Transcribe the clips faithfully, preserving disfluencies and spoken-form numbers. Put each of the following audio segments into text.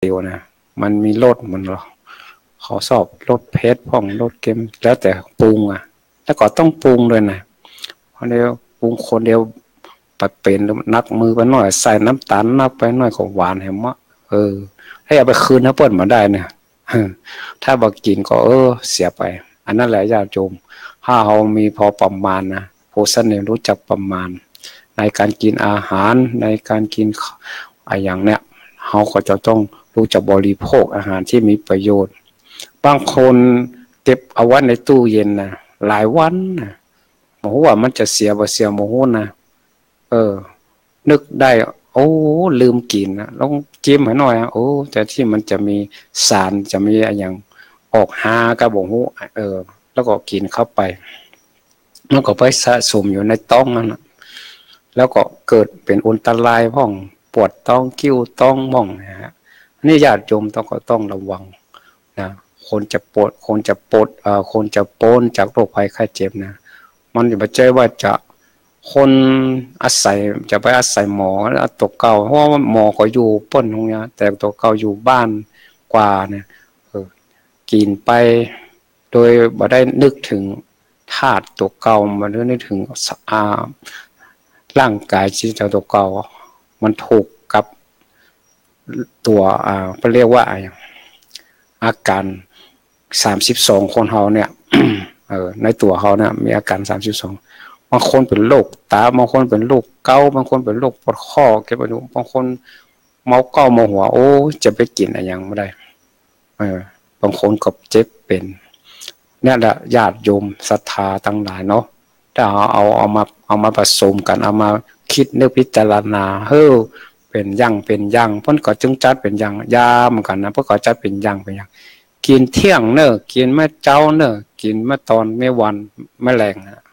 เดียวนะ มันมีรสมันเหรอ เขาชอบรสเผ็ดพ่อง รสเค็ม แล้วแต่ปรุงอะ แล้วก็ต้องปรุงด้วยนะ เพราะเดี๋ยวปรุงคนเดียวไปเป๋น หนักมือไปหน่อย ใส่น้ำต๋าลนักไปหน่อยก็หวานแหมเนาะ เออ ถ้าเอาไปคืนหื้อเปิ้นบ่ได้เนี่ย ถ้าบ่กิ๋นก็ เออ เสียไป อันนั้นแหละญาติโยม ถ้าเฮามีพอประมาณนะ โภชเนย รู้จักประมาณ ในการกินอาหาร ในการกิ๋นอะหยังเนี่ย เฮาก็จะต้องรู้จักบริโภคอาหารที่มีประโยชน์ บางคนเก็บเอาไว้ในตู้เย็นนะ หลายวันนะ บ่ฮู้ว่ามันจะเสียบ่เสียบ่ฮู้นะ เออ นึกได้ โอ้ ลืมกิ๋นนะ ลองจิ้มหื้อหน่อยอะ โอ้ แต่ที่มันจะมีสาร จะมีอะหยังออกฮาก็บ่ฮู้ เออ แล้วก็กิ๋นเข้าไป มันก็ไปสะสมอยู่ในต๊องนั้นน่ะ แล้วก็เกิดเป๋นอันตรายพ่อง ปวดต๊อง คิ้วต๊องพ่องนะฮะ อันนี้ญาติโยมต้อง ก็ต้องระวังนะ คนจะปวด คนจะปวด เอ่อ คนจะป๊นจากโรคภัยไข้เจ็บนะ มันบ่ใจ้ว่าจะ คนอาศัย จะไปอาศัยหมอแล้วตั๋วเก่า เพราะว่าหมอก็อยู่เปิ้นตรงเนี้ย แต่ตั๋วเก่าอยู่บ้านกว่าเนี่ย เออ กิ๋นไปโดยบ่ได้นึกเถิงธาตุตั๋วเก่า บ่ได้นึกเถิงสะ อ่า ร่างก๋ายจิตตั๋วเก่า มันถูกกับตั๋ว อ่า เปิ้นเรียกว่าอะหยัง อาก๋าน สามสิบสอง คนเฮาเนี่ย เออ ในตั๋วเฮาเนี่ยมีอาก๋าน สามสิบสอง บางคนเป๋นโรคตา บางคนเป๋นโรคเกาต์ บางคนเป๋นโรคปวดข้อ เก็บบ่อยู่ บางคนเมาเก๊าเมาหัว โอ้ จะไปกิ๋นอะหยังบ่ได้ เออ บางคนก็เจ็บเป๋น เนี่ยแหละญาติโยมศรัทธาตังหลายเนาะ ถ้าเอา เอา เอามา เอามาผสมกั๋น เอามากึ๊ดนึกพิจารณา เฮ้อ เป๋นอย่าง เป๋นอย่าง เปิ้นก็จึงจัดเป๋นอย่าง ยาเหมือนกั๋นนะ เปิ้นก็จัดเป๋นอย่าง เป๋นอย่าง กิ๋นเที่ยงเน่อ กิ๋นเมื่อเจ๊าเน่อ กิ๋นเมื่อตอน เมื่อวัน เมื่อแลงนะ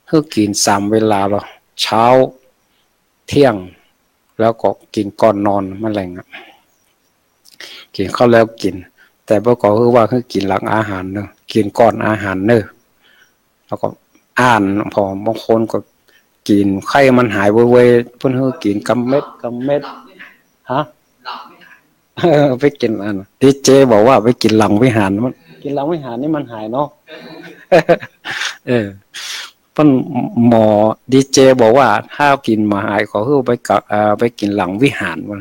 หื้อกิ๋นสามเวลาลอ เจ๊า เที่ยง แล้วก็กิ๋นก่อนนอน เมื่อแลงอะ กิ๋นข้าวแล้วกิ๋น แต่เปิ้นก็หื้อว่าหื้อกิ๋นหลังอาหารเน่อ กิ๋นก่อนอาหารเน่อ แล้วก็อ่าน พอบางคนก็กิ๋นไข้มันหายเว้ยๆ เปิ้นหื้อกิ๋นกำเม็ดกำเม็ด ฮะ เออ ไปกิ๋นอัน ดีเจบอกว่าไปกิ๋นหลังวิหาร มันกิ๋นหลังวิหารนี่มันหายเนาะ เออ เปิ้น หมอ ดีเจบอกว่าถ้ากิ๋นบ่หายก็หื้อไปกะ เอ่อ ไปกิ๋นหลังวิหาร ว่า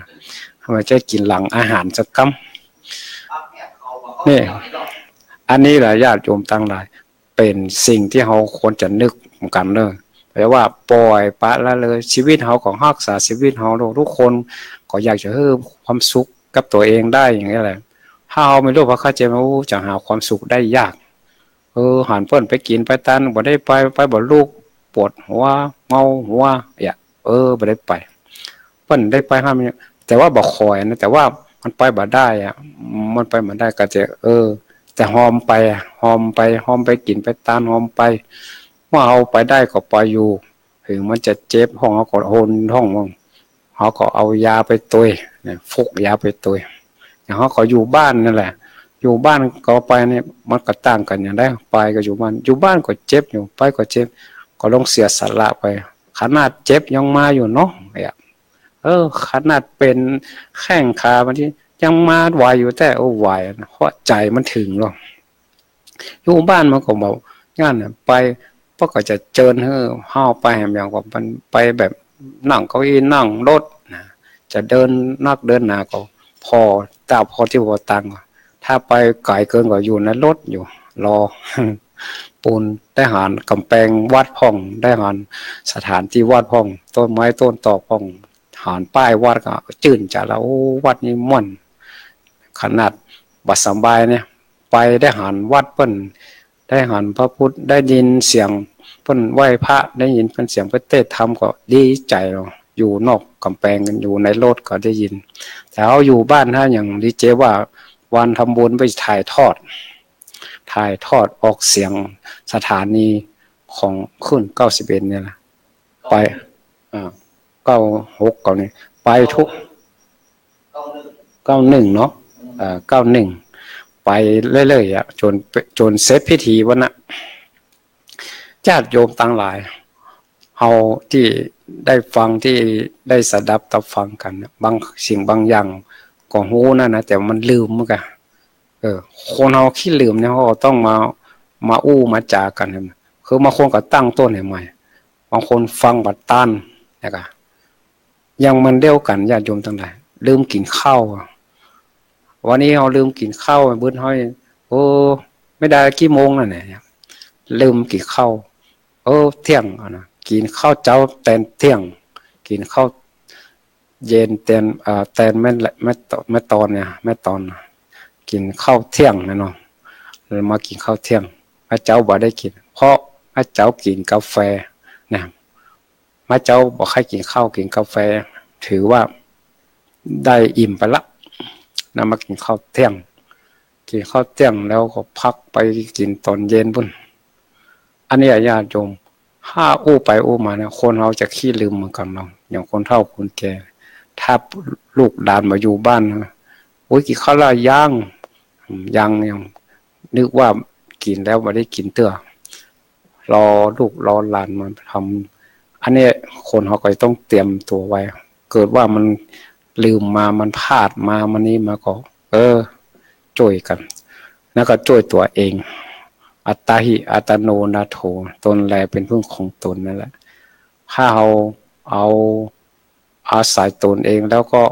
บ่ใจ้กิ๋นหลังอาหารสักกำ นี่ อันนี้แหละญาติโยมตังหลาย เป๋นสิ่งตี้เฮาควรจะนึกเหมือนกั๋นเน่อ แต่ว่าปล่อยปละละเลย ชีวิตเฮาก็ฮักษาชีวิตเฮา ทุกคนก็อยากจะหื้อความสุขกับตั๋วเองได้อย่างนี้แหละ ถ้าเฮามีโรคภัยไข้เจ็บ โอ้ จะหาความสุขได้ยาก เออ หันเปิ้นไปกิ๋นไปตาน บ่ได้ไป ไปบ่ลุก ปวดหัว เมาหัว เนี่ย เออ บ่ได้ไป เปิ้นได้ไปห้ามเนี่ย แต่ว่าบ่ค่อยนะ แต่ว่ามันไปบ่ได้อะ มันไปบ่ได้ก็จะ เออ แต่ฮอมไปอะ ฮอมไป ฮอมไปกิ๋นไปตาน ฮอมไป เมื่อเฮาไปได้ก็ไปอยู่ เถิงมันจะเจ็บพ่อง เฮาก็หนพ่อง เฮาก็เอายาไปตวย เนี่ย ฟกยาไปตวย อย่างเฮาก็อยู่บ้านนั่นแหละ อยู่บ้านก็ไปเนี่ย มันก็ต่างกั๋นอย่างใด ไปก็อยู่บ้าน อยู่บ้านก็เจ็บอยู่ ไปก็เจ็บ ก็ลองเสียสละไป ขนาดเจ็บยังมาอยู่เนาะ เนี่ย เออ ขนาดเป๋นแข้งขา บางทียังมาไหวอยู่ แต่ โอ้ ไหวนะ เพราะใจ๋มันเถิงลอ อยู่บ้านมันก็บ่ อย่างนั้นน่ะ ไป เปิ้นก็จะเจิญหื้อเฮาไปแหม อย่างว่ามันไปแบบนั่งเก้าอี้นั่งรถนะ จะเดินนักเดินหนาก็พอ แต่พอตี้พอตัง ถ้าไปไก๋เกินก็อยู่ในรถอยู่ รอ ปูน ได้หันก๋ำแปงวัดพ่อง ได้หันสถานตี้วัดพ่อง ต้นไม้ต้นตอกพ่อง หันป้ายวัดก็จื้นใจ๋ละ โอ้ วัดนี้ม่วน ขนาดบ่สำบายเนี่ย ไปได้หันวัดเปิ้น ได้หันพระพุทธ ได้ยินเสียงเปิ้นไหว้พระ ได้ยินเปิ้นเสียงเปิ้นเตศน์ธรรมก็ดีใจ๋ลอ อยู่นอกก๋ำแปงกั๋น อยู่ในรถก็ได้ยิน แต่เฮาอยู่บ้าน ถ้าอย่างดีเจว่าวันทำบุญไปถ่ายทอด ถ่ายทอดออกเสียงสถานีของคลื่นเก้าสิบเอ็ดเนี่ยนะ ไป อ่า เก้าหก เก้านี่ ไปทุก เก้าหนึ่งเนาะ เอ่อ เก้าหนึ่ง ไปเรื่อยๆ อะ จ๋น จ๋นเสร็จพิธีวันน่ะ ญาติโยมตังหลาย เฮาตี้ได้ฟัง ตี้ได้สดับตับฟังกั๋นน่ะ บางสิ่งบางอย่าง ก็ฮู้นั่นนะ แต่มันลืมเหมือนกั๋น เออ คนเฮาขี้ลืมเนี่ย เฮาก็ต้องมา มาอู้มาจ๋ากั๋น คือบางคนก็ตั้งต้นใหม่ บางคนฟังบ่ตัน แล้วก็ อย่างมันเดียวกั๋น ญาติโยมตังหลาย ลืมกิ๋นข้าวอะ วันนี้เฮาลืมกิ๋นข้าว บึดฮ้อย โอ้ ไม่ได้กี่โมงแล้วเนี่ย ลืมกิ๋นข้าว เออ เที่ยงอะนะ กิ๋นข้าวเจ๊าแตนเที่ยง กิ๋นข้าวเย็นแตน อ่า แตนแม่ แม่ แม่ตอนเนี่ย แม่ตอน กิ๋นข้าวเที่ยงนะเนาะ แล้วมากิ๋นข้าวเที่ยง เมื่อเจ๊าบ่ได้กิ๋น เพราะเมื่อเจ๊ากิ๋นกาแฟนะ เมื่อเจ๊าบ่ใค่กิ๋นข้าว กิ๋นกาแฟ ถือว่าได้อิ่มไปละนะ มากิ๋นข้าวเที่ยง กิ๋นข้าวเที่ยงแล้วก็พักไปกิ๋นตอนเย็นปู้น อันนี้อะญาติโยม ถ้าอู้ไปอู้มาเนี่ย คนเฮาจะขี้ลืมเหมือนกั๋นเนาะ อย่างคนเฒ่าคนแก่ ถ้าลูกหลานบ่อยู่บ้านนะ โอ้ย กิ๋นข้าวแล้วยัง อืม ยัง ยัง นึกว่ากิ๋นแล้วบ่ได้กิ๋นเตื้อ รอลูกรอหลานมาทำ อันนี้คนเฮาก็จะต้องเตรียมตั๋วไว้ เกิดว่ามันลืมมา มันพลาดมา มันนี่มาก็ เออ จ้วยกั๋น แล้วก็จ้วยตั๋วเอง อัตตาหิ อัตตโนนาโถ ตนแลเป็นพึ่งของตนนั่นแหละ ถ้าเฮาเอา อาศัยตนเองแล้วก็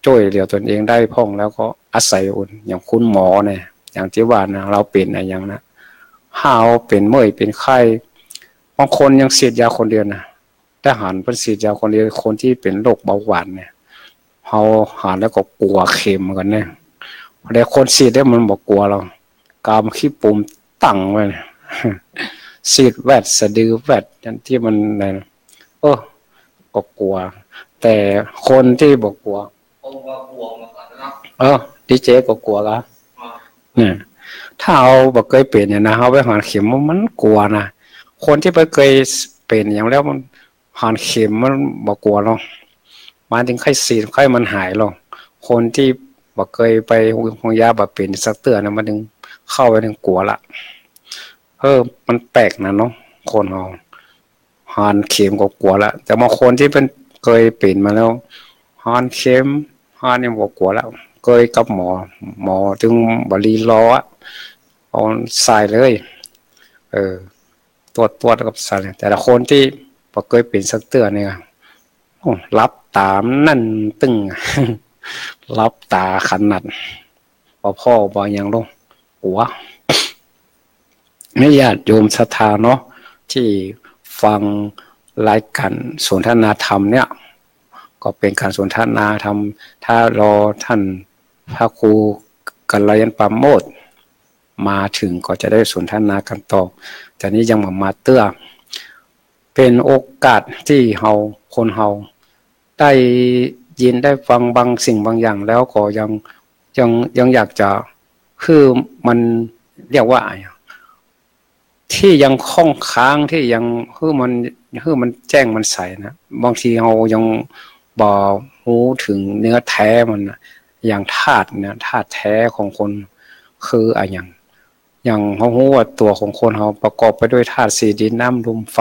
จ้วยเหลือตนเองได้พ่อง แล้วก็อาศัยอื่น อย่างคุณหมอเนี่ย อย่างตี้ว่านะ เฮาเป๋นอะหยังนะ ถ้าเฮาเป๋นเมื่อยเป๋นไข้ บางคนยังฉีดยาคนเดียวนะ ทหารเปิ้นฉีดยาคนเดียว คนตี้เป๋นโรคเบาหวานเนี่ย เฮาหันแล้วก็กั๋วเข็มกั๋นเนี่ย แต่คนฉีดเนี่ยมันบ่กั๋วหรอก ก๋ำขี้ปุ่มตั้งไว้เนี่ย ฉีดแวด สะดือแวด อย่างตี้มันนะ เออ ก็กั๋ว แต่คนตี้บ่กั๋ว ผมก็กั๋วเหมือนกั๋นเนาะ เออ ดีเจก็กั๋วกะ อ่า เนี่ย ถ้าเฮาบ่เกยเป๋นเนี่ยนะ เฮาไปหันเข็มมันกั๋วนะ คนตี้บ่เกยเป๋นอย่างแล้วมันหันเข็มมันบ่กั๋วหรอก มันจึงไข้สีด ไข้มันหายหรอก คนตี้บ่เกยไปโฮง โฮงยาบ่เป๋นสักเตื้อนะ มันจึงเข้าไปถึงกั๋วละ เออ มันแปลกนะเนาะ คนเฮา หันเข็มก็กั๋วละ แต่บางคนตี้เปิ้นเกยเป๋นมาแล้ว หันเข็ม หันเนี่ยบ่กั๋วละ เกยกับหมอ หมอจึงบ่รีรออะ เอาใส่เลย เออ ตรวจ ตรวจกับใส่เลย แต่ละคนตี้บ่เกยเป๋นสักเตื้อเนี่ย โอ้ หลับต๋านั่นตึง หลับต๋าขนาด บ่ผ่อบ่หยังลง กั๋ว นี่ญาติโยมศรัทธาเนาะ ตี้ฟังรายก๋านสนทนาธรรมเนี่ย ก็เป๋นก๋านสนทนาธรรม ถ้ารอต้านพระครูกัลยาณปราโมชย์มาเถิงก็จะได้สนทนากั๋นต่อ แต่นี้ยังบ่มาเตื้อ เป๋นโอกาสตี้เฮา คนเฮา ได้ยินได้ฟังบางสิ่งบางอย่างแล้วก็ยัง ยัง ยังอยากจะหื้อมัน เรียกว่าอะหยัง ตี้ยังค้างคา ตี้ยังหื้อมัน หื้อมันแจ้งมันใสนะ บางทีเฮายังบ่ฮู้เถิงเนื้อแท้มันนะ อย่างธาตุเนี่ย ธาตุแท้ของคนคืออะหยัง อย่างเฮาฮู้ว่าตั๋วของคนเฮาประกอบไปด้วยธาตุสี่ ดิน น้ำ ลม ไฟ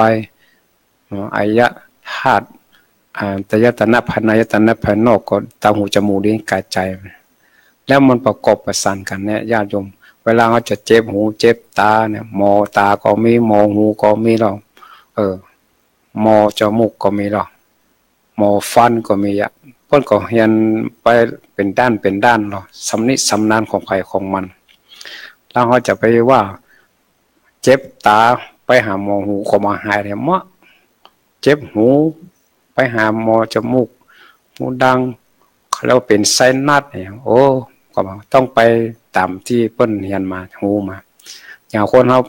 เนาะ อายะธาตุ อ่า อายตนะภายใน อายตนะภายนอกก็ตา หู จมูก ลิ้น กาย ใจ๋ แล้วมันประกอบประสานกั๋นเนี่ย ญาติโยม เวลาเฮาจะเจ็บหูเจ็บต๋าเนี่ย หมอต๋าก็มี หมอหูก็มีแล้ว เออ หมอจมูกก็มีแล้ว หมอฟันก็มีอะ เปิ้นก็เฮียนไปเป๋นด้านเป๋นด้านเนาะ ชำนิชำนาญของใผของมัน แล้วเฮาจะไปว่า เจ็บต๋าไปหาหมอหูก็บ่หายแหละเมาะ เจ็บหูไปหาหมอจมูก หูดัง เขาเรียกว่าเป๋นไซนัสเนี่ย โอ้ ก็ต้องไปต๋ามตี้เปิ้นเฮียนมา ฮู้มา อย่างคนเฮา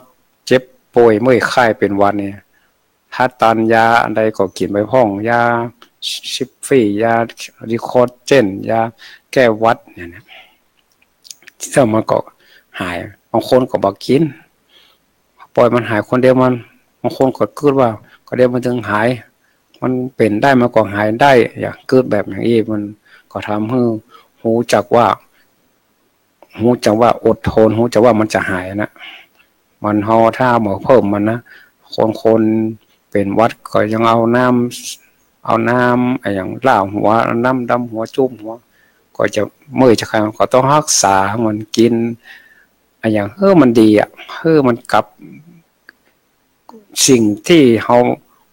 เจ็บป่วยเมื่อยไข้เป๋นหวัดเนี่ย ถ้าต้านยาอันใดก็กิ๋นไปพ่อง ยาซิปฟรี ยาดีคอเจน ยาแก้หวัดเนี่ยนะ แล้วมันก็หาย บางคนก็บ่กิ๋น ปล่อยมันหายคนเดียวมัน บางคนก็กึ๊ดว่า ก็เดี๋ยวมันจึงหาย มันเป๋นได้มันก็หายได้ อย่างกึ๊ดแบบอย่างอี้ มันก็ทำหื้อฮู้จักว่า ฮู้จักว่าอดทน ฮู้จักว่ามันจะหายนะ มันเฮาถ้าบ่เพิ่มมันนะ คน คนเป๋นหวัดก็ยังเอาน้ำ เอาน้ำอะหยังล่าหัว เอาน้ำดำหัวจุ่มหัว ก็ ก็จะเมื่อยจะคลาย ก็ต้องฮักษาหื้อมัน กิ๋นอะหยังหื้อมันดีอะ หื้อมันกลับสิ่งตี้เฮา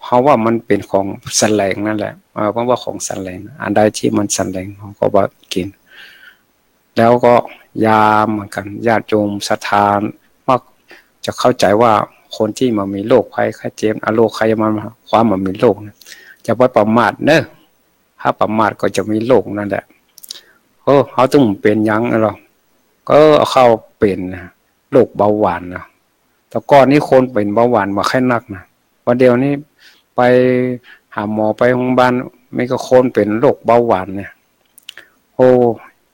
เฮาว่ามันเป๋นของสันแหลงนั่นแหละ เออ เพราะว่าของสันแหลง อันใดตี้มันสันแหลงเฮาก็บ่กิ๋น แล้วก็ยาเหมือนกั๋น ญาติโยมศรัทธามักจะเข้าใจ๋ว่าคนตี้บ่มีโรคภัยไข้เจ็บ อะ โรคใค่มา ความบ่มีโรคนะ จะบ่ประมาทเนาะ ถ้าประมาทก็จะมีโรคนั่นแหละ เออ เฮาตึงเป๋นหยังลอ ก็เฮาเป๋นนะ โรคเบาหวานนะ แต่ก่อนนี้คนเป๋นเบาหวานบ่ใค่นักนะ บ่าเดี่ยวนี้ไปหาหมอ ไปโฮงบาล มีก็คนเป๋นโรคเบาหวานเนี่ย โอ้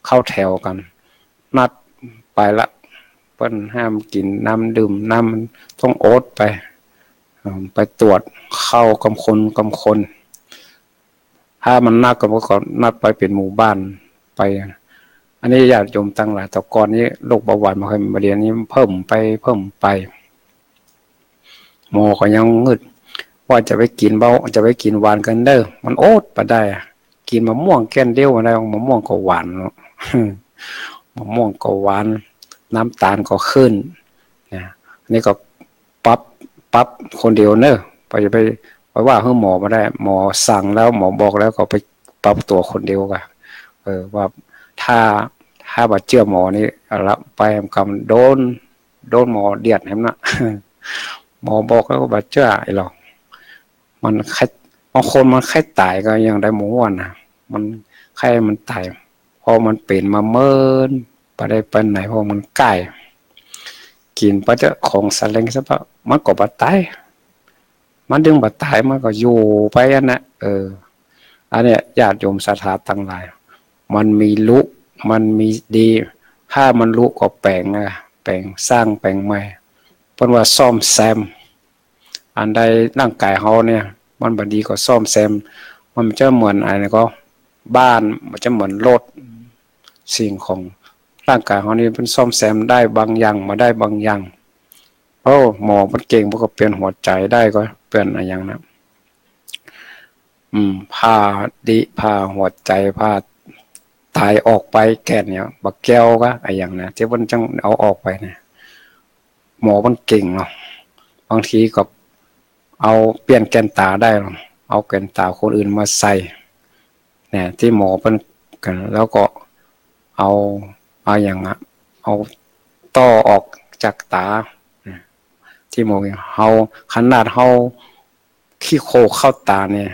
เข้าแถวกั๋น นัดไปละ เปิ้นห้ามกิ๋นน้ำดื่ม น้ำ ต้องอดไป เออ ไปตรวจ เข้ากำคน กำคน ถ้ามันนักก็ ก็นัดไปเป๋นหมู่บ้านไป อันนี้ญาติโยมตังหลาย แต่ก่อนนี้โรคเบาหวานบ่ใค่ บ่าเดี่ยวนี้เพิ่มไป เพิ่มไป หมอก็ยังงึดว่าจะไปกิ๋นเบา จะไปกิ๋นหวานกั๋นเน่อ มันอดบ่ได้อะ กิ๋นมะม่วงแก่นเดียวบ่ได้ มะม่วงก็หวานเนาะ มะม่วงก็หวาน น้ำตาลก็ขึ้นนะ อันนี้ก็ปรับ ปรับคนเดียวเนาะ ไป ไป ไปว่าหื้อหมอบ่ได้ หมอสั่งแล้ว หมอบอกแล้วก็ไปปรับตั๋วคนเดียวก่ะ เออ ว่าถ้า ถ้าบ่เจื้อหมอนี่ เอาละ ไปแหมกำ โดน โดนหมอเดียดแหมนะ หมอบอกแล้วก็บ่เจื้อไอ้หรอก มันใค่ บางคนมันใค่ต๋ายก็ยังได้บ่ฮู้นะ มันใค่มันต๋าย เพราะมันเป๋นมาเมิน บ่ได้ไปไหน เพราะมันใก้ กิ๋นไปเต๊อะ ของสันแหลงซะปะ มันก็บ่ต๋าย มันตึงบ่ต๋าย มันก็อยู่ไปอันนั้น เออ อันเนี้ยญาติโยมศรัทธาตังหลาย มันมีลุ มันมีดี ถ้ามันลุก็แป๋งอะ แป๋ง สร้างแป๋งใหม่ เปิ้นว่าซ่อมแซม อันใดร่างก๋ายเฮาเนี่ย มันบ่ดีก็ซ่อมแซม มันจะเหมือนอันนี้ก็ บ้าน มันจะเหมือนรถ สิ่งของร่างก๋ายเฮานี่ เปิ้นซ่อมแซมได้บางอย่าง บ่ได้บางอย่าง โอ้ หมอเปิ้นเก่ง เปิ้นก็เปลี่ยนหัวใจ๋ได้ ก็เปลี่ยนอะหยังนะ อืม ผ่าดิ ผ่าหัวใจ๋ ผ่าไตออกไป แก่นเนี่ย บ่าแก้วก็อะหยังนะ ตี้เปิ้นจั่งเอาออกไปเนี่ย หมอเปิ้นเก่งเนาะ บางทีก็เอาเปลี่ยนแก่นต๋าได้เนาะ เอาแก่นต๋าคนอื่นมาใส่ เนี่ย ตี้หมอเปิ้นกั๋น แล้วก็เอา เอาอะหยังอะ เอาต้อออกจากต๋า ตี้หมอ เฮา ขนาดเฮาขี้โคลนเข้าต๋าเนี่ย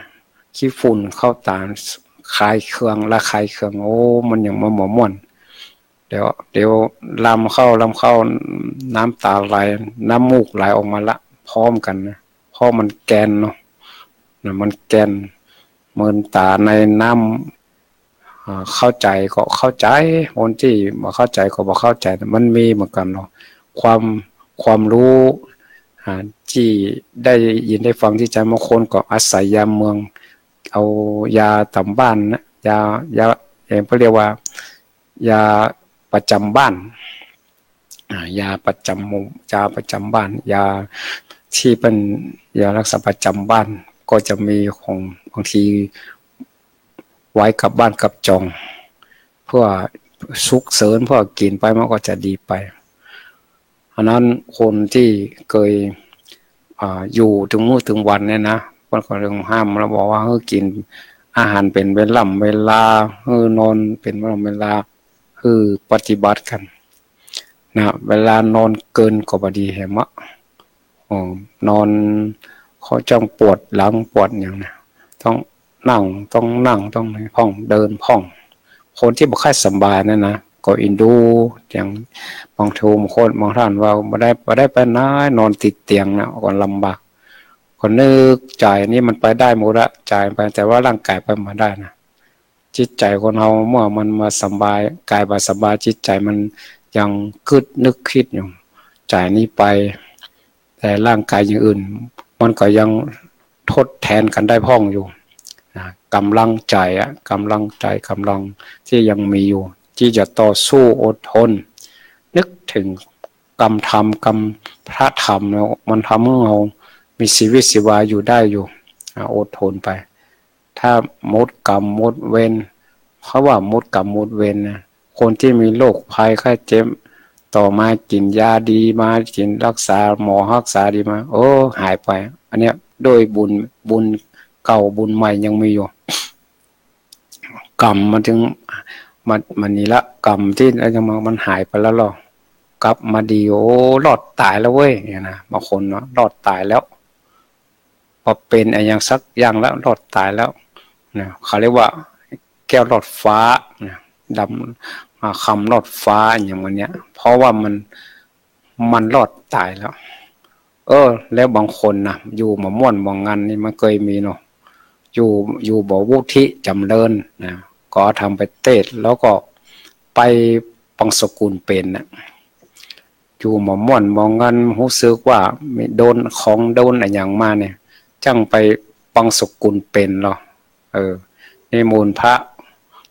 ขี้ฝุ่นเข้าต๋า คายเคือง ระคายเคือง โอ้ มันยังบ่ บ่ม่วน เดี๋ยว เดี๋ยวลำเข้า ลำเข้า น้ำต๋าไหล น้ำมูกไหลออกมาละ พร้อมกั๋นนะ เพราะมันแก่นเนาะ นะ มันแก่น เมินต๋าในน้ำ อ่า เข้าใจ๋ก็เข้าใจ๋ คนตี้บ่เข้าใจ๋ก็บ่เข้าใจ๋ มันมีเหมือนกั๋นเนาะ ความ ความฮู้ อ่า ตี้ได้ยินได้ฟังตี้ใจ๋ บางคนก็อาศัยยาเมือง เอายาต๋ามบ้านนะ ยา ยา เอ่อ เปิ้นเรียกว่า ยาประจำบ้าน อ่า ยาประจำหมู่ ยาประจำบ้าน ยาตี้เปิ้น ยารักษาประจำบ้าน ก็จะมีของ บางทีไว้กับบ้านกับจอง เพื่อสุกเสิญ เพื่อกิ๋นไปมันก็จะดีไป อันนั้นคนตี้เกย อ่า อยู่เถิงมื้อเถิงวันเนี่ยนะ เปิ้นก็เริ่มห้ามแล้ว บอกว่าหื้อกิ๋นอาหารเป๋นเวล่ำเวลา หื้อนอนเป๋นเวล่ำเวลา หื้อปฏิบัติกั๋นนะ เวลานอนเกินก็บ่ดีแหมอะ อ๋อ นอนเขาจั่งปวดหลังปวดหยังนะ ต้องนั่ง ต้องนั่ง ต้องพ่อง เดินพ่อง คนตี้บ่ค่อยสบายนั่นนะ ก็เอ็นดู อย่างบางทีบางคน บางท่านว่าบ่ได้ บ่ได้ไปไหน นอนติดเตียงนะ ก็ลำบาก ก็นึก ใจ๋นี่มันไปได้หมดละ ใจ๋ไป แต่ว่าร่างก๋ายไปบ่ได้นะ จิตใจ๋คนเฮาเมื่อมันบ่สบาย ก๋ายบ่สบาย จิตใจ๋มันยังกึ๊ดนึกกึ๊ดอยู่ ใจ๋นี่ไป แต่ร่างก๋ายอย่างอื่น มันก็ยังทดแทนกั๋นได้พ่องอยู่นะ ก๋ำลังใจ๋อะ ก๋ำลังใจ๋ ก๋ำลังตี้ยังมีอยู่ ตี้จะต่อสู้อดทน นึกเถิงกำธรรม กำพระธรรมแล้ว มันทำหื้อเฮามีชีวิตชีวาอยู่ได้อยู่ อ่า อดทนไป ถ้าหมดกรรมหมดเวร เขาว่าหมดกรรมหมดเวรนะ คนตี้มีโรคภัยไข้เจ็บ ต่อมากิ๋นยาดีมา กิ๋นรักษา หมอฮักษาดีมา โอ้ หายไป อันเนี้ย โดยบุญ บุญเก่าบุญใหม่ยังมีอยู่ กรรมมันจึง มัน มันนี่ละ กรรมตี้ มันหายไปแล้วลอ กลับมาดี โอ้ รอดต๋ายแล้วเว้ย เนี่ยนะ บางคนเนาะ รอดต๋ายแล้ว บ่เป๋นอะหยังสักอย่างแล้ว รอดต๋ายแล้วนะ เขาเรียกว่าแก้วรอดฟ้านะ ดำ อ่า คำรอดฟ้าอย่างวันเนี้ย เพราะว่ามัน มันรอดต๋ายแล้ว เออ แล้วบางคนนะ อยู่บ่ม่วนบ่งันนี่มันเกยมีเนาะ อยู่ อยู่บ่วุฒิจ๋ำเริญนะ ก็ทำไปเตศ แล้วก็ไปบังสกุลเป๋นนะ อยู่บ่ม่วนบ่งัน ฮู้สึกว่ามีโดนของโดนอะหยังมาเนี่ย จั้งไปบังสกุลเป๋นลอ เออ นิมนต์พระ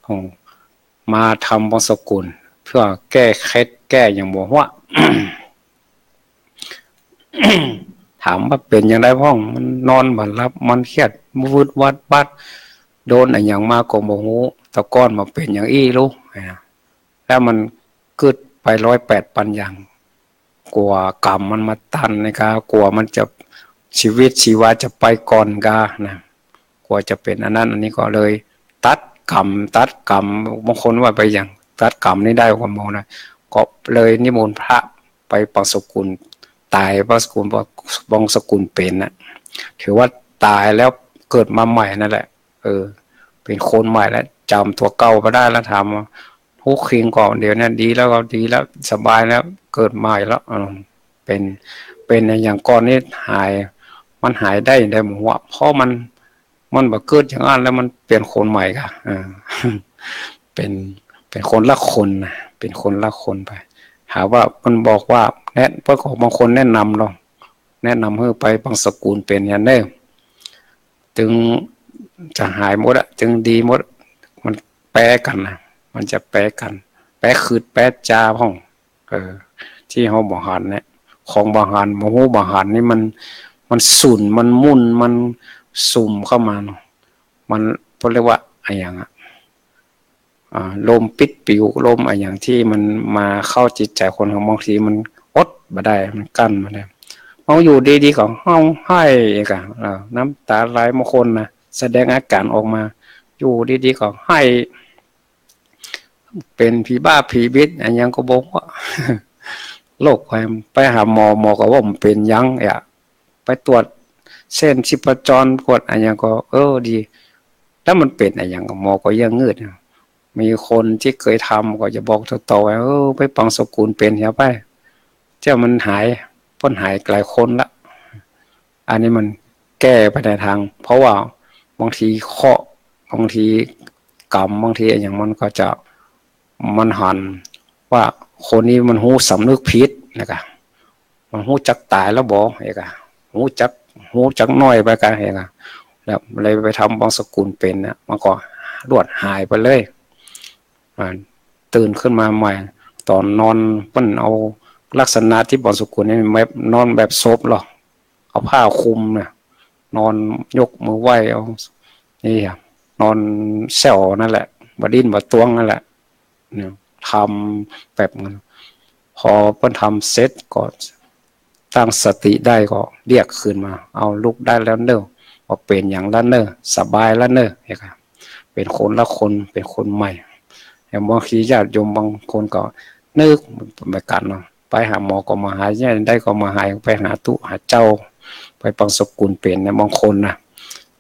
อืม มาทำบังสกุล เพื่อแก้เคล็ดแก้หยังบ่ฮู้ ถามว่าเป๋นอย่างใดพ่อง มันนอนบ่หลับ มันเครียด วืดวัดบัด โดนอะหยังมาก็บ่ฮู้ แต่ก่อนบ่เป๋นอย่างอี้ลูก แล้วมันกึ๊ดไปร้อยแปดปันอย่าง กั๋วกรรมมันมาตันนี่กา กั๋วมันจะ ชีวิตชีวาจะไปก่อนกานะ กั๋วจะเป๋นอันนั้นอันนี้ก็เลย ตัดกรรม ตัดกรรม บางคนว่าไปอย่าง ตัดกรรมนี่ได้กว่าหมู่นะ ก็เลยนิมนต์พระไปบังสกุล ต๋ายบังสกุล บังสกุลเป๋นนะ ถือว่าต๋ายแล้วเกิดมาใหม่นั่นแหละ เออ เป๋นคนใหม่แล้ว จ๋ำตั๋วเก่าบ่ได้แล้ว ถามว่า ฮู้คิงก็เดี๋ยวนี้ดีแล้ว ก็ดีแล้ว สบายแล้ว เกิดใหม่แล้ว เออ เป๋น เป๋นอย่างก่อนนี่หาย มันหายได้ ได้หมด เพราะมัน มันบ่เกิดอย่างอั้นแล้ว มันเป๋นคนใหม่กา เออ เป๋น เป๋นคนละคนนะ เป๋นคนละคนไป หาว่ามันบอกว่า แนะ เปิ้นก็บางคนแนะนำลอ แนะนำหื้อไปบังสกุลเป๋นอย่างเน้อ จึงจะหายหมดอะ จึงดีหมด มันแปรกั๋นนะ มันจะแปรกั๋น แปรขึดแปรจาพ่อง เออ ตี้เฮาบ่หันเนี่ย ของบ่หัน บ่ฮู้บ่หันนี่มัน มันสุน มันมุ่น มันสุมเข้ามาเนาะ มัน เปิ้นเรียกว่าอะหยังอะ อ่า ลมปิดปิว ลมอะหยังตี้มันมาเข้าจิตใจ๋คนเฮา บางทีมันอดบ่ได้ มันกั้นบ่ได้ เฮาอยู่ดีๆ ก็ฮ้องไห้กา เออ น้ำต๋าไหล บางคนนะ แสดงอาก๋านออกมา อยู่ดีๆ ก็ไห้ เป๋นผีบ้าผีบิดอะหยังก็บ่ฮู้ โรคภัย ไปหาหมอ หมอก็ว่าบ่เป๋นหยังอะ ไปตรวจเส้นชีพจร ตรวจอะหยังก็ เออ ดี แล้วมันเป๋นอะหยัง หมอก็ยังงืด มีคนตี้เกยทำก็จะบอกต่อๆ ว่า เออ ไปบังสกุลเป๋นเหียไป เตี้ยมันหาย เปิ้นหายหลายคนละ อันนี้มันแก้ไปในทาง เพราะว่าบางทีเคราะห์ บางทีกรรม บางทีอะหยังมันก็จะ มันหันว่าคนนี้มันฮู้สำนึกผิดนะกา มันฮู้จักต๋ายแล้วบ่ เอกา ฮู้จัก ฮู้จักน้อยไปกา เอกา แล้วเลยไปทำบังสกุลเป๋นนะ มันก็รวดหายไปเลย อ่า ตื่นขึ้นมาใหม่ ต๋อนนอนเปิ้นเอาลักษณะตี้บังสกุลนี่แบบนอนแบบศพลอ เอาผ้าคลุมนะ นอนยกมือไหว้เอา นี่อะ นอนแส้วนั่นแหละ บ่ดิ้นบ่ตวงนั่นแหละ เนี่ย ทำแบบนั้น พอเปิ้นทำเสร็จก็ตั้งสติได้ก็เรียกคืนมา เอาลุกได้แล้วเน้อ บ่เป๋นหยังแล้วเน้อ สบายแล้วเน้อ เนี่ยครับ เป๋นคนละคน เป๋นคนใหม่ อย่างบางทีญาติโยมบางคนก็นึกเหมือนกั๋นเนาะ ไปหาหมอก็บ่หาย ยะใดก็บ่หาย ไปหาตุ๊หาเจ้า ไปบังสกุลเป๋นนะ บางคนนะ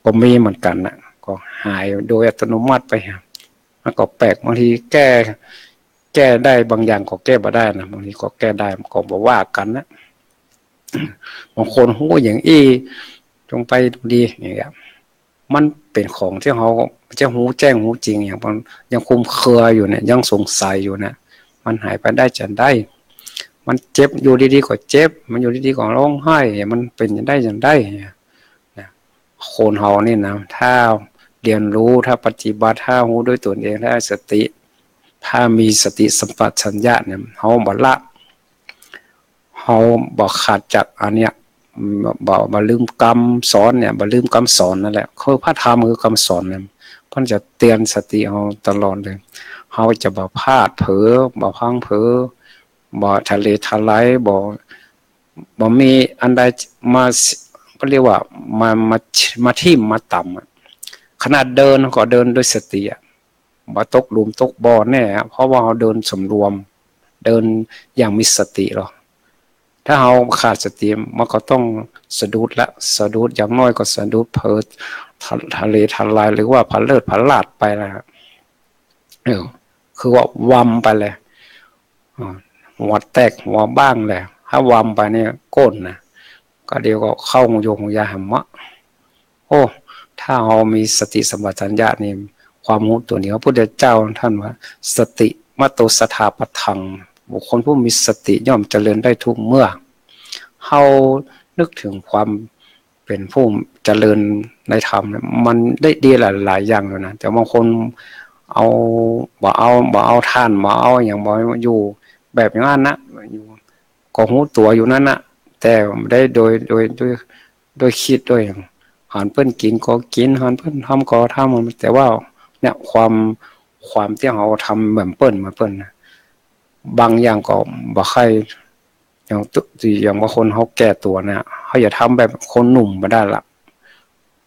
ก็มีเหมือนกั๋นนะ ก็หายโดยอัตโนมัติไป มันก็แปลก บางทีแก้ แก้ได้ บางอย่างก็แก้บ่ได้นะ บางทีก็แก้ได้ มันก็บ่ว่ากั๋นนะ บางคน โอ้ อย่างอี้ จงไปดูดี อย่างเงี้ย มันเป๋นของตี้เฮาจะฮู้แจ้งฮู้จริง อย่างมันยังคลุมเครืออยู่เนี่ย ยังสงสัยอยู่เนี่ย มันหายไปได้จาใด มันเจ็บ อยู่ดีๆ ก็เจ็บ มันอยู่ดีๆ ก็ฮ้องไห้ มันเป๋นจาใดจาใดเนี่ย นะ คนเฮานี่นะ ถ้าเรียนรู้ ถ้าปฏิบัติ ถ้าฮู้ด้วยตนเอง ถ้าสติ ถ้ามีสติสัมปชัญญะเนี่ย เฮาบ่ละ เฮาบ่ขาดจากอันเนี้ย บ่ บ่ลืมกำสอนเนี่ย บ่ลืมกำสอนนั่นแหละ คือพระธรรมคือกำสอนเนี่ย พ มันจะเตือนสติเฮาตลอดเลย เฮาจะบ่พลาดเผลอ บ่พลั้งเผลอ บ่ทะเลทลาย บ่ บ่มีอันใดมา ก็เรียกว่ามา มา มาทิ่มมาตำอะ ขนาดเดินก็เดินด้วยสติอะ บ่ตกหลุมตกบ่อแน่อะ เพราะว่าเฮาเดินสำรวม เดินอย่างมีสติหรอ ถ้าเฮาขาดสติ มันก็ต้องสะดุดละ สะดุด อย่างน้อยก็สะดุดเผลอ ทะ ทะเลทลาย หรือว่าผะเลิดผะลาดไปละ เออ คือว่าวำไปเลย อ่า หัวแตกหัวบ้างเลย ถ้าวำไปเนี่ยก้นนะ ก็เดี๋ยวก็เข้าโรงพยาบาลหาหมอ โอ้ ถ้าเฮามีสติสัมปชัญญะนี่ ความฮู้ตั๋วนี้ พระพุทธเจ้าท่านว่า สติมะโตสถาปะทัง บุคคลผู้มีสติย่อมเจริญได้ทุกเมื่อ เฮานึกถึงความเป๋นผู้เจริญในธรรมเนี่ย มันได้ดีหลายๆ อย่างอยู่นะ แต่บางคนเอา บ่เอา บ่เอาทาน บ่เอาอะหยัง บ่อยู่แบบอย่างนั้นนะ อยู่ ก็ฮู้ตั๋วอยู่นั้นนะ แต่ได้โดย โดย โดย โดยกึ๊ด โดยหยัง หันเปิ้นกิ๋นก็กิ๋น หันเปิ้นทำก็ทำ แต่ว่าเนี่ย ความ ความตี้เฮาทำเหมือนเปิ้น เหมือนเปิ้นนะ บางอย่างก็บ่ใค่ อย่างตุ๊ อย่างบางคนเฮาแก่ตั๋วเนี่ย เฮาอย่าทำแบบคนหนุ่มบ่ได้ละ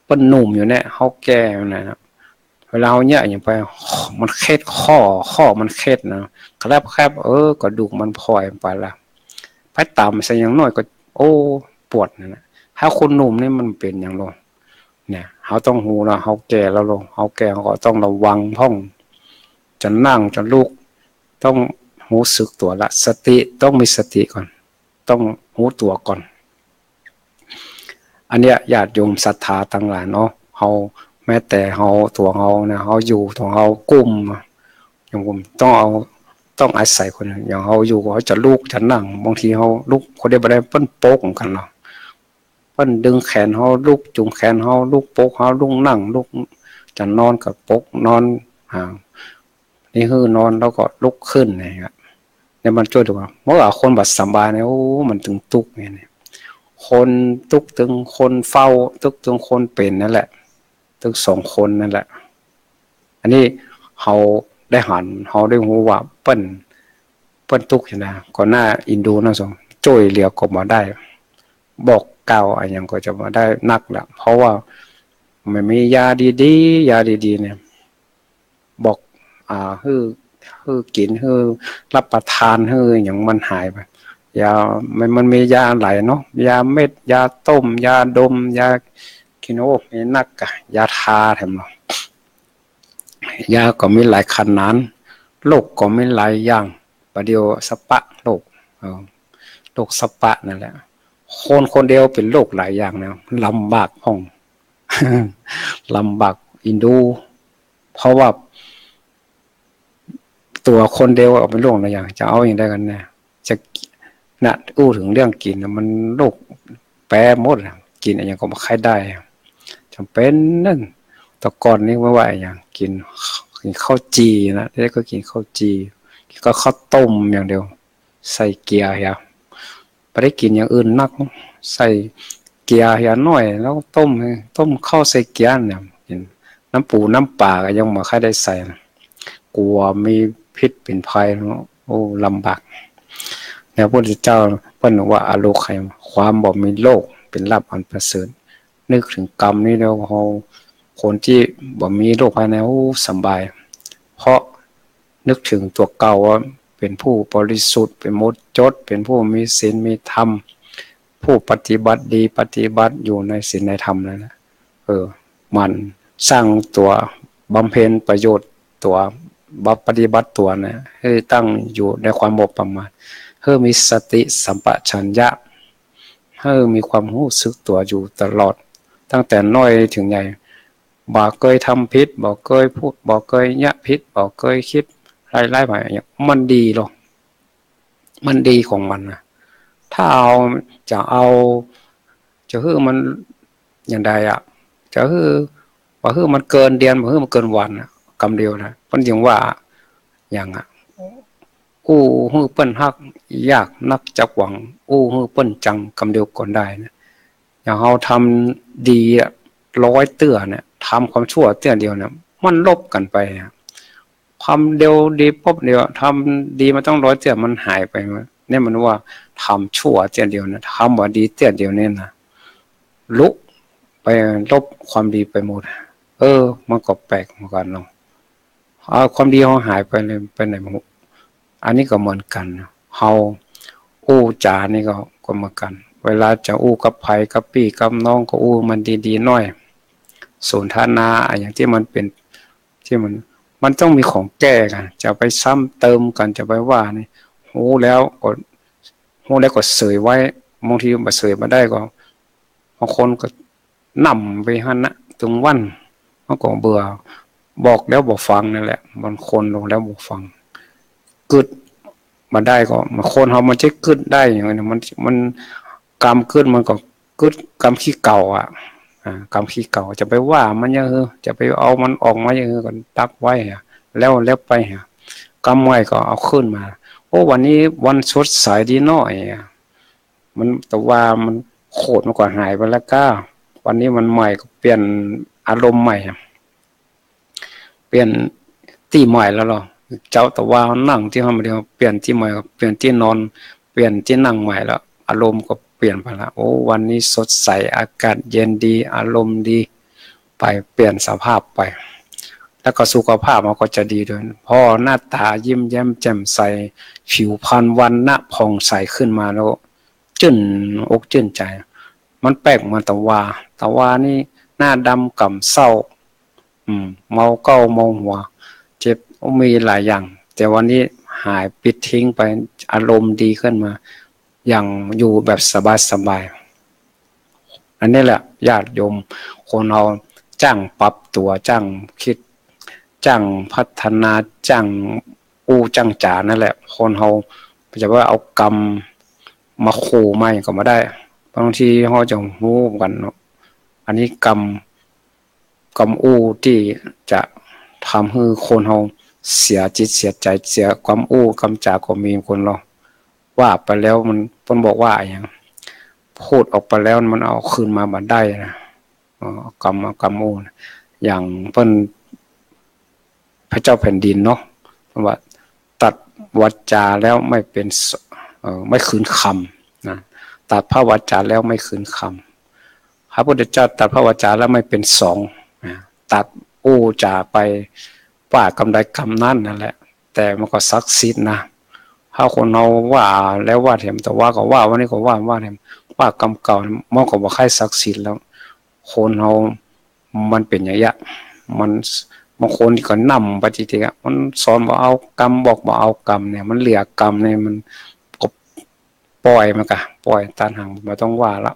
เปิ้นหนุ่มอยู่เนี่ย เฮาแก่อยู่เนี่ย เวลาเฮาเยียะอะหยังไป มันเคล็ด ข้อ ข้อมันเคล็ดนะ กระแลบแคลบ เออ กระดูกมันผ่อยไปละ ไปตำใส่อย่างน้อยก็ โอ้ ปวดนั่นนะ ถ้าคนหนุ่มนี่มันเป๋นหยังลอ เนี่ย เฮาต้องฮู้ละ เฮาแก่แล้วลอ เฮาแก่เฮาก็ต้องระวังพ่อง จะนั่งจะลุก ต้องฮู้สึกตั๋วละ สติ ต้องมีสติก่อน ต้องฮู้ตั๋วก่อน อันเนี้ย ญาติโยมศรัทธาตังหลายเนาะ เฮา แม้แต่เฮา ตั๋วเฮานะ เฮาอยู่ตั๋วเฮากุม อย่างผมต้องเอา ต้องอาศัยคนอื่น อย่างเฮาอยู่ เฮาจะลุกจะนั่ง บางทีเฮาลุกคนเดียวบ่ได้ เปิ้นปกเหมือนกั๋นเนาะ เปิ้นดึงแขนเฮาลุก จูงแขนเฮาลุก ปกเฮาลุก นั่งลุก จะนอนก็ปกนอน อ่า นี่หื้อนอนแล้วก็ลุกขึ้นเนี่ยครับ เนี่ยมันจ้วยตั๋ว เมื่อคนบ่สบายเนี่ย โอ้ มันตึงตุ๊กข์เนี่ย คนตุ๊กข์ตึงคนเฝ้า ตุ๊กข์ตึงคนเป๋นนั่นแหละ ตึงสองคนนั่นแหละ อันนี้เฮาได้หัน เฮาได้ฮู้ว่าเปิ้น เปิ้นตุ๊กข์อยู่นะ ก่อนหน้าอินดูนะสงฆ์ จ้วยเหลือก็บ่ได้ บอกกล่าวอะหยังก็จะบ่ได้นักละ เพราะว่ามันมียาดีๆ ยาดีๆ เนี่ย บอก อ่า หื้อ หื้อกิ๋น หื้อรับประทาน หื้อหยังมันหายไป ยา มัน มันมียาหลายเนาะ ยาเม็ด ยาต้ม ยาดม ยากิ๋น โอ้ มีนักกะ ยาทาแถมเนาะ ยาก็มีหลายขนาน โรคก็มีหลายอย่าง บ่าเดี่ยวสะปะโรค เออ โรคสะปะนั่นแหละ คนคนเดียวเป๋นโรคหลายอย่างนะ ลำบากพ่อง ลำบากอินดู เพราะว่าตั๋วคนเดียวเอาเป๋นโรคหลายอย่าง จะเอาอย่างใดกั๋นแน่ จะ นะ อู้เถิงเรื่องกิ๋นนะ มันโรคแปรหมดอะ กิ๋นอะหยังก็บ่ใค่ได้ จ๋ำเป๋นนั่น แต่ก่อนนี้ว่า ว่าอะหยัง กิ๋น กิ๋นข้าวจี่นะ แต่ก็กิ๋นข้าวจี่ ก็ข้าวต้มอย่างเดียว ใส่เกียเหีย บ่ได้กิ๋นอย่างอื่นนัก ใส่เกียเหียหน้อย แล้วต้ม ต้มข้าวใส่เกียเนี่ย กิ๋นน้ำปูน้ำป๋าก็ยังบ่ใค่ได้ใส่นะ กั๋วมีพิษเป๋นภัยเนาะ โอ้ ลำบาก แล้วพระพุทธเจ้าเปิ้นว่า อโรคไขย ความบ่มีโรคเป๋นลาภอันประเสริฐ นึกเถิงกำนี้แล้วเฮา คนตี้บ่มีโรคภัยนะ โอ้ สบาย เพราะนึกเถิงตั๋วเก่าว่าเป๋นผู้บริสุทธิ์ เป๋นหมดจด เป๋นผู้มีศีลมีธรรม ผู้ปฏิบัติดี ปฏิบัติอยู่ในศีลในธรรมนั่นแหละ เออ หมั่นสร้างตั๋ว บำเพ็ญประโยชน์ตั๋ว บำ ปฏิบัติตั๋วนะ หื้อตั้งอยู่ในความบ่ประมาท หื้อมีสติสัมปชัญญะ หื้อมีความฮู้สึกตั๋วอยู่ตลอด ตั้งแต่น้อยเถิงใหญ่ บ่เกยทำผิด บ่เกยพูด บ่เกยเยียะผิด บ่เกยกึ๊ดร้ายๆ ไป มันดีลอ มันดีของมันนะ ถ้าเฮาจะเอา จะหื้อมันอย่างใดอะ จะหื้อ บ่หื้อมันเกินเดือน บ่หื้อมันเกินวันอะ กำเดียวนะ เปิ้นจึงว่า อย่างอะ อู้หื้อเปิ้นฮัก ยากนักจักหวัง อู้หื้อเปิ้นจัง กำเดียวก่อนได้นะ อย่างเฮาทำดีอะ ร้อยเตื้อเนี่ย ทำความชั่วเตื้อเดียวเนี่ย มันลบกั๋นไปอะ ทำเดียวดีป๊บเดียว ทำดีมาตั้งร้อยเตื้อ มันหายไป เนี่ยมันว่าทำชั่วเตื้อเดียวนะ ทำบ่ดีเตื้อเดียวเนี่ยนะ ลุไปลบความดีไปหมด เออ มันก็แปลกเหมือนกั๋นเนาะ เอาความดีเฮาหายไปเลย ไปไหนหมด อันนี้ก็เหมือนกั๋น เฮาอู้จ๋านี่ก็ ก็เหมือนกั๋น เวลาจะอู้กับใผ กับปี้กับน้อง ก็อู้มันดีๆ หน้อย สนทนาอะหยังตี้มันเป๋น ตี้มัน มันต้องมีของแก้กั๋น จะไปซ้ำเติมกั๋น จะไปว่านี่ ฮู้แล้วก็ ฮู้แล้วก็เสยไว้ บางทีบ่เสยบ่ได้ก็ บางคนก็ นำไปหั้นนะ ตึงวัน มันก็เบื่อ บอกแล้วบ่ฟังนั่นแหละ บางคนบอกแล้วบ่ฟัง กึ๊ดบ่ได้ก็ คนเฮามันจะกึ๊ดได้หยังนะ มัน มัน กำกึ๊ดมันก็กึ๊ดกำขี้เก่าอะ อ่า กำขี้เก่า จะไปว่ามันหยังหื้อ จะไปเอามันออกมาหยังหื้อ ก็ตั๊กไว้อะ แล้ว แล้วไปอะ กำใหม่ก็เอาขึ้นมา โอ้ วันนี้วันสดใสดีเนาะ อย่างเงี้ย มัน ตะวามันโขดมันก็หายไปแล้วก้า วันนี้มันใหม่ก็เปลี่ยนอารมณ์ใหม่อะ เปลี่ยนตี้ใหม่แล้วลอ เจ้าตะวานั่งตี้หั้นบ่าเดี่ยว เปลี่ยนตี้ใหม่ เปลี่ยนตี้นอน เปลี่ยนตี้นั่งใหม่แล้ว อารมณ์ก็เปลี่ยนไปแล้ว โอ้ วันนี้สดใส อากาศเย็นดี อารมณ์ดี ไป เปลี่ยนสภาพไป แล้วก็สุขภาพมันก็จะดีด้วย พอหน้าต๋ายิ้มแย้มแจ่มใส ผิวพรรณวรรณะผ่องใสขึ้นมาแล้ว จื้นอกจื้นใจ๋ มันแปลกเหมือนตะวา ตะวานี่หน้าดำก่ำเศร้า อืม เมาเก๊าเมาหัว เจ็บ มีหลายอย่าง แต่วันนี้หาย ปิดทิ้งไป อารมณ์ดีขึ้นมา อย่างอยู่แบบสบายๆ อันนี้แหละญาติโยม คนเฮาจ้างปรับตั๋ว จ้างกึ๊ด จ้างพัฒนา จ้างอู้จ้างจ๋านั่นแหละ คนเฮาจะว่าเอากำมาขู่มันก็บ่ได้ บางทีเฮาจะฮู้กั๋นเนาะ อันนี้กำ กำอู้ตี้จะทำหื้อคนเฮาเสียจิตเสียใจ๋ เสียกำอู้กำจ๋าก็มีคนลอ ว่าไปแล้วมัน เปิ้นบอกว่าอะหยัง พูดออกไปแล้วมันเอาคืนมาบ่ได้นะ เอ่อ กำ กำอู้นะ อย่างเปิ้น พระเจ้าแผ่นดินเนาะ เปิ้นว่า ตัดวาจาแล้วไม่เป็นส- เอ่อ ไม่คืนคำนะ ตัดพระวาจาแล้วไม่คืนคำ พระพุทธเจ้าตัดพระวาจาแล้วไม่เป็นสองนะ ตัดอู้จ๋าไป ว่ากำใดกำนั้นนั่นแหละ แต่มันก็ศักดิ์สิทธิ์นะ ถ้าคนเฮาว่าแล้วว่าแถม ตะวาก็ว่า วันนี้ก็ว่า ว่าแถม ว่ากำเก่า มันก็บ่ใค่ศักดิ์สิทธิ์แล้ว คนเฮามันเป๋นอย่างเงี้ย มัน บางคนก็นำไปจริงๆ อะ มันสอนบ่เอากำ บอกบ่เอากำเนี่ย มันเหลือกำเนี่ย มันก็ปล่อยมันกะ ปล่อยตัดหาง บ่ต้องว่าละ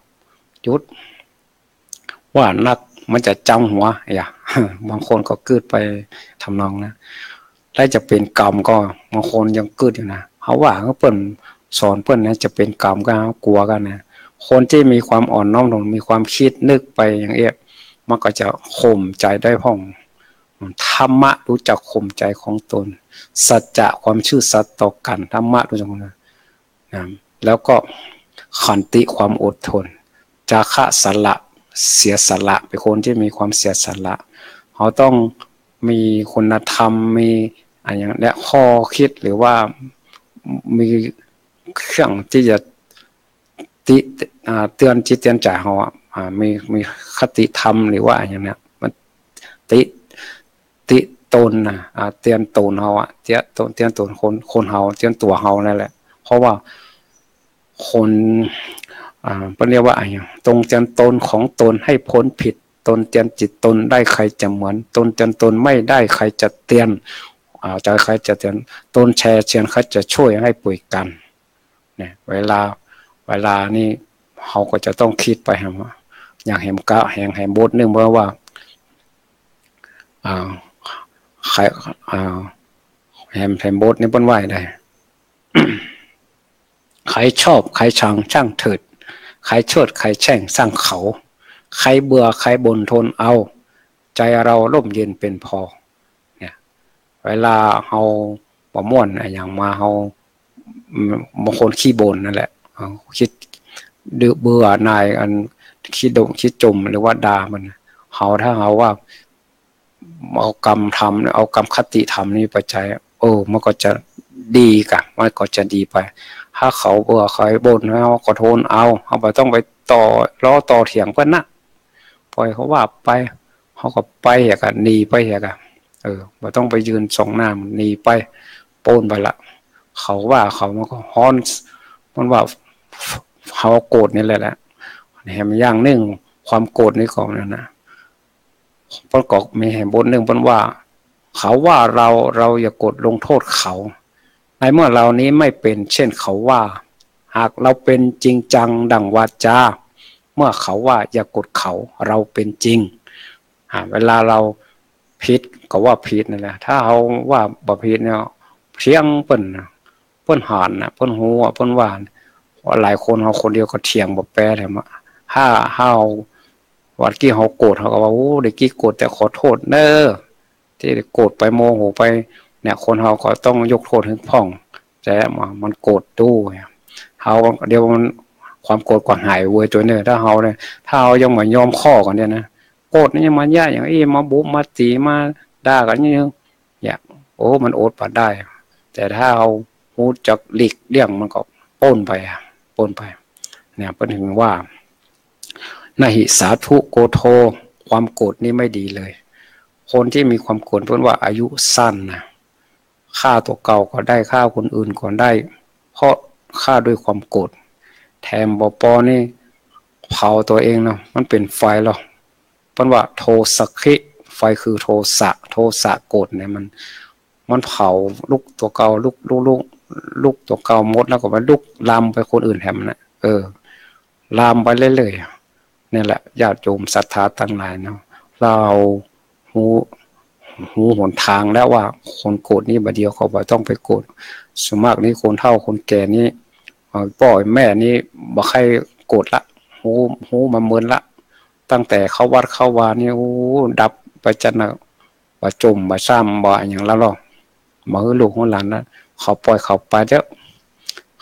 หยุด ว่านักมันจะจำหัว อย่า บางคนก็กึ๊ดไปทำนองนะ แล้วจะเป๋นกำก็ บางคนยังกึ๊ดอยู่นะ เฮาว่าเปิ้นสอนเปิ้นนะ จะเป๋นกำก็กลัวกั๋นนะ คนตี้มีความอ่อนน้อมถ่อม มีความคิดนึกไปอย่างเอี้ย มันก็จะข่มใจ๋ได้พ่อง ธรรมะรู้จักข่มใจ๋ของตน สัจจะความซื่อสัตย์ต่อกั๋น ธรรมะรู้จักนะ นะ แล้วก็ขันติความอดทน จาคะสละ เสียสละ เป๋นคนตี้มีความเสียสละ เฮาต้องมีคุณธรรม มีอะหยัง และข้อคิด หรือว่ามีเครื่องตี้จะติ อ่า เตือนจิตเตือนใจ๋เฮาอะ อ่า มี มีคติธรรม หรือว่าอะหยังเนี่ย มันติ ติตนนะ อ่า เตือนตนเฮาอะ เตือนตน เตือนตนคน คนเฮา เตือนตั๋วเฮานั่นแหละ เพราะว่าคน อ่า เปิ้นเรียกว่าอะหยัง จงเตือนตนของตนให้พ้นผิด ตนเตือนจิตตนได้ใครจะเหมือน ตนเตือนตนไม่ได้ใครจะเตือน อ่า จะใครจะเตือน ตนแชร์เชียร์ใครจะช่วยให้ป่วยกั๋น เนี่ย เวลา เวลานี้เฮาก็จะต้องกึ๊ดไปแหม อย่างแหมกะ แหม แหมบทนึ่ง เปิ้นว่า อ่า ใคร อ่า แหม แหมบทนี้เปิ้นว่าได ใครชอบใครชังช่างเถิด ใครเชิดใครแช่งช่างเขา ใครเบื่อใครบ่นทนเอา ใจเราร่มเย็นเป็นพอ เนี่ย เวลาเฮาบ่ม่วนอะหยังมา เฮา อืม บางคนขี้บ่นนั่นแหละ เฮาคิดเบื่อหน่าย อันขี้ดงขี้จ่ม หรือว่าด่ามัน เฮา ถ้าเฮาว่า เอากรรมธรรม เอากรรมคติธรรมนี้ไปใจ๊ เออ มันก็จะดีกะ มันก็จะดีไป ถ้าเขาเบื่อใครบ่น เฮาก็ทนเอา เฮาบ่ต้องไปต่อล้อต่อเถียงเปิ้นนะ ปล่อยเขาว่าไป เฮาก็ไปเหียกะ หนีไปเหียกะ เออ บ่ต้องไปยืนส่องหน้ามัน หนีไป ป๊นไปละ เขาว่าเขา มันก็ฮ้อน มันว่า เฮาโกรธนี่แหละ แหมอย่างนึ่ง ความโกรธนี่ก็นั่นนะ เปิ้นก็มีแหมบทนึ่ง เปิ้นว่า เขาว่าเรา เราอย่าโกรธลงโทษเขา ในเมื่อเรานี้ไม่เป็นเช่นเขาว่า หากเราเป็นจริงจังดั่งวาจา เมื่อเขาว่าอย่าโกรธเขา เราเป็นจริง อ่า เวลาเราผิดก็ว่าผิดนั่นแหละ ถ้าเฮาว่าบ่ผิดเนี่ย เถียงเปิ้นนะ เปิ้นหันนะ เปิ้นฮู้อะ เปิ้นว่า หลายคนเฮาคนเดียวก็เถียงบ่แป๊แหมอะ ถ้าเฮา วันกี้เฮาโกรธ เฮาก็ว่า โอ้ เดี๋ยวกี้โกรธ แต่ขอโทษเน้อ ตี้โกรธไปโมโหไป เนี่ย คนเฮาก็ต้องยกโทษหื้อพ่อง แต่มันโกรธตู้เนี่ย เฮา เดี๋ยวมัน ความโกรธก็หายเวยตัวเน้อ ถ้าเฮาเนี่ย ถ้าเฮายังบ่ยอมข้อกั๋นเนี่ยนะ โกรธนี่ยังมาเยียะอย่างอี้ มาบุมาตี๋ มาด่ากั๋นอย่างอี้ เนี่ย โอ้ มันอดบ่ได้ แต่ถ้าเฮาฮู้จักหลีกเลี่ยง มันก็ป๊นไปอะ ป๊นไป เนี่ย เปิ้นถึงว่า นะหิสาธุโกโท ความโกรธนี่ไม่ดีเลย คนที่มีความโกรธเปิ้นว่าอายุสั้นนะ ฆ่าตั๋วเก่าก็ได้ ฆ่าคนอื่นก็ได้ เพราะฆ่าด้วยความโกรธ แถมบ่ปอนี่ เผาตั๋วเองเนาะ มันเป๋นไฟลอ เปิ้นว่าโทสะคิ ไฟคือโทสะ โทสะโกรธเนี่ยมัน มันเผาลุกตั๋วเก่า ลุก ลุก ลุก ลุกตั๋วเก่าหมดแล้วก็ไปลุกลามไปคนอื่นแถมนะ เออ ลามไปเรื่อยๆ เนี่ยแหละ ญาติโยมศรัทธาตังหลายเนาะ เฮาฮู้ ฮู้หนตางแล้วว่าคนโกรธนี่บ่ดี ก็บ่ต้องไปโกรธ ส่วนมากนี่คนเฒ่าคนแก่นี่ เอ่อ ป้อแม่นี่บ่ใค่โกรธละ ฮู้ ฮู้มาเมินละ ตั้งแต่เข้าวัดเข้าวานี่ โอ้ ดับไปจั๊ดนะ บ่จ่มบ่จ้ำบ่อะหยังแล้วลอ บ่หื้อลูกหื้อหลานนะ เขาปล่อยเขาไปเต๊อะ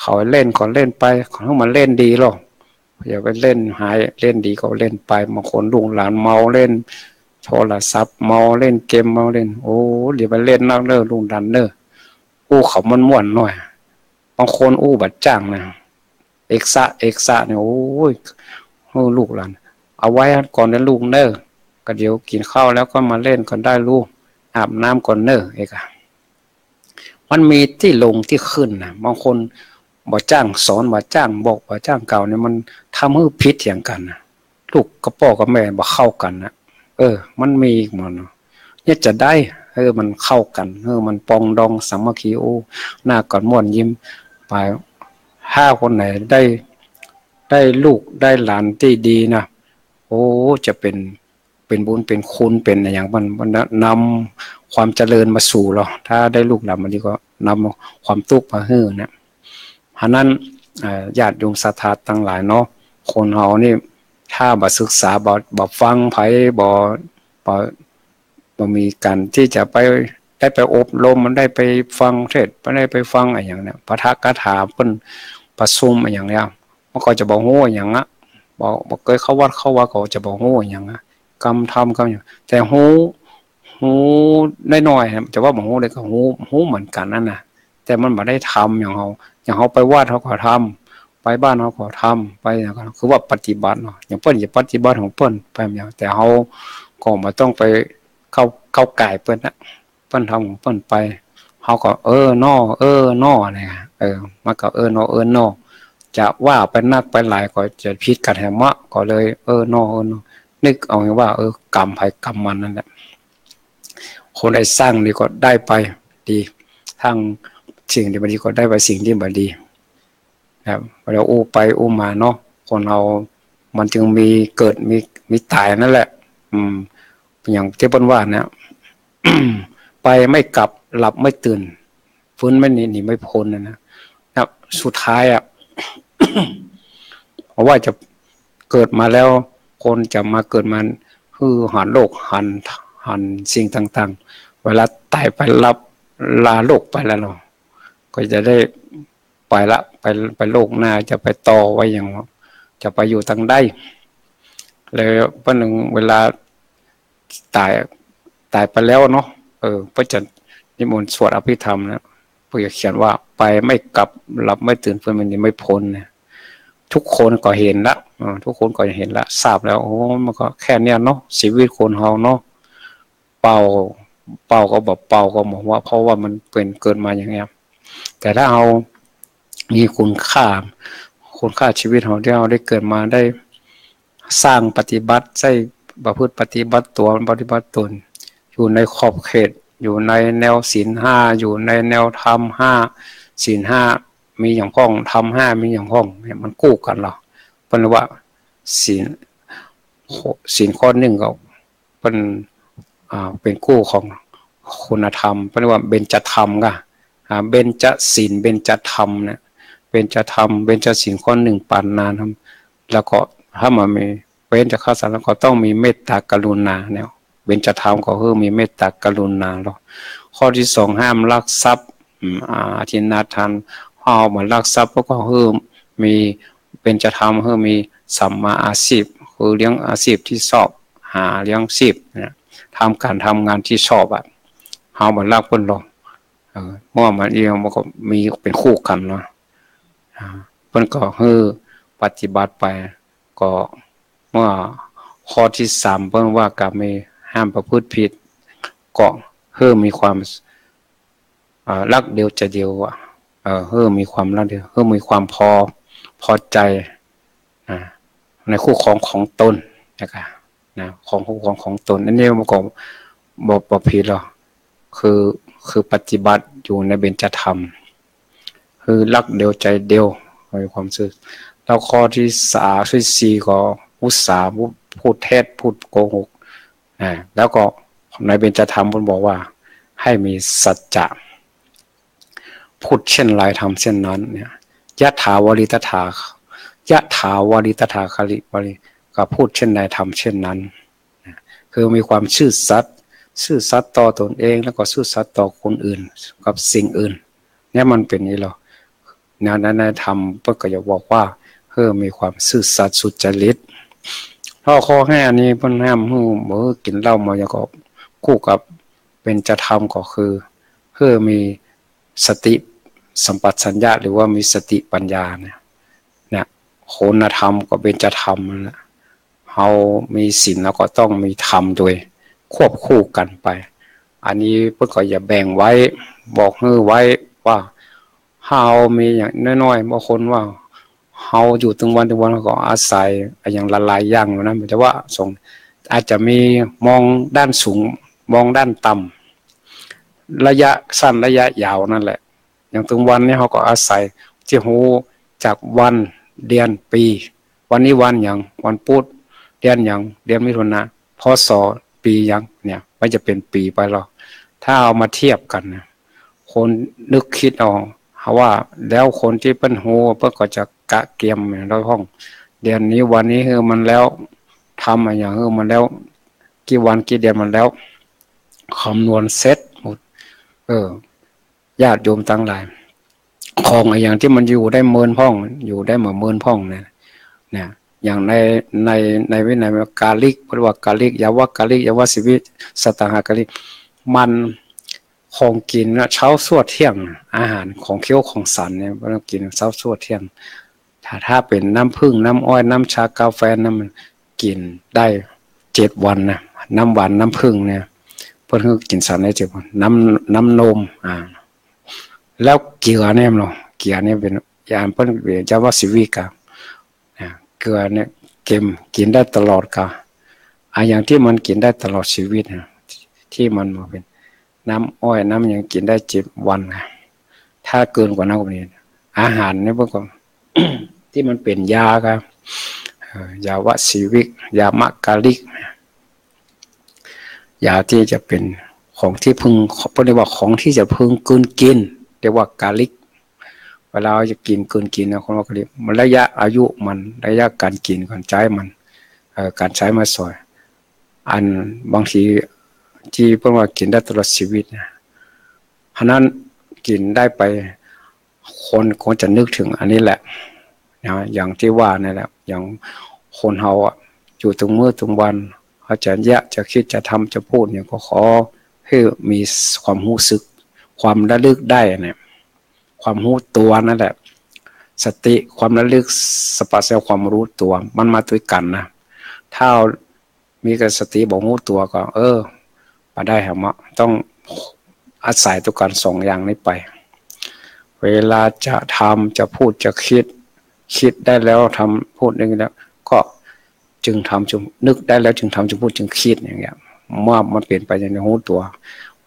เขาเล่นก็เล่นไป เขาหื้อมันเล่นดีลอ อย่าไปเล่นหาย เล่นดีก็เล่นไป บางคนลูกหลานเมาเล่นโทรศัพท์ เมาเล่นเกม เมาเล่น โอ้ อย่าไปเล่นนักเน้อ ลูกหลานเน้อ อู้เขาม่วนๆ หน่อย บางคนอู้บ่จ้างนะ เอกสะ เอกสะเนี่ย โอ้ย หื้อลูกหลาน เอาไว้ก่อนนะลูกเน้อ ก็เดี๋ยวกิ๋นข้าวแล้วก็มาเล่นก่อนได้ลูก อาบน้ำก่อนเน้อ เอกอะ มันมีตี้ลงตี้ขึ้นนะ บางคนบ่จ้างสอน บ่จ้างบอก บ่จ้างกล่าวเนี่ย มันทำหื้อผิดเถียงกั๋นนะ ลูกกับป้อกับแม่บ่เข้ากั๋นนะ เออ มันมีหมดเนาะ เนี่ยจะได้ เออ มันเข้ากั๋น เออ มันปรองดองสามัคคี โอ้ หน้ากั๋นม่วนยิ้มไป ถ้าคนไหนได้ ได้ลูกได้หลานตี้ดีนะ โอ้ จะเป๋น เป๋นบุญเป๋นคุณ เป๋นอะหยัง มัน มันนำความเจริญมาสู่ลอ ถ้าได้ลูกหลานมาดีก็นำความตุ๊กข์มาหื้อนะ ฉะนั้น เอ่อ ญาติโยมศรัทธาตังหลายเนาะ คนเฮานี่ ถ้าบ่ศึกษา บ่ บ่ฟังใผ บ่ บ่ บ่มีก๋านตี้จะไป ได้ไปอบรม ได้ไปฟังเทศน์ ได้ไปฟังอะหยังเนี่ย ปาฐกถาเปิ้นประชุมอะหยังเนี่ย มันก็จะบ่ฮู้อะหยังอะ บ่ บ่เกยเข้าวัดเข้าวา ก็จะบ่ฮู้อะหยังอะ กำธรรมกำหยัง แต่ฮู้ ฮู้น้อยๆ นะ จะว่าบ่ฮู้เลยก็ฮู้ ฮู้เหมือนกั๋นนั่นนะ แต่มันบ่ได้ทำอย่างเฮา อย่างเฮาไปวัดเฮาก็ทำ ไปบ้านเฮาก็ทำ ไปอย่างนั้น คือว่าปฏิบัติเนาะ อย่างเปิ้นจะปฏิบัติของเปิ้นไปอย่าง แต่เฮาก็บ่ต้องไปเข้า เข้าก่ายเปิ้นนะ เปิ้นทำของเปิ้นไป เฮาก็ เออเนาะ เออเนาะ เนี่ย เออ มันก็ เออเนาะ เออเนาะ จะว่าไปนักไปหลายก็จะผิดกั๋นแหมเนาะ ก็เลย เออเนาะ เออเนาะ นึกเอาว่า เออ กรรมใผกรรมมันนั่นแหละ คนใดสร้างดีก็ได้ไปดี สร้างสิ่งดีบ่ดีก็ได้ไปสิ่งดีบ่ดี นะครับ เฮาอู้ไปอู้มาเนาะ คนเฮามันจึงมีเกิดมี มีต๋ายนั่นแหละ อืม อย่างตี้เปิ้นว่าเนี่ย ไปไม่กลับ หลับไม่ตื่น ฟื้นไม่หนี หนีไม่พ้นนะนะ นะครับ สุดท้ายอะ เพราะว่าจะเกิดมาแล้ว คนจะมาเกิดมา หื้อหันโลก หัน หันสิ่งต่างๆ เวลาต๋ายไป หลับ ลาโลกไปแล้วเนาะ ก็จะได้ไปละ ไป ไปโลกหน้า จะไปต่อไว้อย่าง จะไปอยู่ตางใด แล้ววันนึ่งเวลาต๋าย ต๋ายไปแล้วเนาะ เออ เปิ้นจะนิมนต์สวดอภิธรรมนะ เปิ้นจะเขียนว่า ไปไม่กลับ หลับไม่ตื่น ฟื้นไม่พ้นเนี่ย ทุกคนก็เห็นละ อ่า ทุกคนก็เห็นละ ทราบแล้ว โอ้ มันก็แค่เนี้ยเนาะ ชีวิตคนเฮาเนาะ เป่า เป่าก็บ่เป่าก็บ่ฮู้ เพราะว่ามันเป๋นเกิดมาอย่างเงี้ย แต่ถ้าเฮามีคุณค่า คุณค่าชีวิตเฮาตี้เฮาได้เกิดมา ได้สร้างปฏิบัติ ใช้ประพฤติปฏิบัติตั๋ว ปฏิบัติต๋น อยู่ในขอบเขต อยู่ในแนวศีลห้า อยู่ในแนวธรรมห้า ศีลห้ามีหยังพ่อง ธรรมห้ามีหยังพ่องเนี่ย มันกู้กั๋นลอ เปิ้นเรียกว่าศีล ศีลข้อนึ่งก็ เปิ้น อ่า เป๋นกู้ของคุณธรรม เปิ้นเรียกว่าเบญจธรรมก่ะ อ่า เบญจศีล เบญจธรรมเนี่ย เบญจธรรม เบญจศีลข้อนึ่งปานนาธรรม แล้วก็ถ้ามันมีเว้นจากฆ่าสัตว์แล้วก็ต้องมีเมตตากรุณาเนี่ย เบญจธรรมก็คือมีเมตตากรุณาลอ ข้อตี้สองห้ามลักทรัพย์ อืม อ่า อทินนาทาน เฮาบ่ลักทรัพย์ แล้วก็คือมีเบญจธรรม คือมีสัมมาอาชีพ คือเลี้ยงอาชีพตี้ชอบ หาเลี้ยงชีพเนี่ย ทำก๋านทำงานตี้ชอบอะ เฮาบ่ลักเปิ้นลอ เออ เมื่อมันเอี้ยงมันก็มีเป๋นกู้กั๋นเนาะ อ่า เปิ้นก็คือปฏิบัติไป ก็เมื่อข้อตี้สามเปิ้นว่ากาเม ห้ามประพฤติผิด ก็คือมีความ อ่า รักเดียวใจเดียวอะ เออ คือมีความรักเดียว คือมีความพอ พอใจ๋ อ่า ในคู่ครองของต๋นนะคะ นะ ของคู่ครองของต๋น อันนี้มันก็บ่ บ่ผิดลอ คือ คือปฏิบัติอยู่ในเบญจธรรม คือรักเดียวใจเดียว มีความซื่อ แล้วข้อตี้สาม ตี้สี่ก็มุสา พูดเท็จ พูดโกหก อ่า แล้วก็ในเบญจธรรมเปิ้นบอกว่าให้มีสัจจะ พูดเช่นไรทำเช่นนั้นเนี่ย ยถาวาริตถา ยถาวาริตถาคาริวาริ ก็พูดเช่นใดทำเช่นนั้น คือมีความซื่อสัตย์ ซื่อสัตย์ต่อตนเอง แล้วก็ซื่อสัตย์ต่อคนอื่น กับสิ่งอื่น เนี่ยมันเป๋นอย่างนี้ลอ ใน ใน ในธรรมเปิ้นก็จะบอกว่า เออ มีความซื่อสัตย์สุจริต แล้วข้อห้านี้เปิ้นห้ามหื้อ บ่หื้อกิ๋นเหล้าเมา แล้วก็คู่กับเบญจธรรมก็คือ เออ มีสติสัมปชัญญะ หรือว่ามีสติปัญญาเนี่ย เนี่ย คุณธรรมกับเบญจธรรมนั่นแหละ เฮามีศีลแล้วก็ต้องมีธรรมโดยควบคู่กั๋นไป อันนี้เปิ้นก็อย่าแบ่งไว้ บอกหื้อไว้ว่า เฮามีอย่างน้อยๆ บางคนว่าเฮาอยู่ตึงวันตึงวันก็อาศัยอะหยังหลายๆ อย่างอยู่นะ แต่ว่าสอง อาจจะมีมองด้านสูง มองด้านต่ำ ระยะสั้นระยะยาวนั่นแหละ อย่างตึงวันนี้เฮาก็อาศัยตี้ฮู้จักวัน เดือน ปี๋ วันนี้วันหยัง วันพุธ เดือนหยัง เดือนมิถุนา พ.ศ. ปี๋หยังเนี่ย มันจะเป๋นปี๋ไปลอ ถ้าเอามาเทียบกั๋นนะ คนนึกคิดเอา เฮาว่า แล้วคนตี้เปิ้นฮู้ เปิ้นก็จะกะเกียมอย่างเฮาพ่อง เดือนนี้วันนี้หื้อมันแล้ว ทำอะหยังหื้อมันแล้ว กี่วันกี่เดือนมันแล้ว คำนวณเสร็จหมด เออ ญาติโยมตังหลาย ของอะหยังตี้มันอยู่ได้เมินพ่อง อยู่ได้บ่เมินพ่องเนี่ย เนี่ย อย่างใน ใน ในวินัยกาลิก เปิ้นว่ากาลิก ยาวกาลิก ยาวสิวิ สตาหากาลิก มัน ของกิ๋นนะ เช้าซั่วเที่ยงนะ อาหารของเคี้ยวของสันเนี่ย เปิ้นกิ๋นเช้าซั่วเที่ยง ถ้า ถ้าเป๋นน้ำผึ้ง น้ำอ้อย น้ำชา กาแฟ น้ำมัน กิ๋นได้เจ็ดวันนะ น้ำหวาน น้ำผึ้งเนี่ย เปิ้นหื้อกิ๋นสันได้เจ็ดวัน น้ำ น้ำนม อ่า แล้วเกลือเนี่ยเนาะ เกลือเนี่ยเป๋น อย่างเปิ้นเป๋นยาวสิวิกะ นะ เกลือเนี่ยเกมกิ๋นได้ตลอดกา อะหยังตี้มันกิ๋นได้ตลอดชีวิตนะ ตี้มันบ่เป๋น น้ำอ้อย น้ำหยังกิ๋นได้เจ็ดวันนะ ถ้าเกินกว่านั้นก็มี อาหารเนี่ยเปิ้นก็ ตี้มันเป๋นยากะ เอ่อ ยาวสิวิก ยามกาลิก ยาตี้จะเป๋นของตี้พึง เปิ้นเรียกว่าของตี้จะพึงกลืนกิ๋น เรียกว่ากาลิก เวลาเฮาจะกิ๋น กลืนกิ๋นนะ คนว่ากาลิก มันระยะอายุมัน ระยะก๋านกิ๋น ก๋านใจ๊มัน เอ่อ ก๋านใจ๊มาสอย อันบางทีตี้เปิ้นว่ากิ๋นได้ตลอดชีวิตนะ ฉะนั้นกิ๋นได้ไป คนคงจะนึกเถิงอันนี้แหละนะ อย่างตี้ว่านั่นแหละ อย่างคนเฮาอะ อยู่ตึงมื้อตึงวัน ว่าจะเยียะ จะกึ๊ด จะทำ จะพูดหยังก็ขอหื้อมีความฮู้สึก ความระลึกได้เนี่ย ความฮู้ตั๋วนั่นแหละ สติ ความระลึก สัมปชัญญะ ความฮู้ตั๋ว มันมาตวยกั๋นนะ ถ้ามีแต่สติบ่ฮู้ตั๋วก็ เออ บ่ได้หรอกเนาะ ต้องอาศัยตวยกั๋นสองอย่างนี้ไป เวลาจะทำ จะพูด จะกึ๊ด กึ๊ดได้แล้วทำ พูดได้แล้ว ก็จึงทำ จึงนึกได้แล้วจึงทำ จึงพูด จึงกึ๊ด อย่างเงี้ย เมื่อมันเป๋นไปอย่างนี้ฮู้ตั๋ว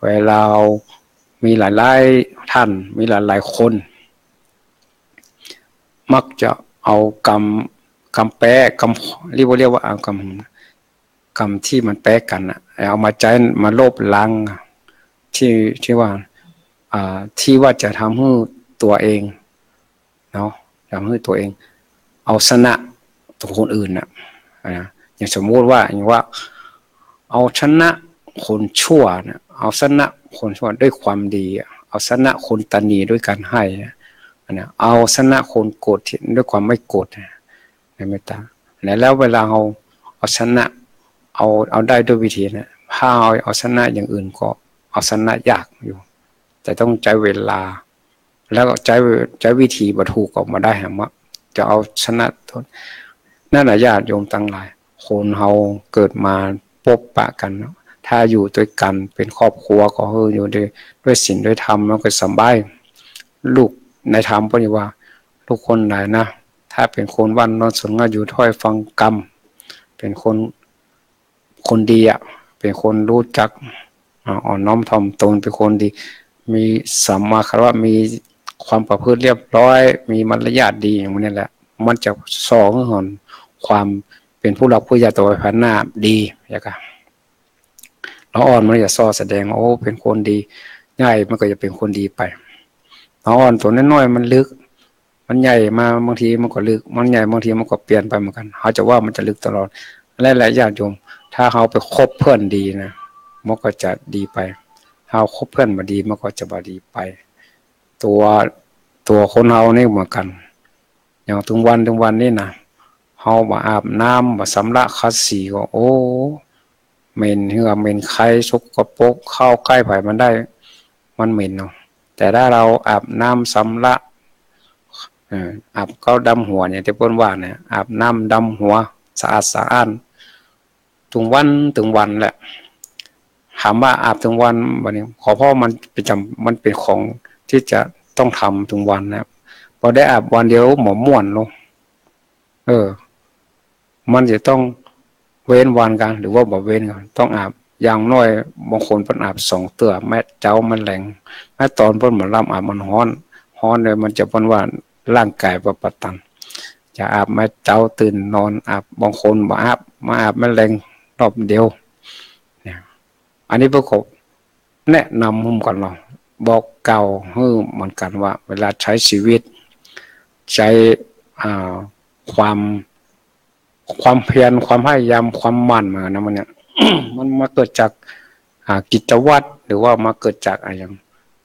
เวลามีหลายๆ ท่าน มีหลายๆ คน มักจะเอากำ กำแป๊ กำ เรียกว่า เรียกว่าเอากำ กำตี้มันแป๊กั๋นน่ะ เอามาใจ๊ มาลบล้าง ตี้ ตี้ว่า อ่า ตี้ว่าจะทำหื้อตั๋วเองเนาะ ทำหื้อตั๋วเอง เอาชนะตั๋วคนอื่นน่ะ อ่า อย่างสมมุติว่า อย่างว่า เอาชนะคนชั่วน่ะ เอาชนะคนชั่วด้วยความดีอะ เอาชนะคนตระหนี่ด้วยการให้อะ อันเนี้ย เอาชนะคนโกรธด้วยความไม่โกรธนะ ในเมตตา แล้ว แล้วเวลาเราเอาชนะ เอา เอาได้ด้วยวิธีนะ ถ้าเอา เอาชนะอย่างอื่นก็เอาชนะยากอยู่ แต่ต้องใจ๊เวลา แล้วก็ใจ๊ ใจ๊วิธีบ่ถูกก็บ่ได้หรอกเนาะ จะเอาชนะตน นั่นน่ะญาติโยมตังหลาย คนเฮาเกิดมาปะปนกั๋นเนาะ ถ้าอยู่ตวยกั๋นเป๋นครอบครัวก็ เออ อยู่ด้วย ด้วยศีลด้วยธรรมมันก็สบาย ลูกในธรรมเปิ้นว่า ลูกคนใดนะ ถ้าเป๋นคนหว่านน้อมสงบ อยู่ถ้อยฟังกำ เป๋นคน คนดีอะ เป๋นคนฮู้จัก อ่า อ่อนน้อมถ่อมตน เป๋นคนดี มีสัมมาคารวะ มีความประพฤติเรียบร้อย มีมารยาทดี อย่างนี้แหละ มันจะส่อหื้อเห็นความเป๋นผู้หลักผู้ใหญ่ต่อไปภายหน้าดี แล้วก็ ละอ่อนมันจะส่อแสดง โอ้ เป๋นคนดี ใหญ่มันก็จะเป๋นคนดีไป ละอ่อนตั๋วน้อยๆ มันลึก มันใหญ่มาบางทีมันก็ลึก มันใหญ่บางทีมันก็เปลี่ยนไปเหมือนกั๋น เฮาจะว่ามันจะลึกตลอด และ และญาติโยม ถ้าเฮาไปคบเพื่อนดีนะ มันก็จะดีไป ถ้าเฮาคบเพื่อนบ่ดี มันก็จะบ่ดีไป ตั๋ว ตั๋วคนเฮานี่เหมือนกั๋น อย่างตึงวัน ตึงวันนี่นะ เฮาบ่อาบน้ำ บ่ชำระขัดสีก็ โอ้ เหม็นเหื่อเหม็นไค สกปรก เข้าใกล้ใผบ่ได้ มันเหม็นเนาะ แต่ถ้าเราอาบน้ำชำระ เอ่อ อาบเก๊าดำหัวเนี่ย ตี้เปิ้นว่าเนี่ย อาบน้ำดำหัว สะอาดสะอ้าน ตึงวัน ตึงวันแหละ ถามว่าอาบตึงวัน บัดนี้ ขอ เพราะมันประจ๋ำ มันเป๋นของตี้จะต้องทำตึงวันนะ บ่ได้อาบวันเดียวบ่ม่วนลง เออ มันจะต้องเว้นวันกั๋น หรือว่าบ่เว้นกั๋น ต้องอาบ อย่างน้อย บางคนเปิ้นอาบสองเตื้อ แม้เจ๊าแม้แลง แม้ตอนเปิ้นบ่หลับอาบมันฮ้อน ฮ้อนเลย มันจะเปิ้นว่าร่างก๋ายบ่ปะตัน จะอาบแม้เจ๊าตื่นนอนอาบ บางคนบ่อาบ มาอาบแม้แลงรอบเดียว เนี่ย อันนี้เปิ้นก็แนะนำหื้อกั๋นเนาะ บอกกล่าวหื้อเหมือนกั๋นว่า เวลาใจ๊ชีวิต ใจ๊ อ่า ความ ความเพียร ความพยายาม ความหมั่นมานะ มันเนี่ย มันมาเกิดจาก อ่า กิจวัตร หรือว่ามาเกิดจากอะหยัง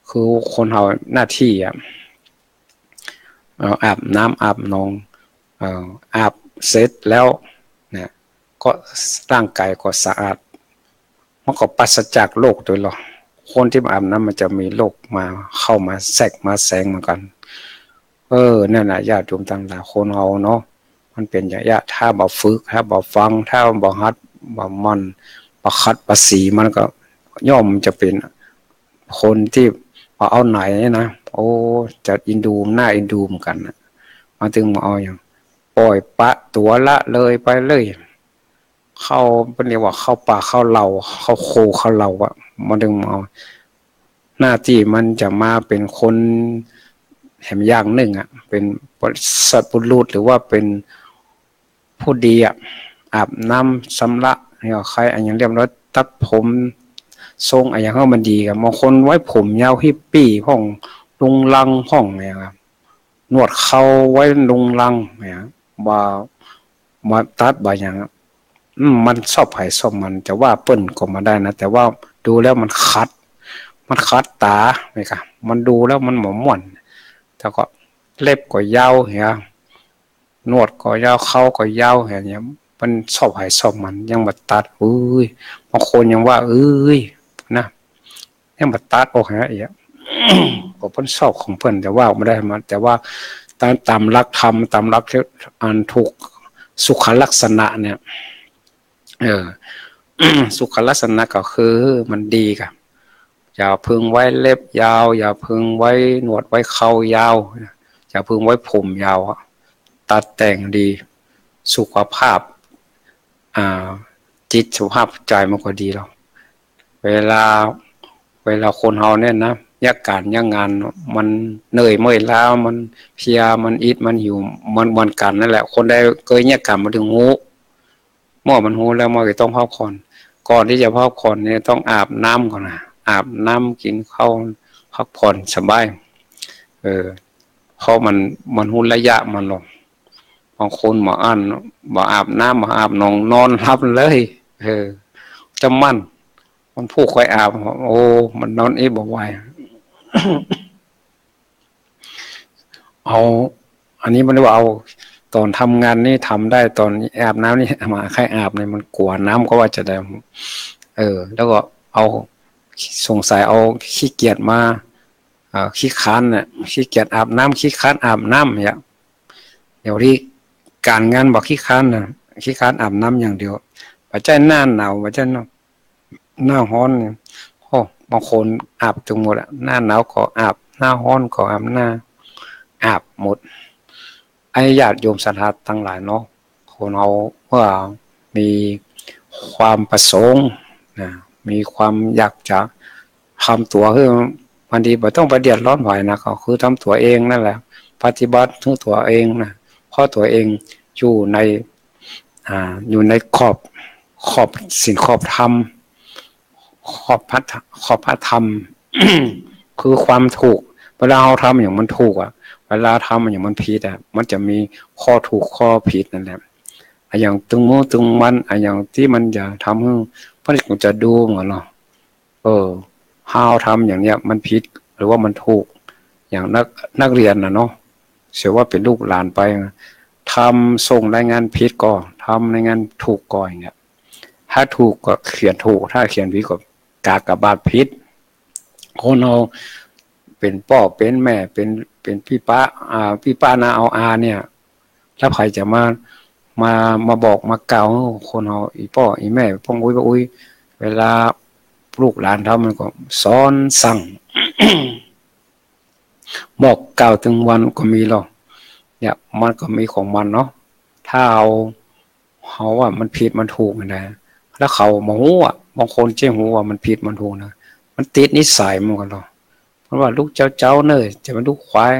คือคนเฮาหน้าตี้อะ เอ่อ อาบน้ำอาบหนอง เอ่อ อาบเสร็จแล้วเนี่ย ก็ร่างก๋ายก็สะอาด มันก็ปราศจากโรคโดยลอ คนตี้บ่อาบน้ำมันจะมีโรคมา เข้ามาแทรกมาแซงเหมือนกั๋น เออ นั่นน่ะ ญาติโยมตังหลาย คนเฮาเนาะ มันเป๋นอย่างเนี้ย ถ้าบ่ฝึก ถ้าบ่ฟัง ถ้าบ่หัด บ่หมั่น บ่ขัด บ่สี มันก็ย่อมจะเป๋นคนตี้บ่เอาไหนนะ โอ้ จะเอ็นดู หน้าเอ็นดูเหมือนกั๋นนะ มาตึงบ่เอาหยัง ปล่อยปละตั๋วละเลยไปเลย เข้า เปิ้นเรียกว่าเข้าป่าเข้าเหล่า เข้าโคเข้าเหล่าอะ มาตึงบ่เอา หน้าตี้มันจะมาเป๋นคนแหมอย่างนึ่งอะ เป๋นสัตบุรุษ หรือว่าเป๋นผู้ดีอะ อาบน้ำชำระ เนี่ย ใคร่อะหยังเรียบร้อย ตัดผม ทรงอะหยังหื้อมันดีอะ บางคนไว้ผมยาวฮิปปี้พ่อง รุงรังพ่องเนี่ยครับ หนวดเค้าไว้รุงรังเนี่ย บ่ บ่ตัดบ่หยังอะ อืม มันชอบใผชอบมัน จะว่าเปิ้นก็บ่ได้นะ แต่ว่าดูแล้วมันขัด มันขัดต๋า นี่กะ มันดูแล้วมันบ่ม่วน แล้วก็เล็บก็ยาวเหีย หนวดก็ยาว เค้าก็ยาวเหียเนี่ย มันชอบใผชอบมัน ยังบ่ตัด เอ้ย บางคนยังว่า เอ้ย นะ ยังบ่ตัดออกหาเอีย ก็เปิ้นชอบของเปิ้น แต่ว่าบ่ได้มา แต่ว่าต๋าม ต๋ามหลักธรรม ต๋ามหลักอันถูกสุขลักษณะเนี่ย เออ สุขลักษณะก็คือมันดีก่ะ อย่าพึงไว้เล็บยาว อย่าพึงไว้หนวดไว้เครายาว อย่าพึงไว้ผมยาวอะ ตัดแต่งดี สุขภาพ อ่า จิตสุขภาพใจมันก็ดีแล้ว เวลา เวลาคนเฮาเนี่ยนะ เยียะก๋านเยียะงาน มันเหนื่อยเมื่อยล้า มันเพลีย มันอิด มันหิว มัน มันกั๋นนั่นแหละ คนใดเกยเยียะก๋านมาเถิงฮู้ เมื่อมันฮู้แล้วมันก็ต้องพักผ่อน ก่อนตี้จะพักผ่อนเนี่ยต้องอาบน้ำก่อนนะ อาบน้ำกิ๋นข้าว พักผ่อนสบาย เออ เพราะมัน มันฮู้ระยะมันหรอก บางคนบ่อั้น บ่อาบน้ำ บ่อาบหนอง นอนหลับเลย เออ จำมัน มันผู้ค่อยอาบ โอ้ มันนอนเอ๊ะบ่ไหว เอา อันนี้มันเรียกว่าเอา ต๋อนทำงานนี่ทำได้ ต๋อนอาบน้ำนี่ บ่ใค่อาบเนี่ย มันกั๋วน้ำก็ว่าจะได้ เออ แล้วก็เอา สงสัยเอาขี้เกียจมา เอ่อ ขี้คร้านน่ะ ขี้เกียจอาบน้ำ ขี้คร้านอาบน้ำเนี่ย เดี๋ยวนี้ก๋านงานบ่ขี้คร้านน่ะ ขี้คร้านอาบน้ำอย่างเดียว บ่ใจ้หน้าหนาว บ่ใจ้หน้า หน้าฮ้อนเนี่ย โอ้ บางคนอาบตึงหมดอะ หน้าหนาวก็อาบ หน้าฮ้อนก็อาบ หน้า อาบหมด ไอ้ญาติโยมศรัทธาตังหลายเนาะ คนเฮาเมื่อมีความประสงค์นะ มีความอยากจะทำตั๋วหื้อ บางทีบ่ต้องไปเดือดร้อนใผนะ ก็คือทำตั๋วเองนั่นแหละ ปฏิบัติหื้อตั๋วเองนะ เพราะตั๋วเองอยู่ใน อ่า อยู่ในขอบ ขอบศีลขอบธรรม ขอบพระธ- ขอบพระธรรม คือความถูก เวลาเฮาทำอะหยังมันถูกอะ เวลาทำอะหยังมันผิดอะ มันจะมีข้อถูกข้อผิดนั่นแหละ อะหยังตึงมื้อตึงวัน อะหยังตี้มันจะทำหื้อ เปิ้นก็จะดูเหมือนเนาะ เออ เฮาทำอย่างเนี้ยมันผิดหรือว่ามันถูก อย่างนัก นักเรียนน่ะเนาะ เสียว่าเป๋นลูกหลานไป ทำส่งรายงานผิดก็ทำรายงานถูกก่อ อย่างเงี้ย ถ้าถูกก็เขียนถูก ถ้าเขียนผิดก็กากบาทผิด คนเฮาเป๋นป้อเป๋นแม่ เป๋น เป๋นปี้ป๊า อ่า ปี้ป๊าน้าอาวอาเนี่ย แล้วใผจะมา มา มาบอกมากล่าวหื้อคนเฮา อี่ป้ออี่แม่ ป้องอุ๊ยป้าอุ๊ย เวลาลูกหลานทำมันก็สอนสั่ง บอกกล่าวตึงวันก็มีหรอก เนี่ย มันก็มีของมันเนาะ ถ้าเฮา เฮาว่ามันผิดมันถูกนะ แล้วเขาบ่ฮู้อะ บางคนเจ้าฮู้ว่ามันผิดมันถูกนะ มันติดนิสัยมันก่อเนาะ เปิ้นว่าลุกเจ๊าๆ เน่อ จะมาลุกขวาย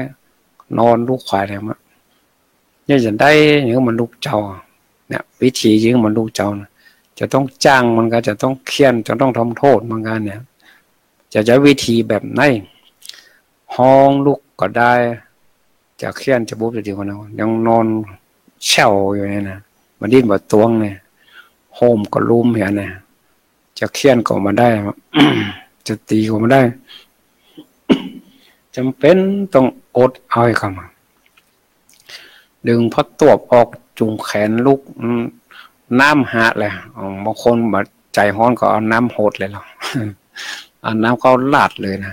นอนลุกขวายแหละ เนี่ยจะได้หื้อมันลุกเจ๊า เนี่ย วิธีหื้อมันลุกเจ๊านะ จะต้องจ้างมันก่อ จะต้องเฆี่ยน จะต้องทำโต้ษมันก่อ เนี่ย จะใจ๊วิธีแบบไหน ฮ้องลุกก็ได้ จะเฆี่ยนจะบุบจะดีกว่านั้น ยังนอนแช่วอยู่เนี่ยนะ บ่ดิ้นบ่ตวงเนี่ย โฮมก็ลุมเหียเนี่ย จะเฆี่ยนก็บ่ได้ จะตี๋ก็บ่ได้ จ๋ำเป๋นต้องอดเอาไอ้กำ ดึงผ้าตวบออกจุงแขนลุก อืม น้ำหาดเลย อ๋อ บางคนบ่ใจ๋ฮ้อนก็เอาน้ำหดเลยลอ เอาน้ำเข้าราดเลยนะ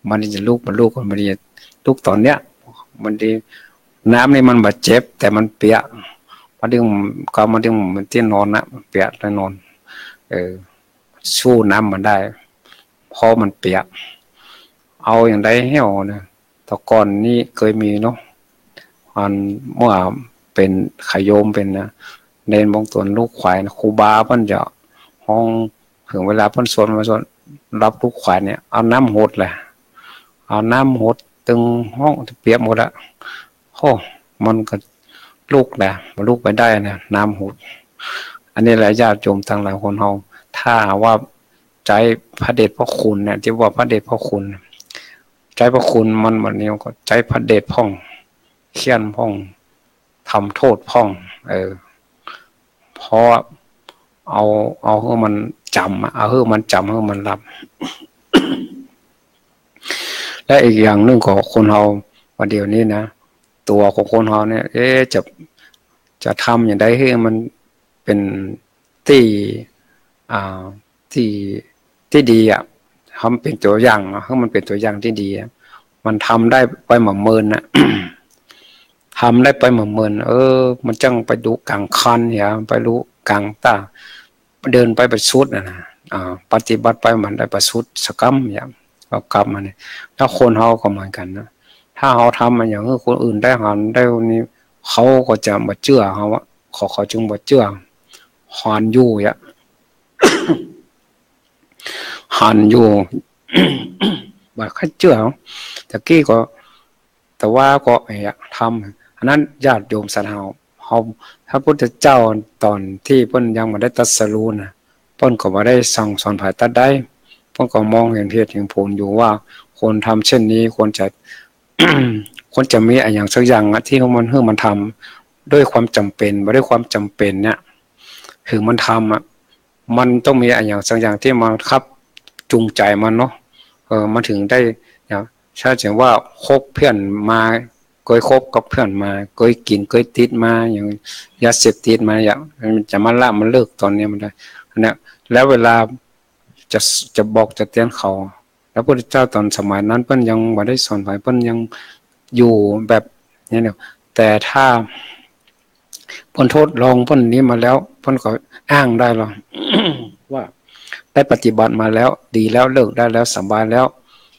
มันจะลุก มันลุก มันจะลุกต๋อนเนี้ย มันจะ น้ำนี่มันบ่เจ็บ แต่มันเปียก มันจึง ก็มันจึง มันตี้นอนนะ มันเปียกแล้วนอน เออ สู้น้ำมันได้ เพราะมันเปียก เอาอย่างใดแฮ่วนะ แต่ก่อนนี้เกยมีเนาะ อันเมื่อเป๋นขะโยมเป๋นนะ เณรบางต๋นลุกขวายนะ ครูบาเปิ้นจะฮ้อง เถิงเวลาเปิ้นสวด มาสวด รับลุกขวายเนี่ย เอาน้ำหดแหละ เอาน้ำหดตึงฮ้องเปียกหมดละ โอ้ มันก็ลุกแหละ มันลุกไปได้นะ น้ำหด อันนี้แหละญาติโยมตังหลายคนเฮา ถ้าว่าใจ๊พระเดชพระคุณเนี่ย ตี้ว่าพระเดชพระคุณ ใจ๊พระคุณมัน บัดนี้ก็ใจ๊พระเดชพ่อง เฆี่ยนพ่อง ทำโต้ษพ่อง เออ เพราะเอา เอาหื้อมันจ๋ำอะ เอาหื้อมันจ๋ำ หื้อมันหลับ และอีกอย่างนึ่งก็คนเฮา ว่าเดี๋ยวนี้นะ ตั๋วของคนเฮาเนี่ย เอ๊ะ จะ จะทำอย่างใดหื้อมัน เป๋นตี้ อ่า ตี้ ตี้ดีอะ ทำเป๋นตั๋วอย่างอะ หื้อมันเป๋นตั๋วอย่างตี้ดีอะ มันทำได้ไปเหมือนเมินน่ะ ทำได้ไปเหมือนเมิน เออ มันจั้งไปดูกั๋งคันเหีย ไปดูกั๋งต๋า เดินไปบ่สุดน่ะนะ อ่า ปฏิบัติไปมันได้บ่สุดสักกำเนี่ย ก็กลับมาเนี่ย แล้วคนเฮาก็เหมือนกั๋นนะ ถ้าเฮาทำอะหยังหื้อคนอื่นได้หันได้นี่ เขาก็จะบ่เจื้อเฮาอะ เขา เขาจึงบ่เจื้อ หันอยู่อะ หันอยู่ บ่ใค่เจื้อ ตะกี้ก็ แต่ว่าก็ เอ่อ ทำ อันนั้นญาติโยมศรัทธา เฮา พระพุทธเจ้าต๋อนตี้เปิ้นยังบ่ได้ตรัสรู้น่ะ เปิ้นก็บ่ได้สั่งสอนใผตั๊ดใด เปิ้นก็มองเห็นเหตุเห็นผลอยู่ว่า ควรทำเช่นนี้ ควรจะ ควรจะมีอะหยังสักอย่างอะ ตี้มัน หื้อมันทำด้วยความจ๋ำเป๋น บ่ด้วยความจ๋ำเป๋นเนี่ย หื้อมันทำอะ มันต้องมีอะหยังสักอย่างตี้มาขับจูงใจ๋มันเนาะ เออ มันถึงได้ เนี่ย ถ้าเถิงว่าคบเปื้อนมา เกยคบกับเปื้อนมา เกยกิ๋น เกยติดมา อย่างยาเสพติดมา อย่าง มันจะมาละมาเลิกต๋อนนี้มันได้ อันเนี้ย แล้วเวลาจะ จะบอกจะเตื๋อนเขา แล้วพระพุทธเจ้าต๋อนสมัยนั้นเปิ้นยังบ่ได้สอนใผ เปิ้นยังอยู่แบบนี้เนี่ย แต่ถ้าเปิ้นทดลองเปิ้นนี้มาแล้ว เปิ้นก็อ้างได้หรอ ว่าได้ปฏิบัติมาแล้ว ดีแล้ว เลิกได้แล้ว สบายแล้ว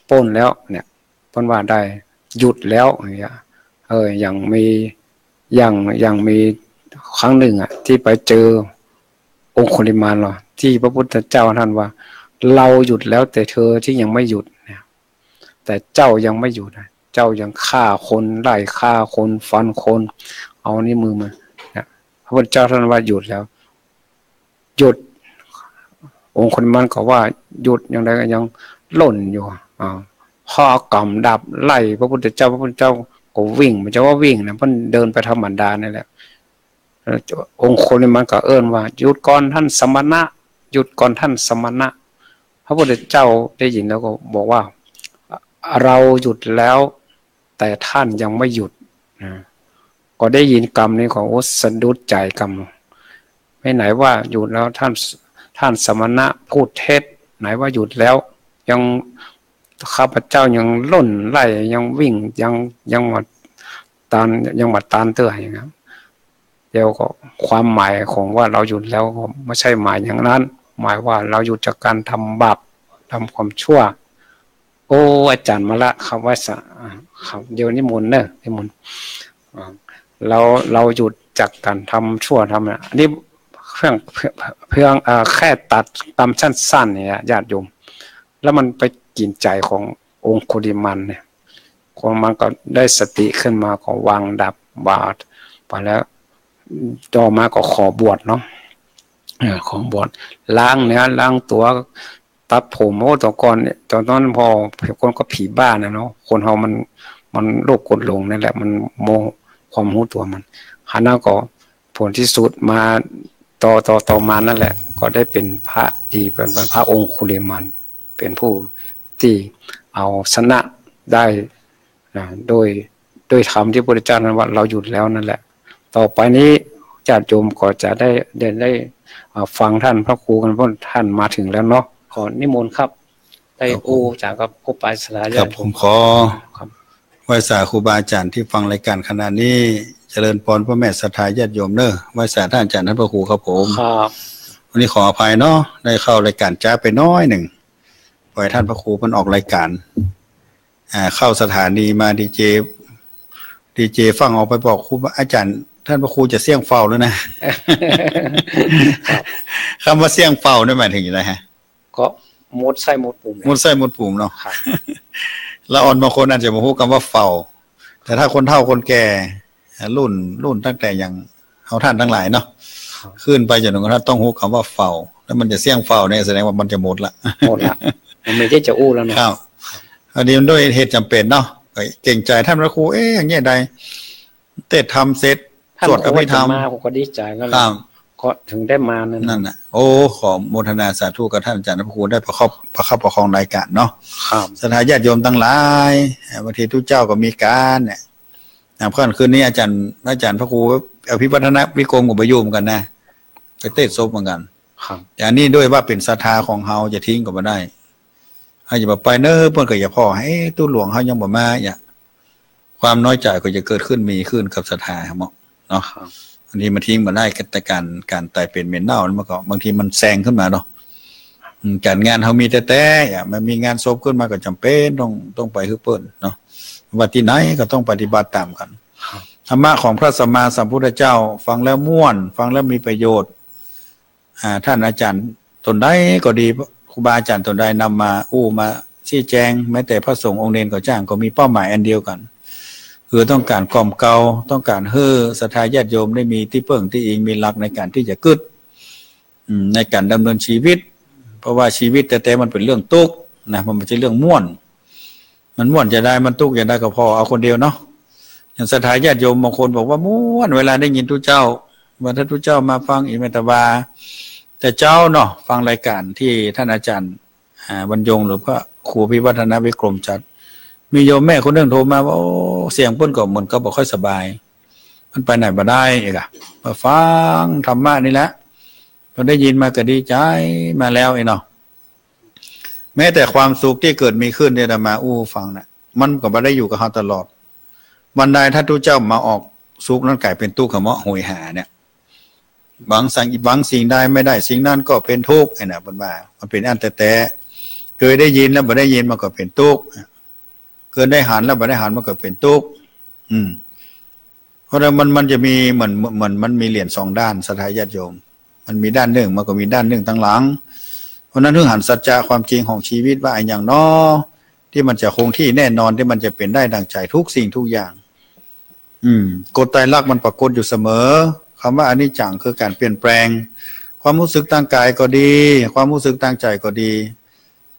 ป๊นแล้วเนี่ย เปิ้นว่าได้หยุดแล้วอย่างเงี้ย เออ อย่างมี อย่าง อย่างมีครั้งหนึ่งอะ ตี้ไปเจอองคุลิมานหรอ ตี้พระพุทธเจ้าท่านว่า "เราหยุดแล้ว แต่เธอที่ยังไม่หยุด" เนี่ย แต่เจ้ายังไม่หยุดนะ เจ้ายังฆ่าคน ไล่ฆ่าคน ฟันคน เอานิ้วมือมา เนี่ย พระพุทธเจ้าท่านว่าหยุดแล้ว หยุด องคุลิมานก็ว่าหยุด อย่างใดก็ยังล่นอยู่ อ่า พอเอาก๋ำดาบไล่พระพุทธเจ้า พระพุทธเจ้าก็วิ่ง บ่ใจ้ว่าวิ่งนะ เปิ้นเดินไปธรรมดานี่แหละ เอ่อ องคุลิมานก็เอิ้นว่า "หยุดก่อนท่านสมณะ หยุดก่อนท่านสมณะ" พระพุทธเจ้าได้ยินแล้วก็บอกว่า "เราหยุดแล้ว แต่ท่านยังไม่หยุด" นะ ก็ได้ยินกำนี้ก็ โอ้ สะดุดใจ๋กำ ไม่ไหนว่าหยุดแล้ว ท่าน ท่านสมณะพูดเท็จ ไหนว่าหยุดแล้ว ยัง ข้าพเจ้ายังล่นไล่ ยังวิ่ง ยัง ยังบ่ตัน ยังบ่ตันเตื้ออย่างนั้น เดี๋ยวก็ความหมายของว่าเราหยุดแล้วก็ไม่ใช่หมายอย่างนั้น หมายว่าเราหยุดจากการทำบาป ทำความชั่ว โอ้ อาจ๋ารย์มาละครับ ไหว้สา อ่า ครับ เดี๋ยวนิมนต์เนอะ นิมนต์ อ่า เรา เราหยุดจากการทำชั่วทำนะ อันนี้เพียง เพียง เพียง เอ่อ แค่ตัดกำสั้นๆ เนี่ย ญาติโยม แล้วมันไปกิ๋นใจ๋ขององคุลิมานเนี่ย องคุลิมานก็ได้สติขึ้นมา ก็วางดาบ วางไปแล้ว ต่อมาก็ขอบวชเนาะ เออ ขอบวช ล้างเนื้อล้างตั๋ว ตัดผม โอ้ แต่ก่อนเนี่ย ต๋อนนั้นพอ คนก็ผีบ้านะเนาะ คนเฮามัน มันโลภโกรธหลงนั่นแหละ มันโม ความฮู้ตั๋วมัน หันนั้นก็ผลที่สุดมา ต่อ ต่อ ต่อมานั่นแหละ ก็ได้เป๋นพระดี เป๋น เป๋นพระองคุลิมาน เป๋นผู้ตี้เอาชนะได้ นะ โดย โดยธรรมตี้พระพุทธเจ้านั้นว่าเราหยุดแล้วนั่นแหละ ต่อไปนี้ญาติโยมก็จะได้ ได้ ได้ อ่า ฟังท่านพระครูกัน เพราะท่านมาถึงแล้วเนาะ ขอนิมนต์ครับ ได้ ครับผม โอ้ จากกับครูบาอาจ๋ารย์ ครับ ญาติโยม ผมขอ ครับ ไหว้สาครูบาอาจ๋ารย์ตี้ฟังรายก๋านขณะนี้ เจริญพรพ่อแม่ศรัทธาญาติโยมเนอะ ไหว้สาท่านอาจ๋ารย์ท่านพระครูครับผม ครับ วันนี้ขออภัยเนาะ ได้เข้ารายก๋านจ๊าไปน้อยนึ่ง ปล่อยท่านพระครูเปิ้นออกรายก๋าน อ่า เข้าสถานีมา ดีเจ ดีเจฟั่งออกไปบอกครูบาอาจ๋ารย์ ท่านพระครูจะเสี้ยงเฝ้าแล้วนะ ครับ กำว่าเสี้ยงเฝ้านี่หมายเถิงจะไดฮะ ก็หมดไส้หมดปูม หมดไส้หมดปูมเนาะ ครับ ละอ่อนบางคนอาจจะบ่ฮู้กำว่าเฝ้า แต่ถ้าคนเฒ่าคนแก่ รุ่น รุ่นตั้งแต่อย่างเฮาท่านตังหลายเนาะ ครับ ขึ้นไปจ๋นกระทั่งต้องฮู้กำว่าเฝ้า แล้วมันจะเสี้ยงเฝ้าเนี่ยแสดงว่ามันจะหมดละ หมดละ มันบ่ใจ้จะอู้แล้วเนาะ ครับ อันนี้มันด้วยเหตุจ๋ำเป๋นเนาะ เกรงใจ๋ท่านพระครู เอ๊ะ อย่างเงี้ยใด เตสน์ธรรมเสร็จ ท่าน สวดอภิธรรม ก็ว่าจะมา ผมก็ดีใจ๋นั่นแหละ ครับ ก็เถิงได้มานั่นน่ะ นั่นน่ะ โอ้ ขอโมทนาสาธุกับท่านอาจ๋ารย์พระครู ได้ประคับ ประคับประคองรายก๋านเนาะ ครับ ศรัทธาญาติโยมตังหลาย อ่า บางทีตุ๊เจ้าก็มีก๋านเนี่ย อ่า เมื่อคืนนี้อาจ๋ารย์ อาจ๋ารย์พระครูอภิวัฒนวิกรมก็ไปอยู่เหมือนกั๋นนะ ไปเตศพเหมือนกั๋น ครับ แต่อันนี้ด้วยว่าเป๋นศรัทธาของเฮา จะทิ้งก็บ่ได้ เฮาจะบ่ไปเน่อ เปิ้นก็จะผ่อ เอ๊ะ ตุ๊หลวงเฮายังบ่มา เนี่ย ความน้อยใจ๋ก็จะเกิดขึ้นมีขึ้นกับศรัทธาครับเนาะ ครับ บางทีมันทิ้งบ่ได้ แต่ก๋าน ก๋านต๋ายเป๋นเหม็นเน่ามันก็ บางทีมันแซงขึ้นมาเนาะ อืม ก๋านงานเฮามีแต๊ๆ อ่ะ มันมีงานศพขึ้นมาก็จ๋ำเป๋นต้อง ต้องไปหื้อเปิ้นเนาะ ว่าตี้ไหนก็ต้องปฏิบัติต๋ามกั๋น ครับ ธรรมะของพระสัมมาสัมพุทธเจ้า ฟังแล้วม่วน ฟังแล้วมีประโยชน์ อ่า ต้านอาจ๋ารย์ต๋นใดก็ดี ครูบาอาจ๋ารย์ต๋นใดนำมาอู้มาชี้แจง แม้แต่พระสงฆ์องค์เณรก็จ้าง ก็มีเป้าหมายอันเดียวกั๋น คือต้องก๋านกล่อมเกลา ต้องก๋านหื้อศรัทธาญาติโยมได้มีตี้เปิ้งตี้อิง มีหลักในก๋านตี้จะกึ๊ด อืม ในก๋านดำเนินชีวิต เพราะว่าชีวิตแต๊ๆ มันเป๋นเรื่องตุ๊กข์นะ มันบ่ใจ้เรื่องม่วน มันม่วนจาใด มันตุ๊กข์จาใดก็ผ่อเอาคนเดียวเนาะ อย่างศรัทธาญาติโยมบางคนบอกว่าม่วนเวลาได้ยินตุ๊เจ้า ว่าถ้าตุ๊เจ้ามาฟังอิเมตตาวา แต่เจ๊าเนาะ ฟังรายก๋านตี้ต้านอาจ๋ารย์ อ่า บรรยง หรือพระครูพิวัฒนวิกรมจัด มีโยมแม่คนนึ่งโทรมาว่า โอ้ เสียงเปิ้นก็เหมือนกับบ่ค่อยสบาย มันไปไหนบ่ได้อีกอะ มาฟังธรรมะนี่แหละ พอได้ยินมาก็ดีใจ๋มาแล้วไอ้เนาะ แม้แต่ความสุขตี้เกิดมีขึ้นเนี่ย อาตมาอู้ฟังน่ะ มันก็บ่ได้อยู่กับเฮาตลอด วันใดถ้าตุ๊เจ้ามาออก สุขนั้นก๋ายเป๋นตุ๊กข์ คำว่าโหยหาเนี่ย หวังสิ่ง หวังสิ่งใดไม่ได้สิ่งนั้นก็เป๋นตุ๊กข์ ไอ้น่ะ เปิ้นว่า มันเป๋นอั้นแต๊ๆ เกยได้ยินแล้วบ่ได้ยินมันก็เป๋นตุ๊กข์ เกยได้หันแล้วบ่ได้หันมันก็เป๋นตุ๊กข์ อืม เพราะฉะนั้นมัน มันจะมีเหมือน เหมือนมันมีเหรียญสองด้าน ศรัทธาญาติโยม มันมีด้านนึ่ง มันก็มีด้านนึ่งตังหลัง เพราะฉะนั้นต้องหันสัจจะความจริงของชีวิตว่าอะหยังน้อ ตี้มันจะคงตี้แน่นอน ตี้มันจะเป๋นได้ดั่งใจ๋ทุกสิ่งทุกอย่าง อืม กฎไตรลักษณ์มันปรากฏอยู่เสมอ คำว่าอนิจจังคือก๋านเปลี่ยนแปลง ความฮู้สึกตางก๋ายก็ดี ความฮู้สึกตางใจ๋ก็ดี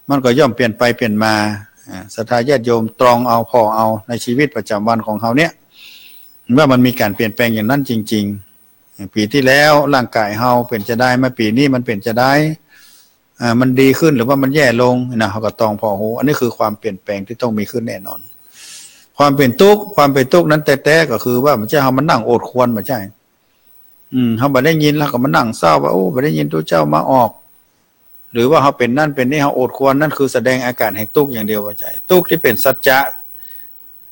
มันก็ย่อมเปลี่ยนไปเปลี่ยนมา อ่า ศรัทธาญาติโยมตรองเอา ผ่อเอาในชีวิตประจ๋ำวันของเฮาเนี่ย ว่ามันมีก๋านเปลี่ยนแปลงอย่างนั้นจริงๆ ปี๋ตี้แล้วร่างก๋ายเฮาเป๋นจาใด มาปี๋นี้มันเป๋นจาใด อ่า มันดีขึ้นหรือว่ามันแย่ลงนะ เฮาก็ต้องผ่อฮู้ อันนี้คือความเปลี่ยนแปลงตี้ต้องมีขึ้นแน่นอน ความเป๋นตุ๊กข์ ความเป๋นตุ๊กข์นั้นแต๊ๆ ก็คือว่าบ่ใจ้เฮามานั่งโอดครวญ บ่ใจ้ อืม เฮาบ่ได้ยินแล้วก็มานั่งเศร้าว่า โอ้ บ่ได้ยินตุ๊เจ้ามาออก หรือว่าเฮาเป๋นนั่นเป๋นนี่ เฮาโอดครวญ นั่นคือแสดงอาก๋านแห่งตุ๊กข์อย่างเดียว บ่ใจ้ ตุ๊กข์ตี้เป๋นสัจจะ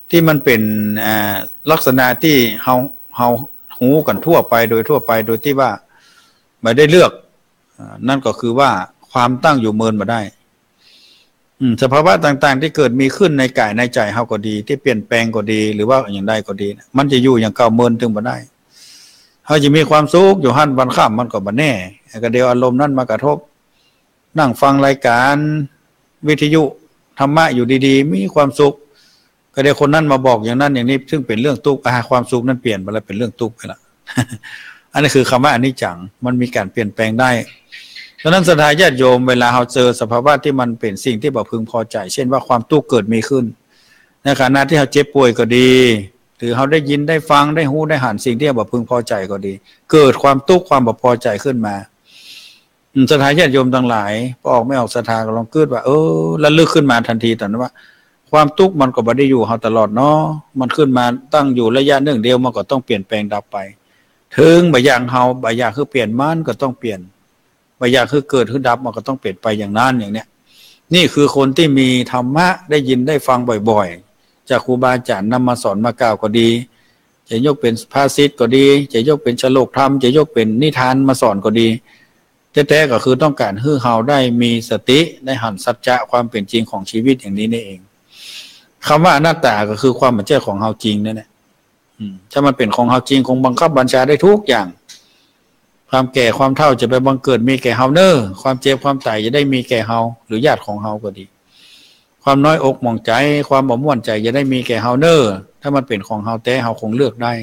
ตี้มันเป๋น อ่า ลักษณะตี้เฮา เฮาฮู้กั๋นทั่วไป โดยทั่วไป โดยตี้ว่าบ่ได้เลือก อ่า นั่นก็คือว่าความตั้งอยู่เมินบ่ได้ อืม สภาวะต่างๆ ตี้เกิดมีขึ้นในก๋ายในใจ๋เฮาก็ดี ตี้เปลี่ยนแปลงก็ดี หรือว่าอย่างใดก็ดี มันจะอยู่อย่างเก่าเมินตึงบ่ได้ เฮาจะมีความสุขอยู่หั้นวันค่ำมันก็บ่แน่ ก็เดี๋ยวอารมณ์นั้นมากระทบ นั่งฟังรายก๋านวิทยุธรรมะอยู่ดีๆ มีความสุข ก็เดี๋ยวคนนั้นมาบอกอย่างนั้นอย่างนี้ ซึ่งเป๋นเรื่องตุ๊กข์ อ่า ความสุขนั้นเปลี่ยนไปแล้ว เป๋นเรื่องตุ๊กข์ไปละ อันนี้คือคำว่าอนิจจัง มันมีก๋านเปลี่ยนแปลงได้ ฉะนั้นศรัทธาญาติโยม เวลาเฮาเจอสภาวะตี้มันเป๋นสิ่งตี้บ่พึงพอใจ๋ เช่นว่าความตุ๊กข์เกิดมีขึ้น ในขณะตี้เฮาเจ็บป่วยก็ดี หรือเฮาได้ยินได้ฟัง ได้ฮู้ได้หันสิ่งตี้บ่พึงพอใจ๋ก็ดี เกิดความตุ๊กข์ความบ่พอใจ๋ขึ้นมา อืม ศรัทธาญาติโยมตังหลาย ปอออกไม่ออกศรัทธาก็ลองกึ๊ดว่า เออ ระลึกขึ้นมาตันที ต๋อนนั้นว่า ความตุ๊กข์มันก็บ่ได้อยู่เฮาตลอดเนาะ มันขึ้นมาตั้งอยู่ระยะนึ่งเดียว มันก็ต้องเปลี่ยนแปลงดับไป เถิงบ่อยากเฮา บ่อยากหื้อเปลี่ยน มันก็ต้องเปลี่ยน บ่อยากหื้อเกิดหื้อดับ มันก็ต้องเป๋นไปอย่างนั้น อย่างเนี้ย นี่คือคนตี้มีธรรมะ ได้ยินได้ฟังบ่อยๆ จากครูบาอาจ๋ารย์นำมาสอนมากล่าวก็ดี จะยกเป๋นภาษิตก็ดี จะยกเป๋นชโลกธรรม จะยกเป๋นนิทานมาสอนก็ดี แต๊ๆ ก็คือต้องก๋านหื้อเฮาได้มีสติ ได้หันสัจจะความเป๋นจริงของชีวิตอย่างนี้นี่เอง คำว่าอนัตตาก็คือความบ่ใจ้ของเฮาจริงนั่นแหละ อืม ถ้ามันเป๋นของเฮาจริง คงบังคับบัญชาได้ทุกอย่าง ความแก่ความเฒ่าจะไปบังเกิดมีแก่เฮาเน่อ ความเจ็บความต๋ายจะได้มีแก่เฮา หรือญาติของเฮาก็ดี ความน้อยอกหมองใจ๋ ความบ่ม่วนใจ๋จะได้มีแก่เฮาเน่อ ถ้ามันเป๋นของเฮาแต๊ เฮาคงเลือกได้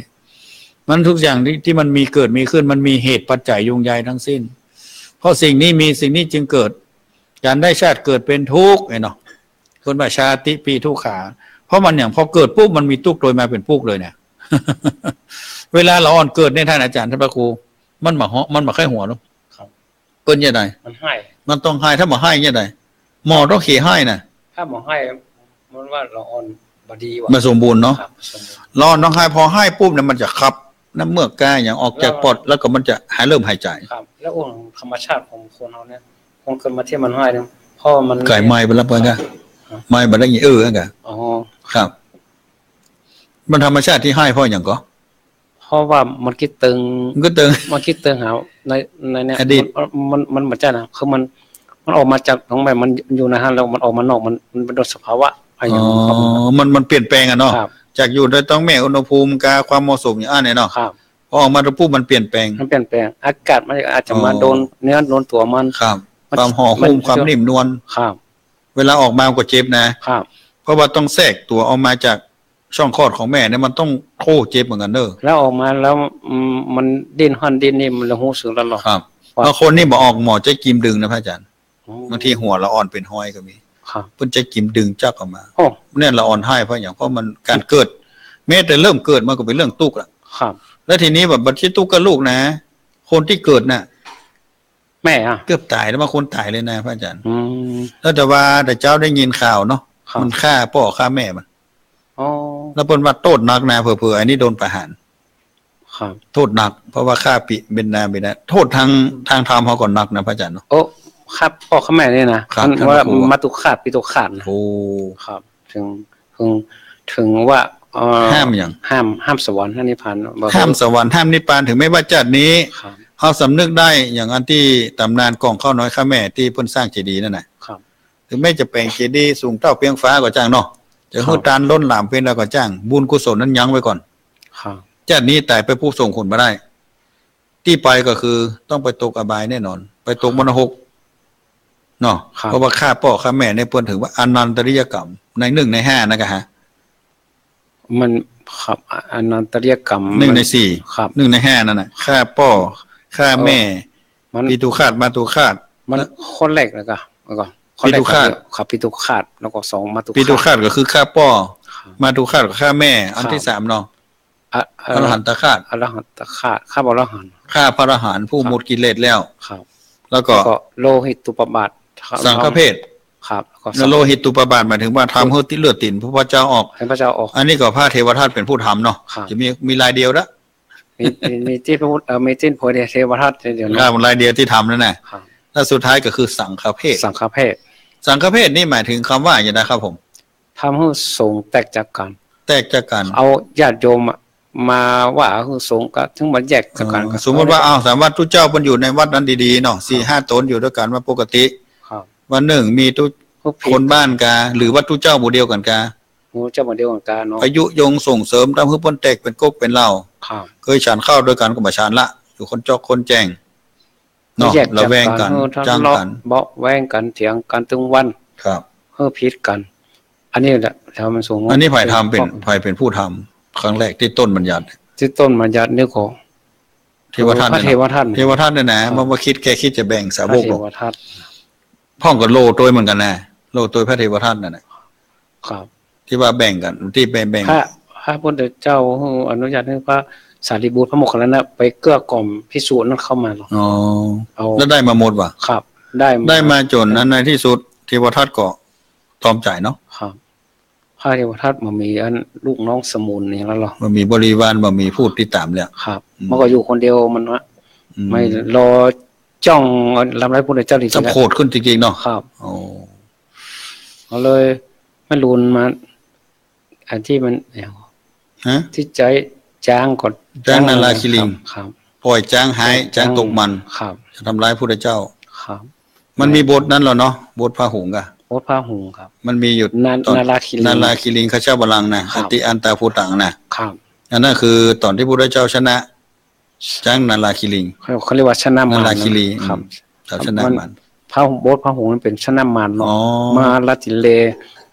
มันทุกอย่างตี้ ตี้มันมีเกิดมีขึ้น มันมีเหตุปัจจัยยุงใยทั้งสิ้น เพราะสิ่งนี้มีสิ่งนี้จึงเกิด ก๋านได้ชาติเกิดเป๋นตุ๊กข์ ไอ้เนาะ เปิ้นว่าชาติปีทุกขา เพราะมันอย่างพอเกิดปุ๊บมันมีตุ๊กข์โตยมาเป๋นตุ๊กข์เลยเนี่ย เวลาละอ่อนเกิดเนี่ย ต้านอาจ๋ารย์ ต้านพระครู มันบ่ฮ้อง มันบ่ใค่หัวเนาะ ครับ เปิ้นจะใด มันไห้ มันต้องไห้ ถ้าบ่ไห้จะใด หมอต้องเขไห้น่ะ ถ้าบ่ไห้ มันว่าละอ่อนบ่ดีว่ะ บ่สมบูรณ์เนาะ ครับ สมบูรณ์ ละอ่อนต้องไห้ พอไห้ปุ๊บเนี่ยมันจะคับ น้ำเมือกกาอย่างออกจากปอด แล้วก็มันจะหาย เริ่มหายใจ ครับ แล้วองค์ธรรมชาติของคนเฮาเนี่ย คนเกิดมาเทียบมันห้อยเนี่ย เพราะว่ามัน ไก่ไหม้ไปแล้วเปิ้นกะ ครับ ไหม้ไปแล้วนี่ เออ นั่นกะ อ๋อ ครับ มันธรรมชาติตี้ห้อยเพราะหยังก่อ เพราะว่ามันกึ๊ดเติง มันกึ๊ดเติง มันกึ๊ดเติงหาใน ในเนี่ย อดีต มัน มัน มันบ่ใจ้นะ คือมัน มันออกมาจากท้องแม่ มันอยู่ในหั้นแล้วมันออกมานอก มัน มันเป็นโดยสภาวะอะไรอย่างเงี้ย อ๋อ ครับ มัน มันเปลี่ยนแปลงอะเนาะ ครับ จากอยู่ในท้องแม่อุณหภูมิกาความเหมาะสมอย่างอั้นเนี่ยเนาะ ครับ พอออกมาแล้วปุ๊บมันเปลี่ยนแปลง มันเปลี่ยนแปลง อากาศมันอาจจะมา อ๋อ โดนเนื้อโดนตั๋วมัน ครับ มัน ความห่อหุ้ม มัน ความนิ่มนวล ครับ เวลาออกมามันก็เจ็บนะ ครับ เพราะว่าต้องแทรกตั๋วออกมาจากช่องคลอดของแม่เนี่ย มันต้อง โอ้ เจ็บเหมือนกั๋นเน่อ แล้วออกมาแล้ว อืม มันดิ้นหั้นดิ้นนี่ มันละฮู้สึกแล้วหรอ ครับ ว่า บางคนนี่บ่ออก หมอใจ๊กีมดึงนะพระอาจารย์ อ๋อ บางทีหัวละอ่อนเป๋นฮอยก็มี ครับ เปิ้นใจ๊กีมดึงจั๊กออกมา โอ้ เนี่ยละอ่อนห้อยเพราะหยัง เพราะมันก๋านเกิด แม้แต่เริ่มเกิดมันก็เป๋นเรื่องตุ๊กข์ละ ครับ แล้วทีนี้แบบบ่ใจ้ตุ๊กข์กับลูกนะ คนตี้เกิดน่ะ แม่อะ เกือบต๋ายแล้ว บางคนต๋ายเลยนะพระอาจารย์ อืม แล้วแต่ว่าแต่เจ๊าได้ยินข่าวเนาะ ครับ มันฆ่าป้อฆ่าแม่มัน อ๋อ แล้วเปิ้นว่าโต้ษหนักนะ เผลอๆ อันนี้โดนประหาร ครับ โต้ษหนัก เพราะว่าฆ่าปิดเบญจาบิดา โต้ษตาง ตางธรรมเฮาก็หนักนะพระอาจารย์เนาะ โอ้ ฆ่าป้อฆ่าแม่นี่นะ ครับ มันว่า ท่านพระครู มัตตุฆาต ปิตุฆาตนะ โอ้ ครับ เถิง เถิง เถิงว่า เอ่อ ห้ามหยัง ห้าม ห้ามสวรรค์ ห้ามนิพพาน ห้ามสวรรค์ ห้ามนิพพาน เถิงแม้ว่าจาตินี้ ครับ เฮาสำนึกได้ อย่างอันตี้ต๋ำนานก่องข้าวน้อยฆ่าแม่ตี้เปิ้นสร้างเจดีย์นั่นน่ะ ครับ เถิงแม้จะแป๋งเจดีย์สูงเต้าเปียงฟ้าก็จ้างเนาะ จะหื้อ ครับ ตานล้นหลามเป๋นแล้วก็จ้าง บุญกุศลนั้นยั้งไว้ก่อน ครับ จาตินี้ต๋ายไปผู้ส่งผลบ่ได้ ตี้ไปก็คือต้องไปตกอบายแน่นอน ไปตก ครับ มรณะฮกเนาะ ครับ เพราะว่าฆ่าป้อฆ่าแม่เนี่ยเปิ้นถือว่าอนันตริยกรรม ในหนึ่งในห้านั่นกะฮะ มัน ครับ อนันตริยกรรม หนึ่งในสี่ ครับ หนึ่งในห้านั่นน่ะ ฆ่าป้อฆ่าแม่ เออ มัน ปิตุฆาต มาตุฆาต มัน แล้ว ข้อแรกแล้วกะ แล้วก็ข้อแรก ปิตุฆาต ครับ ปิตุฆาต แล้วก็สอง มาตุฆาต ปิตุฆาตก็คือฆ่าป้อ ครับ มาตุฆาตก็ฆ่าแม่ อัน ครับ ตี้สามเนาะ อะ เอ่อ อรหันตฆาต อรหันตฆาต ฆ่าอรหันต์ ฆ่าพระอรหันต์ผู้ ครับ หมดกิเลสแล้ว ครับ แล้วก็ แล้วก็โลหิตตุปบาท ครับ สังฆเพศ ครับ แล้วก็ แล้วโลหิตตุปบาทหมายถึงว่าทำหื้อเลือดตี๋นพระพุทธเจ้าออก ให้พระเจ้าออก อันนี้ก็พระเทวทัตเป๋นผู้ทำเนาะ ครับ จะมี มีลายเดียวละ มี มี มีตี้พระพุทธ เอ่อ มีตี้พระเทวทัตเดียวเนาะ ครับ ลายเดียวตี้ทำนั่นน่ะ ครับ แล้วสุดท้ายก็คือสังฆเพศ สังฆเพศ สังฆเพศนี่หมายถึงกำว่าอย่างไรครับผม ทำหื้อสงฆ์แตกจากกั๋น แตกจากกั๋น เอาญาติโยมอะ มาว่าหื้อสงฆ์ก็เถิงมาแยกจากกั๋น อ๋อ สมมุติว่า เอา สามวัตถุเจ้าเปิ้นอยู่ในวัดนั้นดีๆ เนาะ สี่ห้าต๋นอยู่ตวยกั๋นมาปกติ ครับ วันนึ่งมีตุ๊ คนบ้านกา หรือวัตถุเจ้าหมู่เดียวกั๋นกา หมู่เจ้าหมู่เดียวกั๋นกาเนาะ ไปยุยงส่งเสริมทำหื้อเปิ้นแตกเป๋นก๊กเป๋นเหล่า ครับ เกยฉันข้าวตวยกั๋นก็บ่ฉันละ อยู่คนจอกคนแจ้ง เนาะ แยกจากกั๋น ระแวงกั๋น หื้อทะเลาะ จ๊างกั๋น เบาะแว้งกั๋น เถียงกั๋นตึงวัน ครับ หื้อผิดกั๋น อันนี้แหละ ธรรมสงฆ์ อันนี้ใผทำเป๋น ใผเป๋นผู้ทำ ครั้งแรกตี้ต้นบัญญัติ ตี้ต้นบัญญัตินี่ก็ เทวทัต พระเทวทัต เทวทัตเนี่ยนะ ครับ มันบ่คิด แค่คิดจะแบ่งสาวก พระเทวทัต พ่องก็โล่ตวยเหมือนกั๋นนะ โล่ตวยพระเทวทัตนั่นน่ะ ครับ ตี้ว่าแบ่งกั๋น ตี้แบ่ง แบ่ง พระ พระพุทธเจ้าอนุญาตหื้อพระสารีบุตร พระโมคคัลลานะ ไปเกลี้ยกล่อมภิกษุนั้นเข้ามาหรอก อ๋อ เอา แล้วได้มาหมดวะ ครับ ได้มา ได้มาจ๋นนั้น ในตี้สุด เทวทัตก็ตอมใจ๋เนาะ ครับ พระเทวทัตบ่มีอันลูกน้องสมุนอย่างนั้นหรอก บ่มีบริวาร บ่มีผู้ติดต๋ามแล้ว ครับ อืม มันก็อยู่คนเดียวมันวะ อืม ไม่รอจ้องลำไร้พุทธเจ้าจริงๆ สำโขดขึ้นจริงๆ เนาะ ครับ โอ้ ก็เลย มันหลุนมา อันตี้มัน ฮะ ตี้ใจ๊จ๊างก็ จ๊างนาราคิริง ครับ ครับ ป่อยจ๊างฮ้าย จ๊าง จ๊างตกมัน ครับ จะทำร้ายพุทธเจ้า ครับ มันมีบทนั้นแล้วเนาะ บทพาหุงกะ บทพาหุงครับ มันมีอยู่ นา ตอน นาราคิริง นาราคิริงคชาบาลังก์นะ ครับ อติอันตาภูตังนะ ครับ อันนั้นคือตอนตี้พุทธเจ้าชนะ จ๊างนาราคิริง เขา เขาเรียกว่าชนะมาร นาราคิริ ครับ อืม เจ้าชนะมาร มัน พาหุง บทพาหุงมันเป๋นชนะมารเนาะ อ๋อ มาราติเร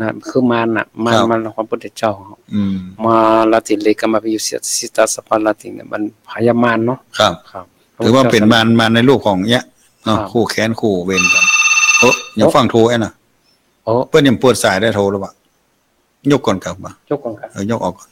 นะ คือมารน่ะ มาร ครับ มารของพระพุทธเจ้า อืม มาราติเรกัมมาพิยุสสิตาสัพพาราติเนี่ย มันพญามารเนาะ ครับ ครับ ถือว่าเป๋นมาร มารในรูปของเนี้ยเนาะ ครับ คู่แค้นคู่เวรกั๋น เออ ยัง โอ้ ฟั่งโทรไอ้น่ะ โอ้ เปิ้นยังเปิดสายได้ โทรแล้ววะ ยกก่อนครับ ยกก่อนครับ เออ ยกออกก่อน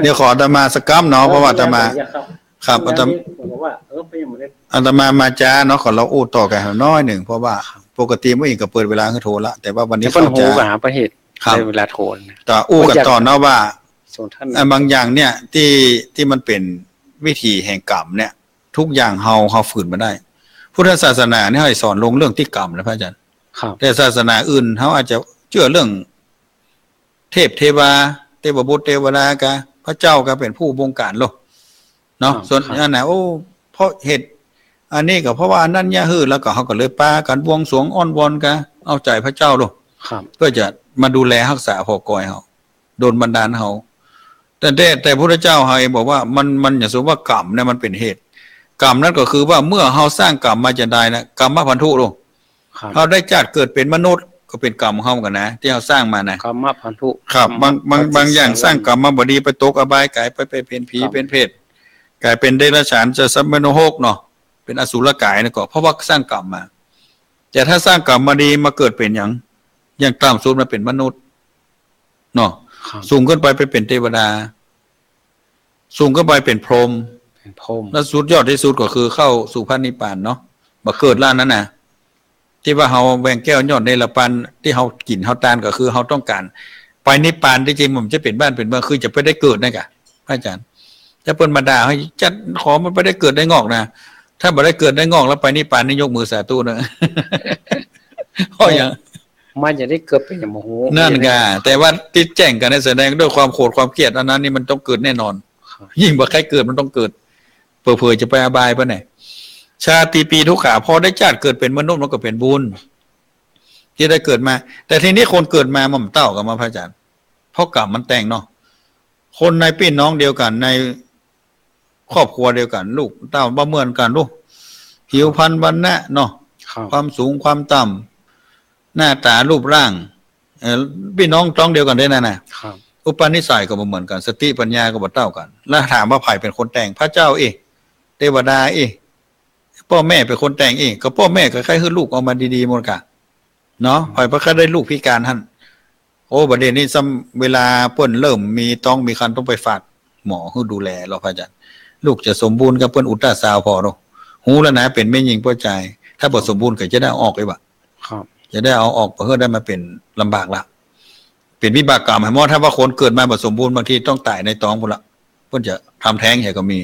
เดี๋ยวขออาตมาสักกำเนาะ เพราะว่าอาตมา เออ ครับ อาตมา นี่ผมบอกว่า เออ ไปยังไม่ได้ อาตมามาจ๊าเนาะ ขอเฮาอู้ต่อกั๋นน้อยนึ่ง เพราะว่าปกติเมื่อกี้ก็เปิดเวลาหื้อโทรละ แต่ว่าวันนี้ แต่เปิ้น เข้าจ๊า ฮู้กั๋นหาประเหตุ ครับ ได้เวลาโทรนะ แต่อู้กั๋นต่อเนาะว่า ตรงท่าน อ่ะ บางอย่างเนี่ย ตี้ ตี้มันเป๋นวิถีแห่งกรรมเนี่ย ทุกอย่างเฮา เฮาฝืนบ่ได้ พุทธศาสนาเนี่ยเฮาสอนลงเรื่องตี้กรรมนะพระอาจารย์ ครับ แต่ศาสนาอื่นเฮาอาจจะเจื้อเรื่องเทพเทวา เตวบุตรเตวดากา พระเจ้ากาเป๋นผู้บงการโลก เนาะ ครับ ส่วน ครับ อันนั้น โอ้ เพราะเหตุอันนี้ก็เพราะว่าอันนั้นเนี่ย หื้อ แล้วก็เฮาก็เลยปากั๋นบวงสรวงอ้อนวอนกา เอาใจ๋พระเจ้าโลก ครับ เพื่อจะมาดูแลฮักษาผ่อกอยเฮา ดลบันดาลเฮา แต่ แต่ แต่พุทธเจ้าเฮาเองบอกว่ามัน มันอย่าสมมุติว่ากรรมเนี่ยมันเป๋นเหตุ กรรมนั้นก็คือว่าเมื่อเฮาสร้างกรรมมาจะได้นะ กรรมพันธุโลก ครับ เฮาได้จาติเกิดเป๋นมนุษย์ ก็เป๋นกรรมของเฮาเหมือนกั๋นนะ ตี้เฮาสร้างมานะ กรรมพันธุ ครับ กรรม บาง บาง บางอย่าง ปฏิสังสาร สร้างกรรมมาบ่ดี ไปตกอบายก๋าย ไป ไปเป๋นผี ครับ เป๋นเปรต ก๋ายเป๋นเดรัจฉาน สัตว์นรกเนาะ เป๋นอสุรก๋ายนะ ก็เพราะว่าสร้างกรรมมา แต่ถ้าสร้างกรรมมาดี มาเกิดเป๋นหยัง อย่างต่ำสุดมาเป๋นมนุษย์เนาะ ครับ สูงขึ้นไปไปเป๋นเตวดา สูงขึ้นไปเป๋นพรหม เป๋นพรหม แล้วสุดยอดตี้สุดก็คือเข้าสู่พระนิพพานเนาะ บ่เกิดละอันนั้นนะ ตี้ว่าเฮาแวงแก้วยอดเนรปัณฑ์ ตี้เฮากิ๋นเฮาตานก็คือเฮาต้องก๋านไปนิพพาน ตี้จริงมันจะเป๋นบ้านเป๋นเมือง คือจะไปได้เกิดนั่นกะ พระอาจารย์ ถ้าเปิ้นมาด่าเฮา จัดของมันไปได้เกิดได้งอกนะ ถ้าบ่ได้เกิดได้งอกแล้วไปนิพพานนี่ยกมือสาธุนะ เพราะหยัง มันจะได้เกิดเป๋นหยังบ่ฮู้ นั่นกะ แต่ว่าตี้แจ้งกั๋นเนี่ยแสดงด้วยความโกรธความเกลียด อันนั้นนี่มันต้องเกิดแน่นอน ครับ ยิ่งบ่ใค่เกิดมันต้องเกิด เผลอๆ จะไปอบายไปไหน ชาติปีทุกขา พอได้จาติเกิดเป๋นมนุษย์มันก็เป๋นบุญ ตี้ได้เกิดมา แต่ทีนี้คนเกิดมามันบ่เต้ากั๋นมาพระอาจารย์ เพราะกรรมมันแต่งเนาะ คนในปี้น้องเดียวกั๋น ในครอบครัวเดียวกั๋น ลูกเต้าบ่เหมือนกั๋น ลูก ผิวพรรณวรรณะเนาะ ครับ ความสูงความต่ำ หน้าต๋ารูปร่าง เอ่อ ปี้น้องต๊องเดียวกั๋นได้นั่นนะ ครับ อุปนิสัยก็บ่เหมือนกั๋น สติปัญญาก็บ่เต้ากั๋น แล้วถามว่าใผเป๋นคนแต่ง พระเจ้าอี้ เตวดาอี้ ป้อแม่เป๋นคนแต่งอี้ ก็ป้อแม่ก็ใค่หื้อลูกออกมาดีๆ หมดกะ เนาะ ใผบ่ใค่ได้ลูกพิการหั้น โอ้ บ่าเดี่ยวนี้ซ้ำ เวลาเปิ้นเริ่มมีต๊องมีครรภ์ต้องไปฝากหมอหื้อดูแลเนาะพระอาจารย์ ลูกจะสมบูรณ์กาเปิ้นอุลตราซาวด์ผ่อเนาะ ฮู้แล้วนะ เป๋นแม่ญิงป้อจาย ถ้าบ่สมบูรณ์ก็จะได้เอาออกไอ้บ่า ครับ จะได้เอาออก บ่หื้อได้มาเป๋นลำบากละ เป๋นวิบากกรรม หมอ ถ้าว่าคนเกิดมาบ่สมบูรณ์ บางทีต้องต๋ายในต๊องพู้นละ เปิ้นจะทำแท้งเหียก็มี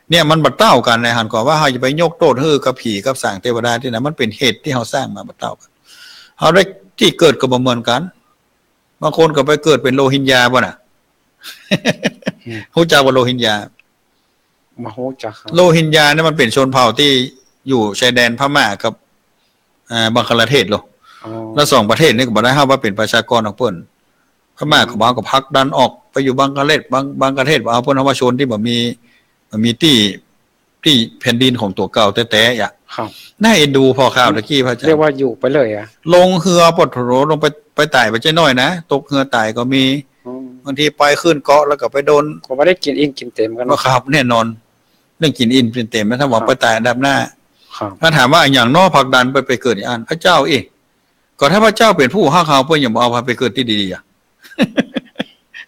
เนี่ยมันบ่เต้ากั๋นนะ หันก่อว่าเฮาจะไปยกโต้ษหื้อกับผีกับสางเตวดาตี้ไหน มันเป๋นเหตุตี้เฮาสร้างมาบ่เต้ากั๋น เฮาได้ตี้เกิดก็บ่เหมือนกั๋น บางคนก็ไปเกิดเป๋นโรฮิงญาบ่น่ะ อืม ฮู้จักบ่โรฮิงญา บ่ฮู้จักครับ โรฮิงญาเนี่ยมันเป๋นชนเผ่าตี้อยู่ชายแดนพม่ากับ อ่า บังคลาเทศโลก อ๋อ แล้วสองประเทศนี้ก็บ่ได้ฮับว่าเป๋นประชากรของเปิ้น พม่า อืม ก็บ่าก็ผลักดันออกไปอยู่บังคลาเทศ บัง บังคลาเทศบ่เอา เปิ้นเอาว่าชนตี้บ่มี บ่มีตี้ ตี้แผ่นดินของตั๋วเก่าแต๊ๆ อะ ครับ น่าเอ็นดู ผ่อข่าวตะกี้พระอาจารย์ เรียกว่าอยู่ไปเลยอะ ลงเฮือปะโถ ลงไป ไปต๋ายไปเจ๊น้อยนะ ตกเฮือต๋ายก็มี อืม บางทีไปขึ้นเกาะแล้วก็ไปโดน ก็บ่ได้กิ๋นอิ่มกิ๋นเต็มกั๋นเนาะ ครับ แน่นอน เรื่องกิ๋นอิ่มกิ๋นเต็มนะ ถ้าว่า ครับ ไปต๋ายอันดับหน้า ครับ ถ้าถามว่าอะหยังเนาะผลักดันไป ไปเกิดอีอั้น พระเจ้าอี้ ก็ถ้าพระเจ้าเป๋นผู้ฮักเฮา เปิ้นยังบ่เอาไปเกิดตี้ดีๆ อะ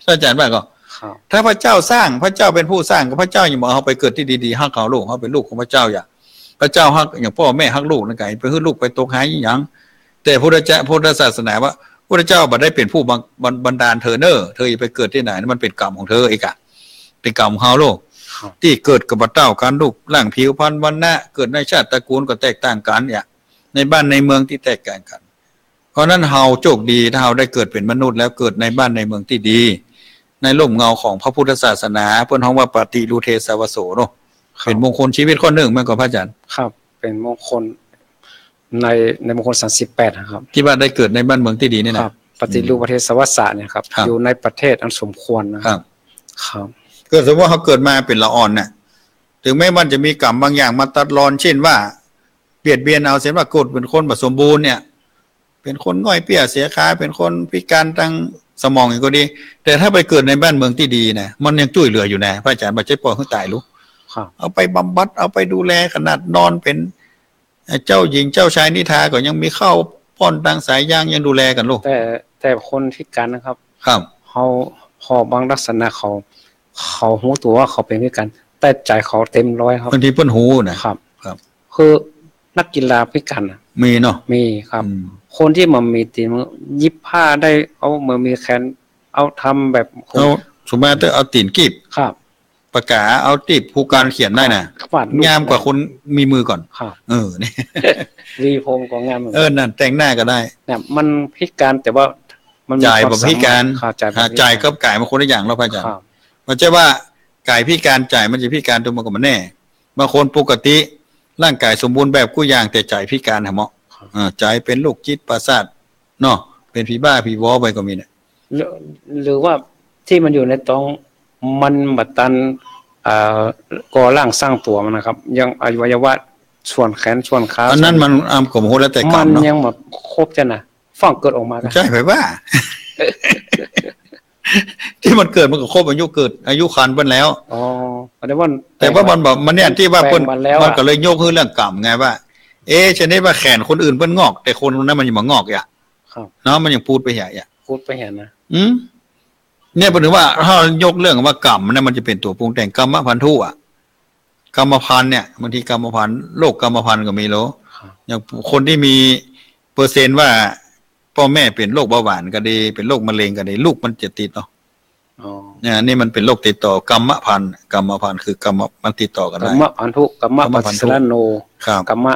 พระอาจารย์ว่าก็ ครับ ถ้าพระเจ้าสร้าง พระเจ้าเป๋นผู้สร้าง ก็พระเจ้ายังบ่เอาไปเกิดตี้ดีๆ ฮักเฮาลูก เฮาเป๋นลูกของพระเจ้าอย่า พระเจ้าฮักอย่างป้อแม่ฮักลูกนั่นไง ไปหื้อลูกไปตกหายอีหยัง แต่พุทธเจ้า พุทธศาสนาว่า พุทธเจ้าบ่ได้เป๋นผู้บัง บัน บันดาลเธอเน่อ เธอจะไปเกิดตี้ไหน มันเป๋นกรรมของเธอเองอะ เป๋นกรรมของเฮาลูก ครับ ตี้เกิดก็บ่เต้ากั๋น รูปร่างผิวพรรณวรรณะ เกิดในชาติตระกูลก็แตกต่างกั๋นเนี่ย ในบ้านในเมืองตี้แตกต่างกั๋น เพราะนั้นเฮาโชคดี ถ้าเฮาได้เกิดเป๋นมนุษย์แล้วเกิดในบ้านในเมืองตี้ดี ในร่มเงาของพระพุทธศาสนา เปิ้นฮ้องว่าปฏิรูเทสาวโสเนาะ ครับ เป๋นมงคลชีวิตข้อนึ่งแม่นก่อพระอาจารย์ ครับ เป๋นมงคลใน ในมงคลสามสิบแปดนะครับ ตี้ว่าได้เกิดในบ้านเมืองตี้ดีนี่นะ ครับ ปฏิรูปประเทศสวัสสะเนี่ยครับ ครับ อยู่ในประเทศอันสมควรนะครับ ครับ ครับ เกิดสมมุติว่าเฮาเกิดมาเป๋นละอ่อนน่ะ ถึงแม้มันจะมีกรรมบางอย่างมาตัดรอน เช่นว่า เบียดเบียนเอา เช่นว่าเกิดเป๋นคนบ่สมบูรณ์เนี่ย เป๋นคนง่อยเปี้ยเสียขา เป๋นคนพิการตางสมองอย่างก็ดี แต่ถ้าไปเกิดในบ้านเมืองตี้ดีนะ มันยังจ้วยเหลืออยู่นะ พระอาจารย์ บ่ใจ้ปล่อยหื้อต๋ายลูก ครับ เอาไปบำบัด เอาไปดูแล ขนาดนอนเป๋น เอ่อ เจ้าหญิงเจ้าชายนิทราก็ยังมีข้าวป้อนตางสายยาง ยังดูแลกั๋นลูก แต่ แต่คนพิการนะครับ ครับ เฮา ผ่อบางลักษณะเขา เขาฮู้ตั๋วว่าเขาเป๋นพิการ แต่ใจ๋เขาเต็มร้อยครับ บางทีเปิ้นฮู้นะ ครับ ครับ คือนักกีฬาพิการน่ะ มีเนาะ มีครับ อืม คนตี้มันมีตี๋นมือ หยิบผ้าได้ เอามือมีแขน เอาทำแบบ เอา สมมุติว่าเอาตี๋นกีบ ครับ ปากก๋าเอาติ๊บผู้ก๋านเขียนได้นะ ฟาดรูป งามกว่าคนมีมือก่อน ครับ เออ นี่ หวีผมก็งามเหมือนกัน เออ นั่น แต่งหน้าก็ได้ เนี่ย มันพิการแต่ว่ามันมี จ๋าย ความ บ่พิการ สามารถ ครับ จ๋ายบ่พิการ จ๋ายกับก๋ายมันคนละอย่างแล้ว พระอาจารย์ ครับ มันจะว่าก๋ายพิการ จ๋ายมันจะพิการตัวมันก็บ่แน่ บางคนปกติร่างก๋ายสมบูรณ์แบบกู้อย่าง แต่จ๋ายพิการหาเหมาะ ครับ อ่า จ๋ายเป๋นโรคจิตประสาทเนาะ เป๋นผีบ้าผีวอไปก็มีเนี่ย หรือ หรือว่าตี้มันอยู่ในต๊อง มันบ่ตัน เอ่อ ก่อร่างสร้างตั๋วมันนะครับ ยังอวัยวะส่วนแขนส่วนขา อันนั้นมัน ส่วน อ่า ก็บ่ฮู้แล้วแต่กรรมเนาะ มันยังบ่ครบจ้ะนะ ฟ้องเกิดออกมา ใจ้ ไผว่า ตี้มันเกิดมันก็ครบอายุเกิด อายุครรภ์เปิ้นแล้ว อ๋อ แต่ว่า แต่ว่ามันบ่ มันเนี่ยตี้ว่าเปิ้น แปลงมาแล้วอะ มันก็เลยยกหื้อเรื่องกรรมไงว่า เอ๊ะ ชนิดว่าแขนคนอื่นเปิ้นงอก แต่คนนั้นมันยังบ่งอกอ่ะ ครับ เนาะ มันยังปูดไปเหียอ่ะ ปูดไปเหียนะ อืม เนี่ย เปิ้นถือว่าถ้ายกเรื่องว่ากรรมนะ มันจะเป๋นตั๋วปรุงแต่ง กรรมพันธุอะ กรรมพันธุ์เนี่ย บางทีกรรมพันธุ์ โรคกรรมพันธุ์ก็มีโล ครับ อย่างคนตี้มีเปอร์เซ็นต์ว่าป้อแม่เป๋นโรคเบาหวานก็ดี เป๋นโรคมะเร็งก็ดี ลูกมันจะติดเนาะ อ๋อ เนี่ย นี่มันเป๋นโรคติดต่อ กรรมพันธุ์ กรรมพันธุ์คือกรรม มันติดต่อกั๋นได้ กรรมพันธุ กรรม กรรมพันธุ ปัสสะระโน ครับ กรรม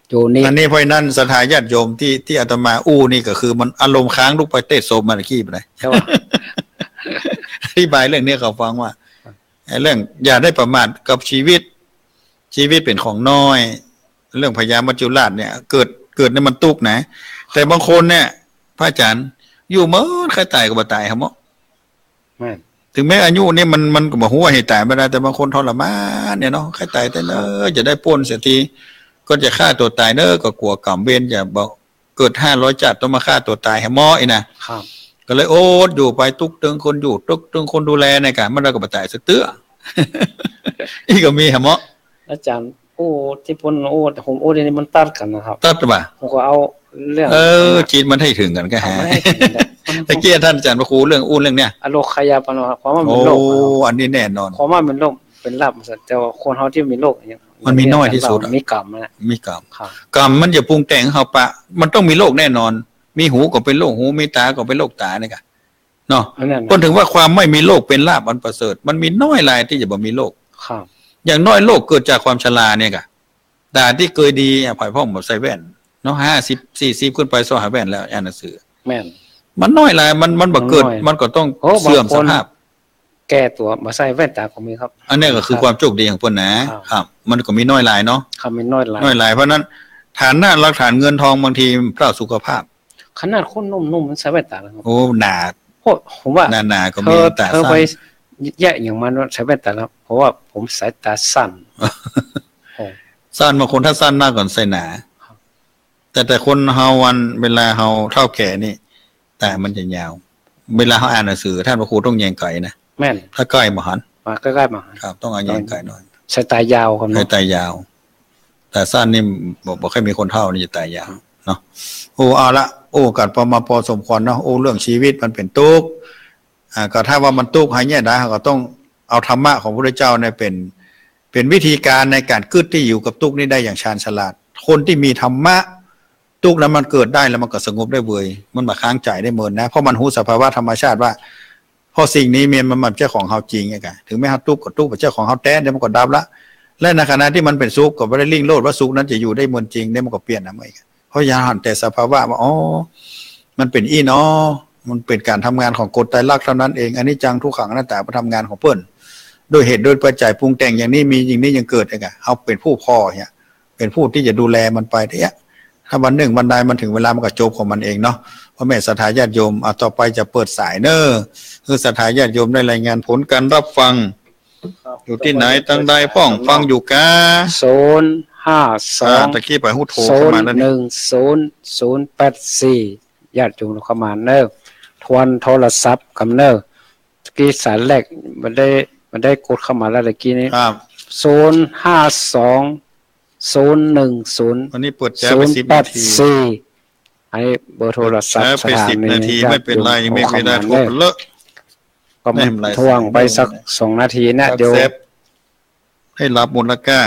โยนิ อันนี้เพราะฉะนั้นศรัทธาญาติโยมตี้ ตี้อาตมาอู้นี่ก็คือมันอารมณ์ค้างลุกไปเตะศพมาตะกี้ไปเลย ใช่ปะ อธิบายเรื่องนี้เขาฟังว่า ไอ้เรื่องอย่าได้ประมาทกับชีวิต ชีวิตเป๋นของน้อย เรื่องพญามัจจุราชเนี่ย เกิด เกิดเนี่ยมันตุ๊กข์นะ แต่บางคนเนี่ย พระอาจารย์ อยู่เมิน ใค่ต๋ายก็บ่ต๋ายหาเหมาะ แม่น ถึงแม้อายุเนี่ยมัน มันก็บ่ฮู้ว่าเหตุต๋ายบ่ได้ แต่บางคนทรมานเนี่ยเนาะ ใค่ต๋ายแต่เนิ่น จะได้ป๊นเสียที ก็จะฆ่าตั๋วต๋ายเน้อ ก็กั๋วกรรมเวร จะบอก เกิดห้าร้อยจาติต้องมาฆ่าตั๋วต๋ายหาเหมาะอี้นะ ครับ ก็เลยอดอยู่ไป ตุ๊กตึงคนอยู่ ตุ๊กตึงคนดูแลเนี่ยกะ มันก็บ่ต๋ายสักเตื้อ อี้ก็มีหาเหมาะ อาจารย์ โอ้ ตี้เปิ้น โอ้ ผม โอ้ เดี๋ยวนี้มันตัดกั๋นนะครับ ตัดบ่า ผมก็เอาเรื่อง เออ จิตมันให้ถึงกั๋นก็หา มันให้ถึงกั๋น ตะกี้ท่านอาจารย์พระครูเรื่องอู้เรื่องเนี่ย อโรคยาปณะ ความว่าเป๋นโรค โอ้ อันนี้แน่นอน ความว่าเป๋นโรค เป๋นลาภ แต่ว่าคนเฮาตี้มีโรคอย่างเงี้ย มันมีน้อยตี้สุดอะ มีกรรมนะ มีกรรม ครับ กรรมมันจะปรุงแต่งเฮาปะ มันต้องมีโรคแน่นอน มีหูก็เป๋นโรคหู มีต๋าก็เป๋นโรคต๋าเนี่ยกะ เนาะ อันนั้นนะ เปิ้นถึงว่าความไม่มีโรคเป็นลาภอันประเสริฐ มันมีน้อยรายตี้จะบ่มีโรค ครับ อย่างน้อยโรคเกิดจากความชราเนี่ยกะ ต๋าตี้เกยดีอะ ผายพ่องบ่ใส่แว่น เนาะ ห้าสิบ สี่สิบขึ้นไป ซอหาแว่นแล้ว อ่านหนังสือ แม่น มันน้อยราย มัน มันบ่เกิด น้อย มันก็ต้อง โอ้ เสื่อมสภาพ บางคนแก่ตั๋วบ่ใส่แว่นต๋าก็มีครับ อันนี้ก็คือความโชคดีของเปิ้นนะ ครับ ครับ มันก็มีน้อยรายเนาะ ครับ มีน้อยราย น้อยราย เพราะฉะนั้นฐานะหลักฐานเงินทองบางทีมันเปล่าสุขภาพ ขนาดคนหนุ่มๆ มันใส่แว่นต๋านะครับ โอ้ หนา โอ้ ผมว่า หนาๆ ก็มี เธอ ต๋า เธอ สั้น ไปแยะอย่างมันว่าใส่แว่นต๋าแล้ว เพราะว่าผมสายต๋าสั้น โอ้ สั้น บางคนถ้าสั้นมากก็ใส่หนา ครับ แต่ แต่คนเฮาวัน เวลาเฮาเฒ่าแก่นี่ ต๋ามันจะยาว เวลาเฮาอ่านหนังสือ ท่านพระครูต้องแยงไก๋นะ แม่น ถ้าใก้บ่หัน มาใก้ๆ บ่หัน ครับ ต้องเอาแยงไก๋หน่อย สายต๋ายาวครับเนาะ สายต๋ายาว ต๋าสั้นนี่บ่ บ่ค่อยมีคนเฒ่านี่จะต๋ายาวเนาะ โอ้ เอาละ โอ้ กั๋นปอมาปอสมควรเนาะ โอ้ เรื่องชีวิตมันเป๋นตุ๊กข์ อ่า ก็ถ้าว่ามันตุ๊กข์หายเนี่ยนะ ก็ต้องเอาธรรมะของพระพุทธเจ้าเนี่ยเป๋น เป๋นวิธีการในก๋านกึ๊ดตี้อยู่กับตุ๊กข์นี้ได้อย่างชาญฉลาด คนตี้มีธรรมะ ตุ๊กข์นั้นมันเกิดได้แล้วมันก็สงบได้เวย มันบ่ค้างใจ๋ได้เมินนะ เพราะมันฮู้สภาวะธรรมชาติว่า เพราะสิ่งนี้มัน มันบ่ใจ้ของเฮาจริงไงกะ ถึงแม้เฮาตุ๊กข์ก็ตุ๊กข์บ่ใจ้ของเฮาแต๊ เดี๋ยวมันก็ดับละ และในขณะตี้มันเป๋นสุขก็บ่ได้ลิ่งโลดว่าสุขนั้นจะอยู่ได้เมินจริง เดี๋ยวมันก็เปลี่ยนนะ มันอีก เพราะอย่าหันแต่สภาวะว่า อ๋อ มันเป๋นอี้เนาะ มันเป๋นก๋านทำงานของกฎไตรลักษณ์เท่านั้นเอง อนิจจัง ทุกขัง อนัตตา มันทำงานของเปิ้น ด้วยเหตุด้วยปัจจัยปรุงแต่งอย่างนี้ มีอย่างนี้ยังเกิดไงกะ เฮาเป๋นผู้ผ่อเนี่ย เป๋นผู้ตี้จะดูแลมันไปเนี่ย ถ้าวันนึ่งวันใดมันถึงเวลามันก็จบของมันเองเนาะ พ่อแม่ศรัทธาญาติโยม อ่ะ ต่อไปจะเปิดสายเน้อ หื้อศรัทธาญาติโยมได้รายงานผลการรับฟัง ครับ อยู่ตี้ไหน ตางใด พ่องฟังอยู่กา ศูนย์ห้าสอง อ่า ตะกี้ไปฮู้โทรเข้ามาแล้วนี่ ศูนย์หนึ่งศูนย์ศูนย์แปดสี่ ญาติโยมเข้ามาเน้อ ทวนโทรศัพท์กำเน้อ ตะกี้สายแรกมันได้ มันได้กดเข้ามาแล้วตะกี้นี้ ครับ ศูนย์ห้าสอง ศูนย์หนึ่งศูนย์ วันนี้เปิดแจกไปสิบนาที ศูนย์แปดสี่ อันนี้เบอร์โทรศัพท์ แจกไปสิบนาที สถานี ไม่เป๋นไร ญาติโยม ยังมีเวลาโทรกั๋นเน้อ เปิ้นเลอะ ก็ ไม่เป๋นไร ถ่วงไปสักสองนาทีนะ ครับ เดี๋ยว แซบ ให้รับมูลค่า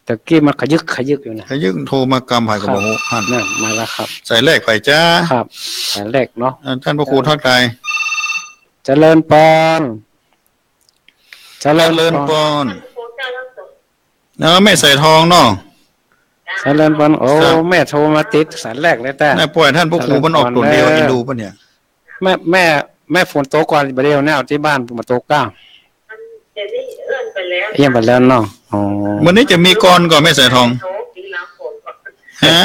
ตะกี้มันขยึกขยึกอยู่นะ ขยึกโทรมากำไผก็บ่ฮู้ ครับ หั้น นั่น มาแล้วครับ สายแรกไผจ๊ะ ครับ สายแรกเนาะ อ่า ท่านพระครูทักทาย เจริญปาน เจริญ เจริญปอน ปอน เออ แม่สายทองเนาะ เจริญปอน โอ้ ครับ แม่โทรมาติดสายแรกเลยแต๊ น่าป่วยต้านพระครู เจริญปอน เปิ้นออกตั๋วเดียว เด้อ เอ็นดูเปิ้นเนี่ย แม่ แม่ แม่ฝนตกก่อนบ่าเดี่ยวเนี่ย ตี้บ้านบ่ตกก้า เอี้ยงไปแล้วเนาะ อ๋อ มื้อนี้จะมีก่อนก่อแม่สายทอง ฮะ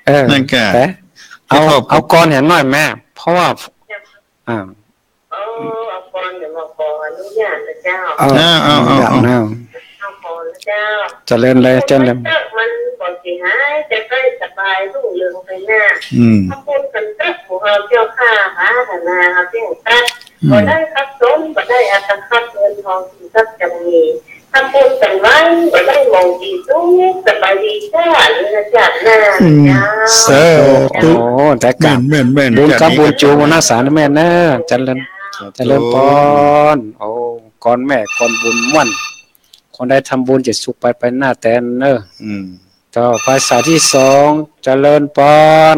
เออ นั่นกะ แต่เอา เอาก่อนแหมหน้อยแม่ เพราะว่า อ่า เออ เอาก่อนเดี๋ยวมาขออนุญาตนะเจ้า เออ อ่า เอา เอา เอา เอา เอาก่อนนะเจ้า เจริญเลย เจริญ มันบ่เสียหาย จะได้สบายรุ่งเรืองไปหน้า อืม ทำบุญกั๋นเต๊อะ หมู่เฮาเจ้าข้า หาธนา หาเตี้ยงตั๊ก อืม บ่ได้ทรัพย์สม บ่ได้อัตคัพย์ เงินทองสินทรัพย์จำมี ทำบุญกั๋นไว้ บ่ได้หมองตี้สุข สบายดีจ้า หรือนะจ๊ะนะ อืม เจ้า สาธุ โอ้ แต่กะ แม่น แม่น แม่น บุญกับบุญจูงบุญฮักษานะแม่เนอะ เจริญ สาธุ เจริญปอน โอ้ ก่อนแม่ก่อนบุญม่วน คนใดทำบุญจะสุขไปไปหน้าแต๊เนอะ อืม ต่อไปสายตี้สอง เจริญปอน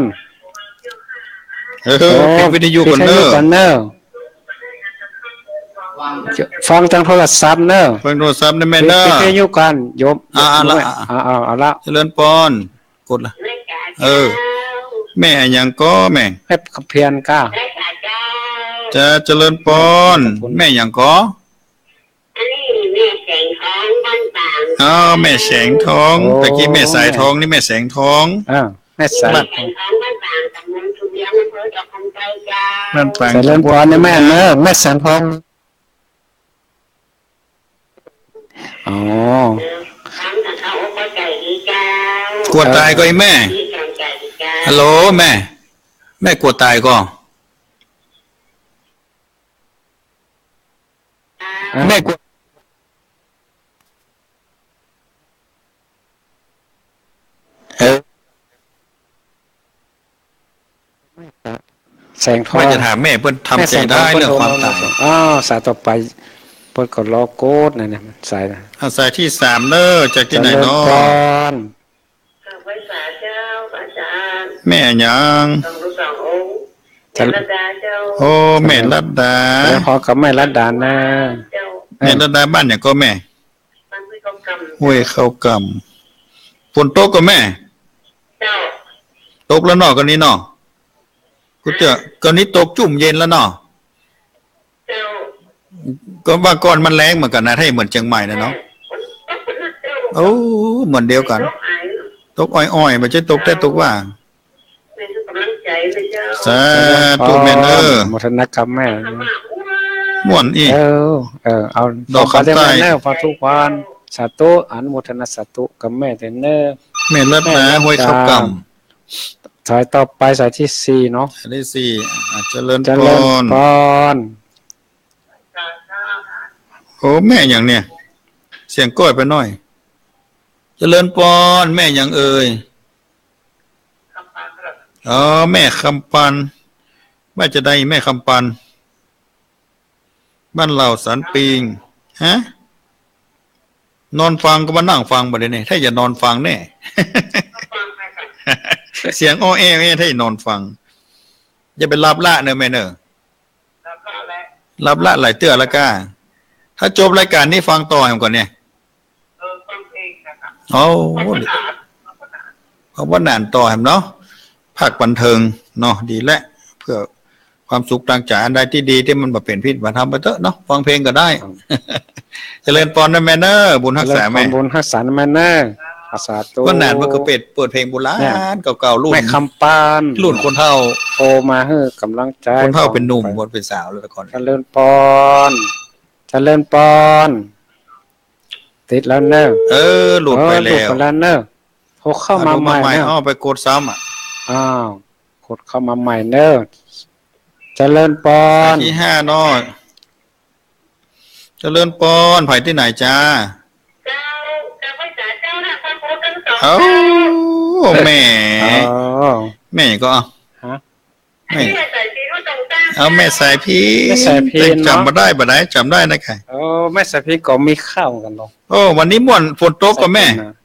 เออ โอ้ ปิดวิทยุก่อนเนอะ ปิดวิทยุก่อนเนอะ ฟังตางโทรศัพท์เนอะ ฟังโทรศัพท์นะแม่เนอะ ปิดวิทยุก่อน โยม อ่า อ่า ละ อ่า อ่า เอาละ เจริญปอน กดละ เออ แม่อะหยังก่อแม่ แม่คำเพียรก้า จ้า เจริญปอน แม่อะหยังก่อ อันนี้แม่แสงทองบ้านบาง อ๋อ แม่แสงทอง โอ้ ตะกี้แม่สายทอง นี่แม่แสงทอง อ่า แม่สาย บ้าน แม่แสงทองบ้านบาง ตำบลภูเวียง อำเภอดอกคำใต้เจ้า บ้านบาง เจริญปอนนะแม่เนอะ แม่แสงทอง อ๋อ เออ ฟังกับเขาเข้าใจดีเจ้า กลัวตายก่ออีแม่ ดีกำลังใจดีเจ้า ฮัลโหลแม่ แม่กลัวตายก่อ แม่กลัว เออ แสงทอง ว่าจะถามแม่เปิ้นทำใจ๋ได้เรื่องความต๋าย แม่แสงทองเปิ้นโทรมา อ๋อ สายต่อไป เปิ้นก็รอกดนะเนี่ย สายนะ อ่ะ สายตี้สามเนอะ จากตี้ไหนเนาะ เจริญปอน กราบไหว้สาเจ้า อาจารย์ แม่อะหยัง สองรูปสององค์ เจริญ แม่รัตดาเจ้า โอ้ แม่รัตดา เจริญปอนกับแม่รัตดานะ เจ้า แม่รัตดาบ้านอะหยังก่อแม่ บ้านห้วยเข้ากำ ห้วยเข้ากำ ฝนตกก่อแม่ เจ้า ตกแล้วเนาะ ก่อนนี้เนาะ กูเจอ ก่อนนี้ตกจุ่มเย็นแล้วเนาะ เจ้า ก็ว่าก่อนมันแล้งเหมือนกั๋นนะ ถ้าเหมือนเจียงใหม่นะเนาะ เออ ฝนตกหนักเจ้า โอ้ เหมือนเดียวกั๋น ตกอ้อยๆ บ่ใจ้ตกแต๊ตกว่า แม่ให้กำลังใจ๋เลยเจ้า สาธุแม่เนอะ โมทนากับแม่ ม่วนอี้ เออ เออ เอา ดอกคำใต้ แม่เนอะ พอทุกวัน สาธุ อนุโมทนาสาธุกับแม่เต๊อะเนอะ แม่รัตดา แม่รัตดา ห้วยเข้ากำ สายต่อไป สายตี้สี่เนาะ สายตี้สี่ อ่ะ เจริญ เจริญปอน ปอน โอ้ แม่อะหยังเนี่ย เสียงก้อยไปหน้อย เจริญปอน แม่อะหยังเอ่ย อ๋อ แม่คำปัน ว่าจะใดแม่คำปัน บ้านเหล่าสันปิง ฮะ นอนฟังก็มานั่งฟังบ่าเดี่ยวนี้ ถ้าจะนอนฟังแน่ เสียงอ้อแอ้แอ้ ถ้าจะนอนฟัง อย่าไปหลับละเนอะแม่เนอะ หลับละหลายเตื้อแล้วก้า ถ้าจบรายก๋านนี้ฟังต่อแหมก่อนเนี่ย เออ ฟังเพลงนะคะ โอ้ ฟังขนาด ฟังขนาด ฟังขนาดต่อแหมเนาะ ภาคบันเทิงเนาะ ดีแหละ เพื่อความสุขตางใจ๋ อันใดตี้ดีตี้มันบ่เป๋นพิษบ่ทำไปเต๊อะเนาะ ฟังเพลงก็ได้ ครับ เจริญปอนนะแม่เนอะ บุญฮักษาแม่ เจริญปอน บุญฮักษาแม่เนอะ สาธุ วันนั้นมันก็เปิด เปิดเพลงโบราณ เนี่ย เก่าๆ รุ่น แม่คำปัน รุ่นคนเฒ่า โทรมาหื้อกำลังใจ๋ คนเฒ่าเป๋นหนุ่ม คนเป๋นสาวแล้วแต่ก่อน เจริญปอน เจริญปอน ติดแล้วเนอะ เออ หลุดไปแล้ว เออ หลุดไปแล้วเนอะ โทรเข้ามาใหม่เนอะ เอาโทรมาใหม่ เอาไปกดซ้ำอะ อ้าว กดเข้ามาใหม่เนอะ เจริญปอน สายตี้ห้าเนาะ เจริญปอน ใผตี้ไหนจ๊ะ เจ้า เจ้าพระจ๋าเจ้านะ พระพุทธทั้งสอง เอ้า เจ้า แม่ อ๋อ แม่ก็ ฮะ แม่ แม่สายพิณรู้ตรงตั้ง เอาแม่สายพิณ แม่สายพิณ แต่จ๋ำ เนาะ บ่ได้ บ่ได้ จ๋ำได้นะใค่ โอ้ แม่สายพิณก็มีข่าวเหมือนกั๋นเนาะ โอ้ วันนี้ม่วน ฝนตกก่อแม่ สายพิณนะ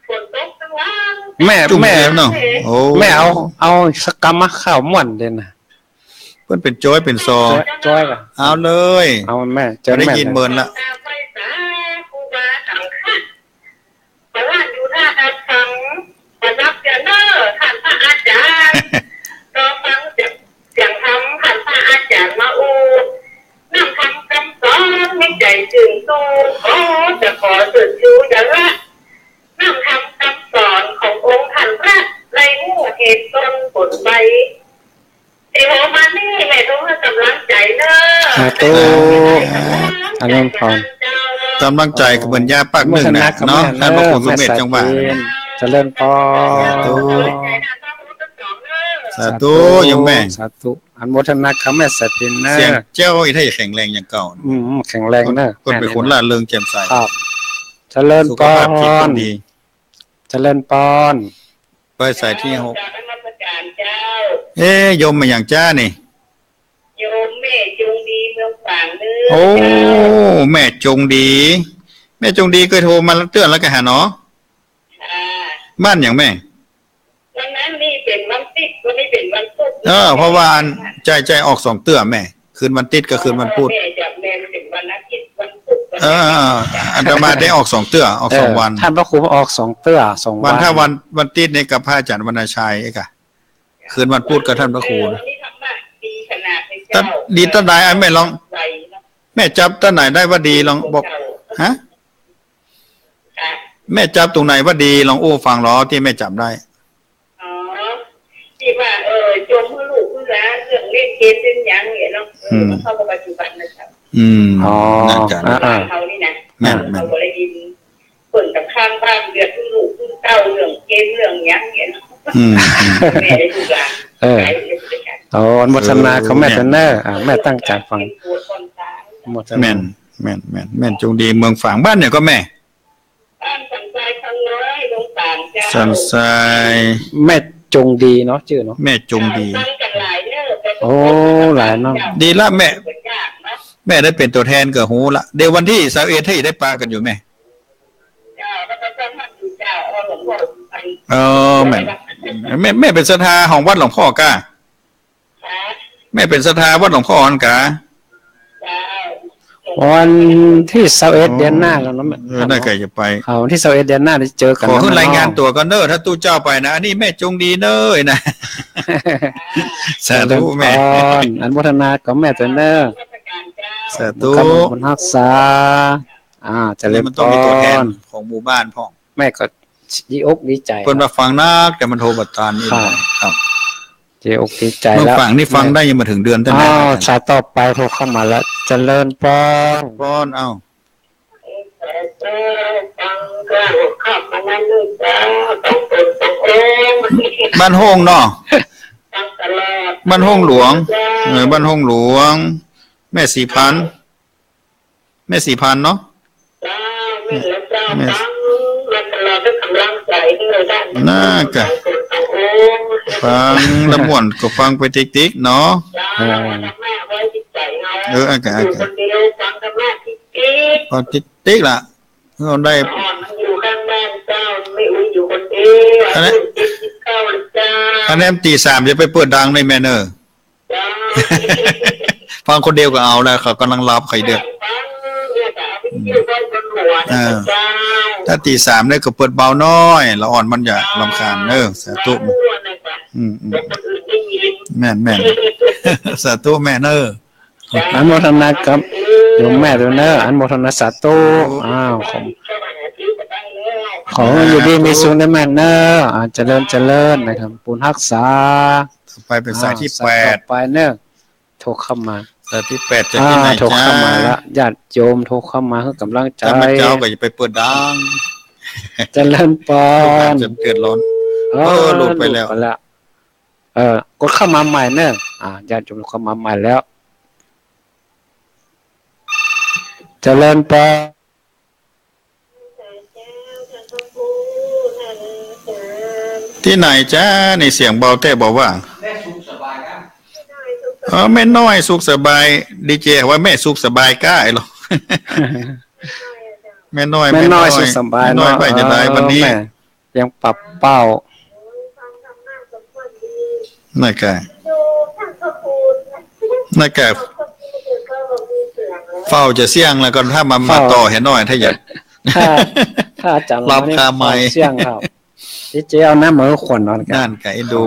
ฝนตกทั้งวัน แม่ จุ่ม แม่ เดียวเนาะ โอ้ แม่เอา เอาสักกำมาข่าวม่วนเด่นนะ ปิ้นเป๋นจ๊อยเป๋นซอ จ๊อย จ๊อยก่ะ เอาเลย เอาแม่ เจิญแม่ ได้ยินเปิ้นละ ขอเชิญอยู่หน้าอาสม มารับเจ้าเน่อ ต้านพระอาจ๋ารย์ รอฟังเสียงธรรม ต้านพระอาจ๋ารย์มาอู้ นำธรรมกำสอน มีใจ๋จื้นสู้ ขอจะขอเชิญอยู่อย่าละ นำธรรมกำสอนขององค์ต้านพระ ได้ฮู้เหตุต้นผลไป เต๋โฮมานี่แม่ต้องหื้อกำลังใจ๋เน่อ สาธุ เออ เจริญพร กำลังใจ๋กับปัญญาปากนึ่งนะ อนุโมทนากับ เนาะ แม่ ต้านพระครูสุเมธจังหวะ แม่สายพิณ เจริญพร สาธุ สาธุ โยมแม่ สาธุ อนุโมทนากับแม่สายพิณเน่อ เสียงเจ้าอี้ถ้าจะแข็งแรงอย่างเก่า อืม แข็งแรงเน่อ คนเป๋นคนร่าเริงแจ่มใส ครับ เจริญพร สุขภาพจิตต้องดี เจริญพร ไปสายตี้หก กราบนมัสการเจ้า เอ๊ะ โยมมาอย่างจ๊ะนี่ โยมแม่จงดีเมืองฝางเน่อ โอ้ เจ้า แม่จงดี แม่จงดีเกยโทรมาเตื้อแล้วก่ะหาเนาะ ค่ะ บ้านหยังแม่ วันนั้นนี่เป๋นวันติ๊ด วันนี้เป๋นวันตุ๊ด เออ เพราะว่าอัน ใจ้ ใจ้ ออกสองเตื้อแม่ คืนวันติ๊ดกับคืนวันปุ๊ด แม่จะแม่เป๋นวันอาทิตย์ วันตุ๊ด วัน เออ อาตมาได้ออกสองเตื้อ ออกสองวัน เออ ต้านพระครูออกสองเตื้อ สองวัน วัน ถ้าวัน วันติ๊ดนี่กับพระอาจ๋ารย์วรรณชัยเอกอะ คืนวันปุ๊ดกับต้านพระครูนะ เออ วันนี้ธรรมะดีขนาดเลยเจ้า ตัด ดีตัดใด อันแม่ลอง ไหวเนาะ แม่จับตัดไหนได้ว่าดีลองบอก เจ้า ฮะ ค่ะ แม่จับตรงไหนว่าดีลองอู้ฟังหน่อ ตี้แม่จับได้ อ๋อ ตี้ว่า เออ จมหื้อลูกหื้อหลานเรื่องเล่นเกมเล่นหยังเนี่ยเนาะ เออ อืม มันเข้ามาปัจจุบันนะเจ้า อืม อ๋อ น่าจะ อ่าๆ เขานี่นะ แม่นๆ เขาก็ได้ยิน เปิ้นกับข้างบ้านเดือดหื้อลูกหื้อเต้าเรื่องเกมเรื่องหยังเนี่ยเนาะ อืม แม่ได้ลูกหลาน เออ หลายคนด้วยกัน อ๋อ อนุโมทนากับแม่ เออ เต้อเน่อ อ่า แม่ตั้งใจ๋ฟัง เกมปวดอ่อนตาย อนุโมทนา แม่น แม่น แม่น แม่จงดีเมืองฝาง บ้านหยังก่อแม่ บ้านสันทรายคำน้อย เมืองฝางเจ้า สันทราย แม่จงดีเนาะ จื้อเนาะ แม่จงดี เจ้า ตั้งกันหลายเด้อ โอ้ หลายเนาะ ดีละแม่ แม่ได้เป๋นตั๋วแทนก็ฮู้ละ เดี๋ยววันตี้ซาวเอ็ด ถ้าจะได้ปะกั๋นอยู่แม่ เจ้า แล้วก็เจ้าท่านอยู่เจ้า เอาหลวงพ่อไป เออ แม่ แม่ แม่เป๋นศรัทธาของวัดหลวงพ่อกา แม่เป๋นศรัทธาวัดหลวงพ่ออันกา วันตี้ซาวเอ็ด เดือนหน้าแล้วเนาะ เออ น่าจะไป เอา วันตี้ซาวเอ็ด เดือนหน้าได้เจอกั๋น ขอหื้อรายงานตั๋วก่อนเน่อ ถ้าตุ๊เจ้าไปนะ อันนี้แม่จงดีเน่อนะ สาธุแม่ เจริญพร อนุโมทนากับแม่เต้อเน่อ สาธุ ครับ บุญฮักษา อ่า เจริญพร นี่มันต้องมีตั๋วแทนของหมู่บ้านพ่อง แม่ก็ดีอกดีใจ๋ เปิ้นว่าฟังนัก แต่มันโทรบ่ตันนี่ ครับ ครับ ดีอกดีใจ๋ เมืองฝางนี่ฟังได้ยังบ่เถิงเดือนเตื้อนะ อ้าว สายต่อไปโทรเข้ามาแล้ว เจริญพร พร เอ้า บ้านโฮ่งเนาะ บ้านโฮ่งหลวง เออ บ้านโฮ่งหลวง แม่ศรีพันธุ์ แม่ศรีพันธุ์เนาะ เจ้า แม่นแล้วเจ้า แม่ ฟังมาตลอด เปิ้นกำลังใจ๋หื้อได้ น่ากะ ฟังแล้วม่วนก็ฟังไปติ๊กๆ เนาะ เจ้า อ่า ธรรมะไว้จิตใจ๋เฮา เออ อันกะ อันกะ อยู่คนเดียว ฟังธรรมะติ๊กๆ ฟังติ๊กๆ ละ เฮาได้ อ่อนมันอยู่ข้างบ้านเจ้า แม่อุ๊ยอยู่คนเดียว อันนั้น อายุเจ็ดสิบเก้าแล้วเจ้า อันนั้นตีสามจะไปเปิดดังเลยแม่เน่อ ฟังคนเดียวก็เอาแล้ว เขากำลังหลับ ใค่เดือด เออ ถ้าตีสามได้ก็เปิดเบาหน้อย ละอ่อนมันจะรำคาญ เออ สาธุ อืม อืม แม่น แม่น สาธุแม่เน่อ อนุโมทนากับโยมแม่เต้อเน่อ อนุโมทนาสาธุ อ้าว ขอ ขออยู่ดีมีสุขเน่อแม่เน่อ อ่า เจริญ เจริญนะครับ บุญฮักษา ต่อไปเป๋นสายตี้ อ่า แปด สายต่อไปเน่อ โทรเข้ามา สายตี้แปดจากตี้ไหน อ่า โทรเข้ามา จ๊ะ ละ ญาติโยมโทรเข้ามาหื้อกำลังใจ๋ ถ้ามาเจ้าก็อย่าไปเปิดดัง เจริญพร ลูกหลานจะเดือดร้อน เออ เออ หลุดไปแล้ว หลุดไปแล้ว เออ กดเข้ามาใหม่เน่อ อ่า ญาติโยมเข้ามาใหม่แล้ว เจริญพร ตี้ไหนจ๊ะ นี่เสียงเบาแต๊บ่าวะ แม่สุขสบายครับ เออ แม่น้อยสุขสบาย ดีเจว่าแม่สุขสบายก้าไอ้หรอ แม่น้อย แม่น้อย แม่น้อยสุขสบาย แม่น้อย เนาะ ไปจะได้วันนี้ เออ แม่ยังปรับเป้า นั่นกะ ดูท่านพระครู นั่นก็เฝ้าจะเสี้ยงแล้วก็ถ้ามันมา เฝ้า ต่อเหียหน้อย ถ้าอยาก ถ้า ถ้าอาจ๋ารย์ รับคาไมค์ เฝ้าเสี้ยงครับ ดีเจเอาน้ำมาหื้อขวดหนึ่งก่อน นั่นก็เอ็นดู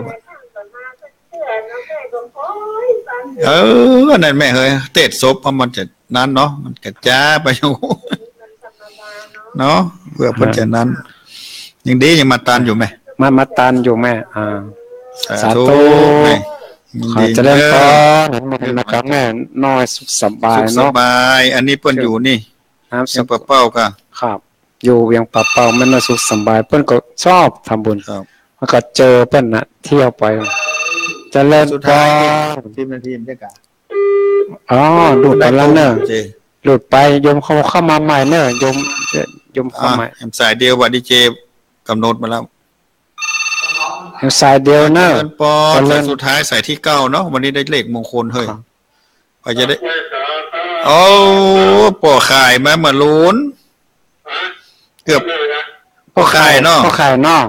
เออ นั่นแม่เฮ้ย เตศศพเพราะมันจะนั้นเนาะ มันก็จ๊าไปอยู่ เนาะ เพื่อเพิ่นจะนั้น ยังดียังมาตันอยู่แม่ มา มาตันอยู่แม่ อ่า สาธุ สาธุ แม่ ยินดี ขอเจริญพร เด้อ อนุโมทนากับแม่น้อยสุขสบาย สุขสบายเนาะ อันนี้เปิ้นอยู่นี่ นามสกุล เวียงป่าเป้าค่ะ ครับ อยู่เวียงป่าเป้า แม่น้อยสุขสบาย เปิ้นก็ชอบทำบุญ ครับ แล้วก็เจอเปิ้นน่ะ เที่ยวไป เจริญพร สุดท้ายนี่ สิบนาทีมันจะกะ อ๋อ หลุดไปแล้วเนอะ ได้โทรเจ หลุดไป โยมเขาเข้ามาใหม่เนอะ โยม โยมเข้าใหม่ อ่ะ แหมสายเดียวว่าดีเจกำหนดมาแล้ว แหมสายเดียวเนอะ เจริญพร เจริญ สายสุดท้าย สายที่เก้าเนาะ วันนี้ได้เลขมงคลเฮ้ย ครับ ใผจะได้ โอ้ ป้อข่ายมาเมื่อลูน เกือบ ป้อข่ายเนาะ ป้อข่ายเนาะ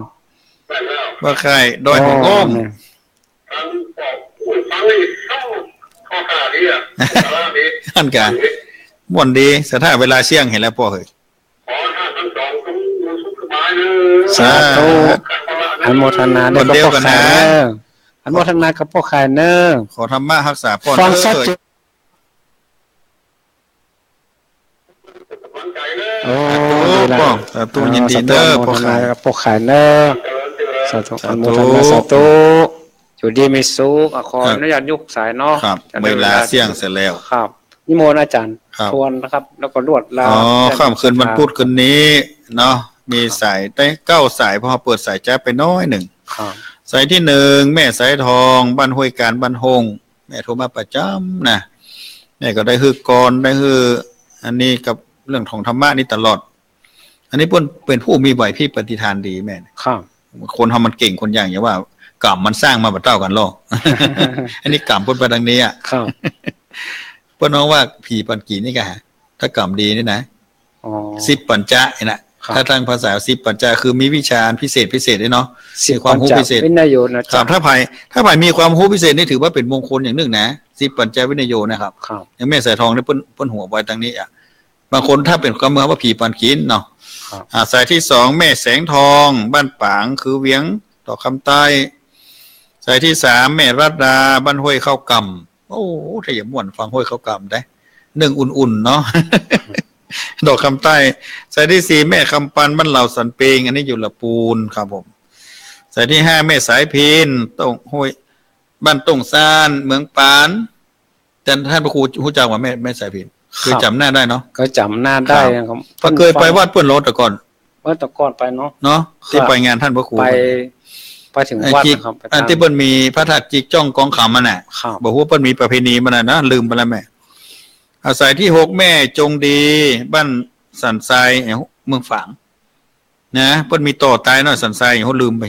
ป้อข่าย ดอยหัวโง่ม โอ้ เนี่ย นั่นกะ ม่วนดี สะท้าเวลาเสี้ยงเหียแล้วป้อเฮ้ย ขอท่านทั้งสองจงอยู่สุขสบายเนอะ สาธุ อ่า อนุโมทนาด้วยกับป้อข่ายเนอะ คนเดียวกันนะ อนุโมทนากับป้อข่ายเนอะ ขอธรรมะฮักษาป้อ ฟัง เนอะ ชัดเจน โอ้ สาธุ ดีละ ป้อ สาธุ อ่า ยินดีเนอะ สาธุ ป้อข่าย อนุโมทนากับป้อข่ายเนอะ สาธุ สาธุ อนุโมทนา สาธุ อยู่ดีมีสุข อ่ะ ขอ ครับ อนุญาตยกสายเนาะ ครับ อาจ๋ารย์ เวลาเสี้ยงเสร็จแล้ว ครับ นิมนต์อาจ๋ารย์ ครับ ทวนนะครับ แล้วก็ลวดลา อ๋อ เพื่อนศรัทธา ค่ำคืนวันพุธคืนนี้เนาะ มี ครับ สายได้เก้าสาย เพราะเปิดสายจ๊าไปน้อยหนึ่ง ครับ สายที่หนึ่ง แม่สายทอง บ้านห้วยกาญ บ้านโฮ่ง แม่โทรมาประจ๋ำนะ แม่ก็ได้หื้อกร ได้หื้ออันนี้กับเรื่องของธรรมะนี่ตลอด อันนี้เปิ้นเป็นผู้มีไหวพริบปฏิภาณดีแม่ ครับ คนเฮามันเก่งคนอย่าง อย่าว่ากรรมมันสร้างมาบ่เต้ากั๋นลอ อันนี้กรรมเปิ้นไปตางนี้อะ ครับ เปิ้นฮ้องว่าผีปั๋นกิ๋นนี่กะ ถ้ากรรมดีนี่นะ อ๋อ สิบปัญจะนี่นะ ครับ ถ้าตางภาษาสิบปัญจะคือมีวิชาพิเศษพิเศษนี่เนาะ สิบ มีความฮู้พิเศษ ปัญจวินโยนะ ครั จ๊ะ บ ถ้าใผ ถ้าใผมีความฮู้พิเศษนี่ถือว่าเป๋นมงคลอย่างนึ่งนะ สิบปัญจวินโยนะครับ ครับ อย่างแม่สายทองนี่เปิ้น เปิ้นหัวไว้ตางนี้อะ บางคนถ้าเป๋นกำเมืองว่าผีปั๋นกิ๋นเนาะ ครับ อ่า สายที่สอง แม่แสงทอง บ้านป๋าง คือเวียงดอกคำใต้ สายที่สาม แม่รัตดา บ้านห้วยข้าวก่ำ โอ้ ถ้าอยากม่วนฟังห้วยข้าวก่ำได้ นึ่งอุ่นๆ เนาะ ดอกคำใต้ สายที่สี่ แม่คำปัน บ้านเหล่าสันเปง อันนี้อยู่ละปูนครับผม สายที่ห้า แม่สายพิณ ต้งห้วย บ้านต้งซาน เมืองปาน แต่ท่านพระครูฮู้จักว่าแม่ แม่สายพิณ คือ ครับ จ๋ำหน้าได้เนาะ ก็จ๋ำหน้าได้ ครับ นะครับ ก็เคยไปวัดเปิ้นลอแต่ก่อน วัดแต่ก่อนไปเนาะ เนาะ ครับ ตี้ไปงานท่านพระครู ไป ไปเถิงวัดนะครับ อันตี้เปิ้นมีพระธาตุจิ๊กจ้องกองขำมันน่ะ ครับ บ่ฮู้เปิ้นมีประเพณีมันน่ะนะ ลืมไปแล้วแม่ อ่า สายที่หก แม่จงดี บ้านสันทราย เมืองฝาง นะ เปิ้นมีต่อตายเนาะ สันทราย โห ลืมไป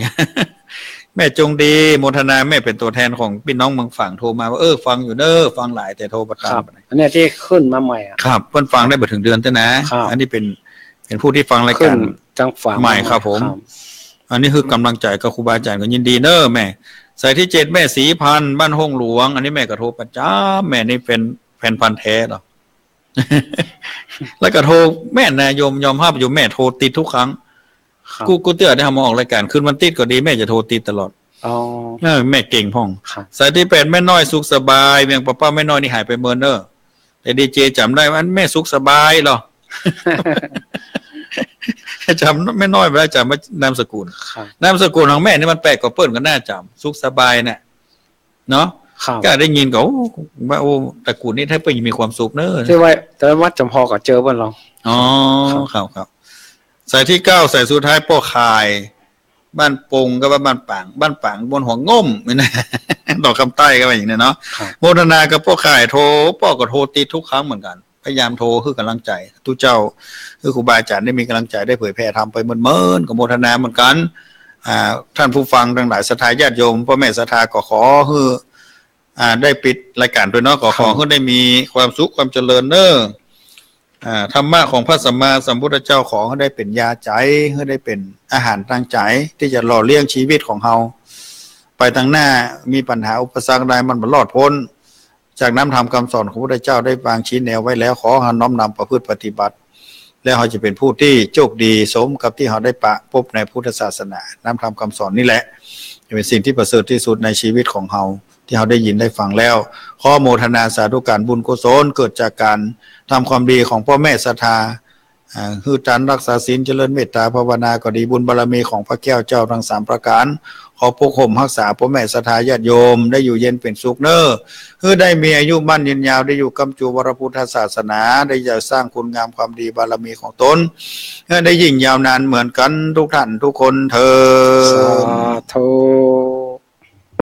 แม่จงดี โมทนา แม่เป๋นตั๋วแทนของปี้น้องเมืองฝางโทรมาว่า เออ ฟังอยู่เน้อ ฟังหลายแต่โทรบ่ตัน ครับ อันเนี้ยตี้ขึ้นมาใหม่อะ ครับ เปิ้นฟังได้บ่เถิงเดือนเตื้อนะ ครับ อันนี้เป๋น เป๋นผู้ตี้ฟังรายก๋าน ขึ้นตางฝาง ใหม่ครับผม ครับ อันนี้หื้อกำลังใจ๋กับครูบาอาจ๋ารย์ก็ยินดีเน้อแม่ สายที่เจ็ด แม่ศรีพันธุ์ บ้านโฮ่งหลวง อันนี้แม่ก็โทรประจ๋ำ แม่นี่เป๋นแฟนพันธุ์แท้เนาะ แล้วก็โทรแม่นนะ ยอม ยอมฮับอยู่ แม่โทรติดทุกครั้ง ครับ กู้ กู้เตื้อได้เฮามาออกรายก๋าน คืนวันติ๊ดก็ดี แม่จะโทรติดตลอด อ๋อ เออ แม่เก่งพ่อง ครับ สายที่แปด แม่น้อยสุขสบาย เวียงป่าเป้า แม่น้อยนี่หายไปเมินเน้อ แต่ดีเจจ๋ำได้ว่าอันแม่สุขสบายเหรอ จ๋ำแม่น้อยบ่ได้ จ๋ำว่านามสกุล ครับ นามสกุลของแม่นี่มันแปลกกว่าเปิ้นก็น่าจ๋ำ สุขสบายน่ะ เนาะ ครับ ก็ได้ยินก็ โอ้ ว่า โอ้ ตระกูลนี้ถ้าเปิ้นมีความสุขเน้อ ตี้ว่า แต่วัดจ๋ำฮอกก็เจอเปิ้นลอ อ๋อ ครับ ครับ ครับ สายที่เก้า สายสุดท้าย ป้อข่าย บ้านปงก็ว่าบ้านป๋าง บ้านป๋าง บ้านหัวง่มนี่นะ ดอกคำใต้ก็ว่าอย่างนี้เนาะ ครับ โมทนากับป้อข่าย โทร ป้อก็โทรติดทุกครั้งเหมือนกั๋น พยายามโทรหื้อกำลังใจ๋ ตุ๊เจ้า หื้อครูบาอาจ๋ารย์ได้มีกำลังใจ๋ ได้เผยแผ่ธรรมไปเมินๆ ก็โมทนาเหมือนกั๋น อ่า ท่านผู้ฟังตังหลาย ศรัทธาญาติโยม ป้อแม่ศรัทธาก็ขอหื้อ อ่า ได้ปิดรายก๋านตวยเนาะ ก็ขอ ครับ หื้อได้มีความสุขความเจริญเน้อ อ่า ธรรมะของพระสัมมาสัมพุทธเจ้าขอหื้อได้เป๋นยาใจ๋ หื้อได้เป๋นอาหารตางใจ๋ ตี้จะหล่อเลี้ยงชีวิตของเฮา ไปตางหน้า มีปัญหาอุปสรรคใดมันบ่รอดป๊น จากน้ำธรรมคำสอนของพระพุทธเจ้าได้วางชี้แนวไว้แล้ว ขอเฮาน้อมนำประพฤติปฏิบัติ แล้วเฮาจะเป๋นผู้ตี้โจคดีสมกับตี้เฮาได้ปะปบในพุทธศาสนา น้ำธรรมคำสอนนี่แหละ จะเป๋นสิ่งตี้ประเสริฐตี้สุดในชีวิตของเฮา ตี้เฮาได้ยินได้ฟังแล้ว ขอโมทนาสาธุการบุญกุศลเกิดจากการทำความดีของป้อแม่ศรัทธา อ่า หื้อตานรักษาศีลเจริญเมตตาภาวนาก็ดี บุญบารมีของพระแก้วเจ้าตังสามประก๋าน ขอปกห่มฮักษาป้อแม่ศรัทธาญาติโยม ได้อยู่เย็นเป๋นสุขเน้อ หื้อได้มีอายุมั่นยืนยาว ได้อยู่ก้ำจูวรพุทธศาสนา ได้จะสร้างคุณงามความดีบารมีของต๋น หื้อได้ยิ่งยาวนานเหมือนกั๋นทุกท่านทุกคนเทอญ สาธุ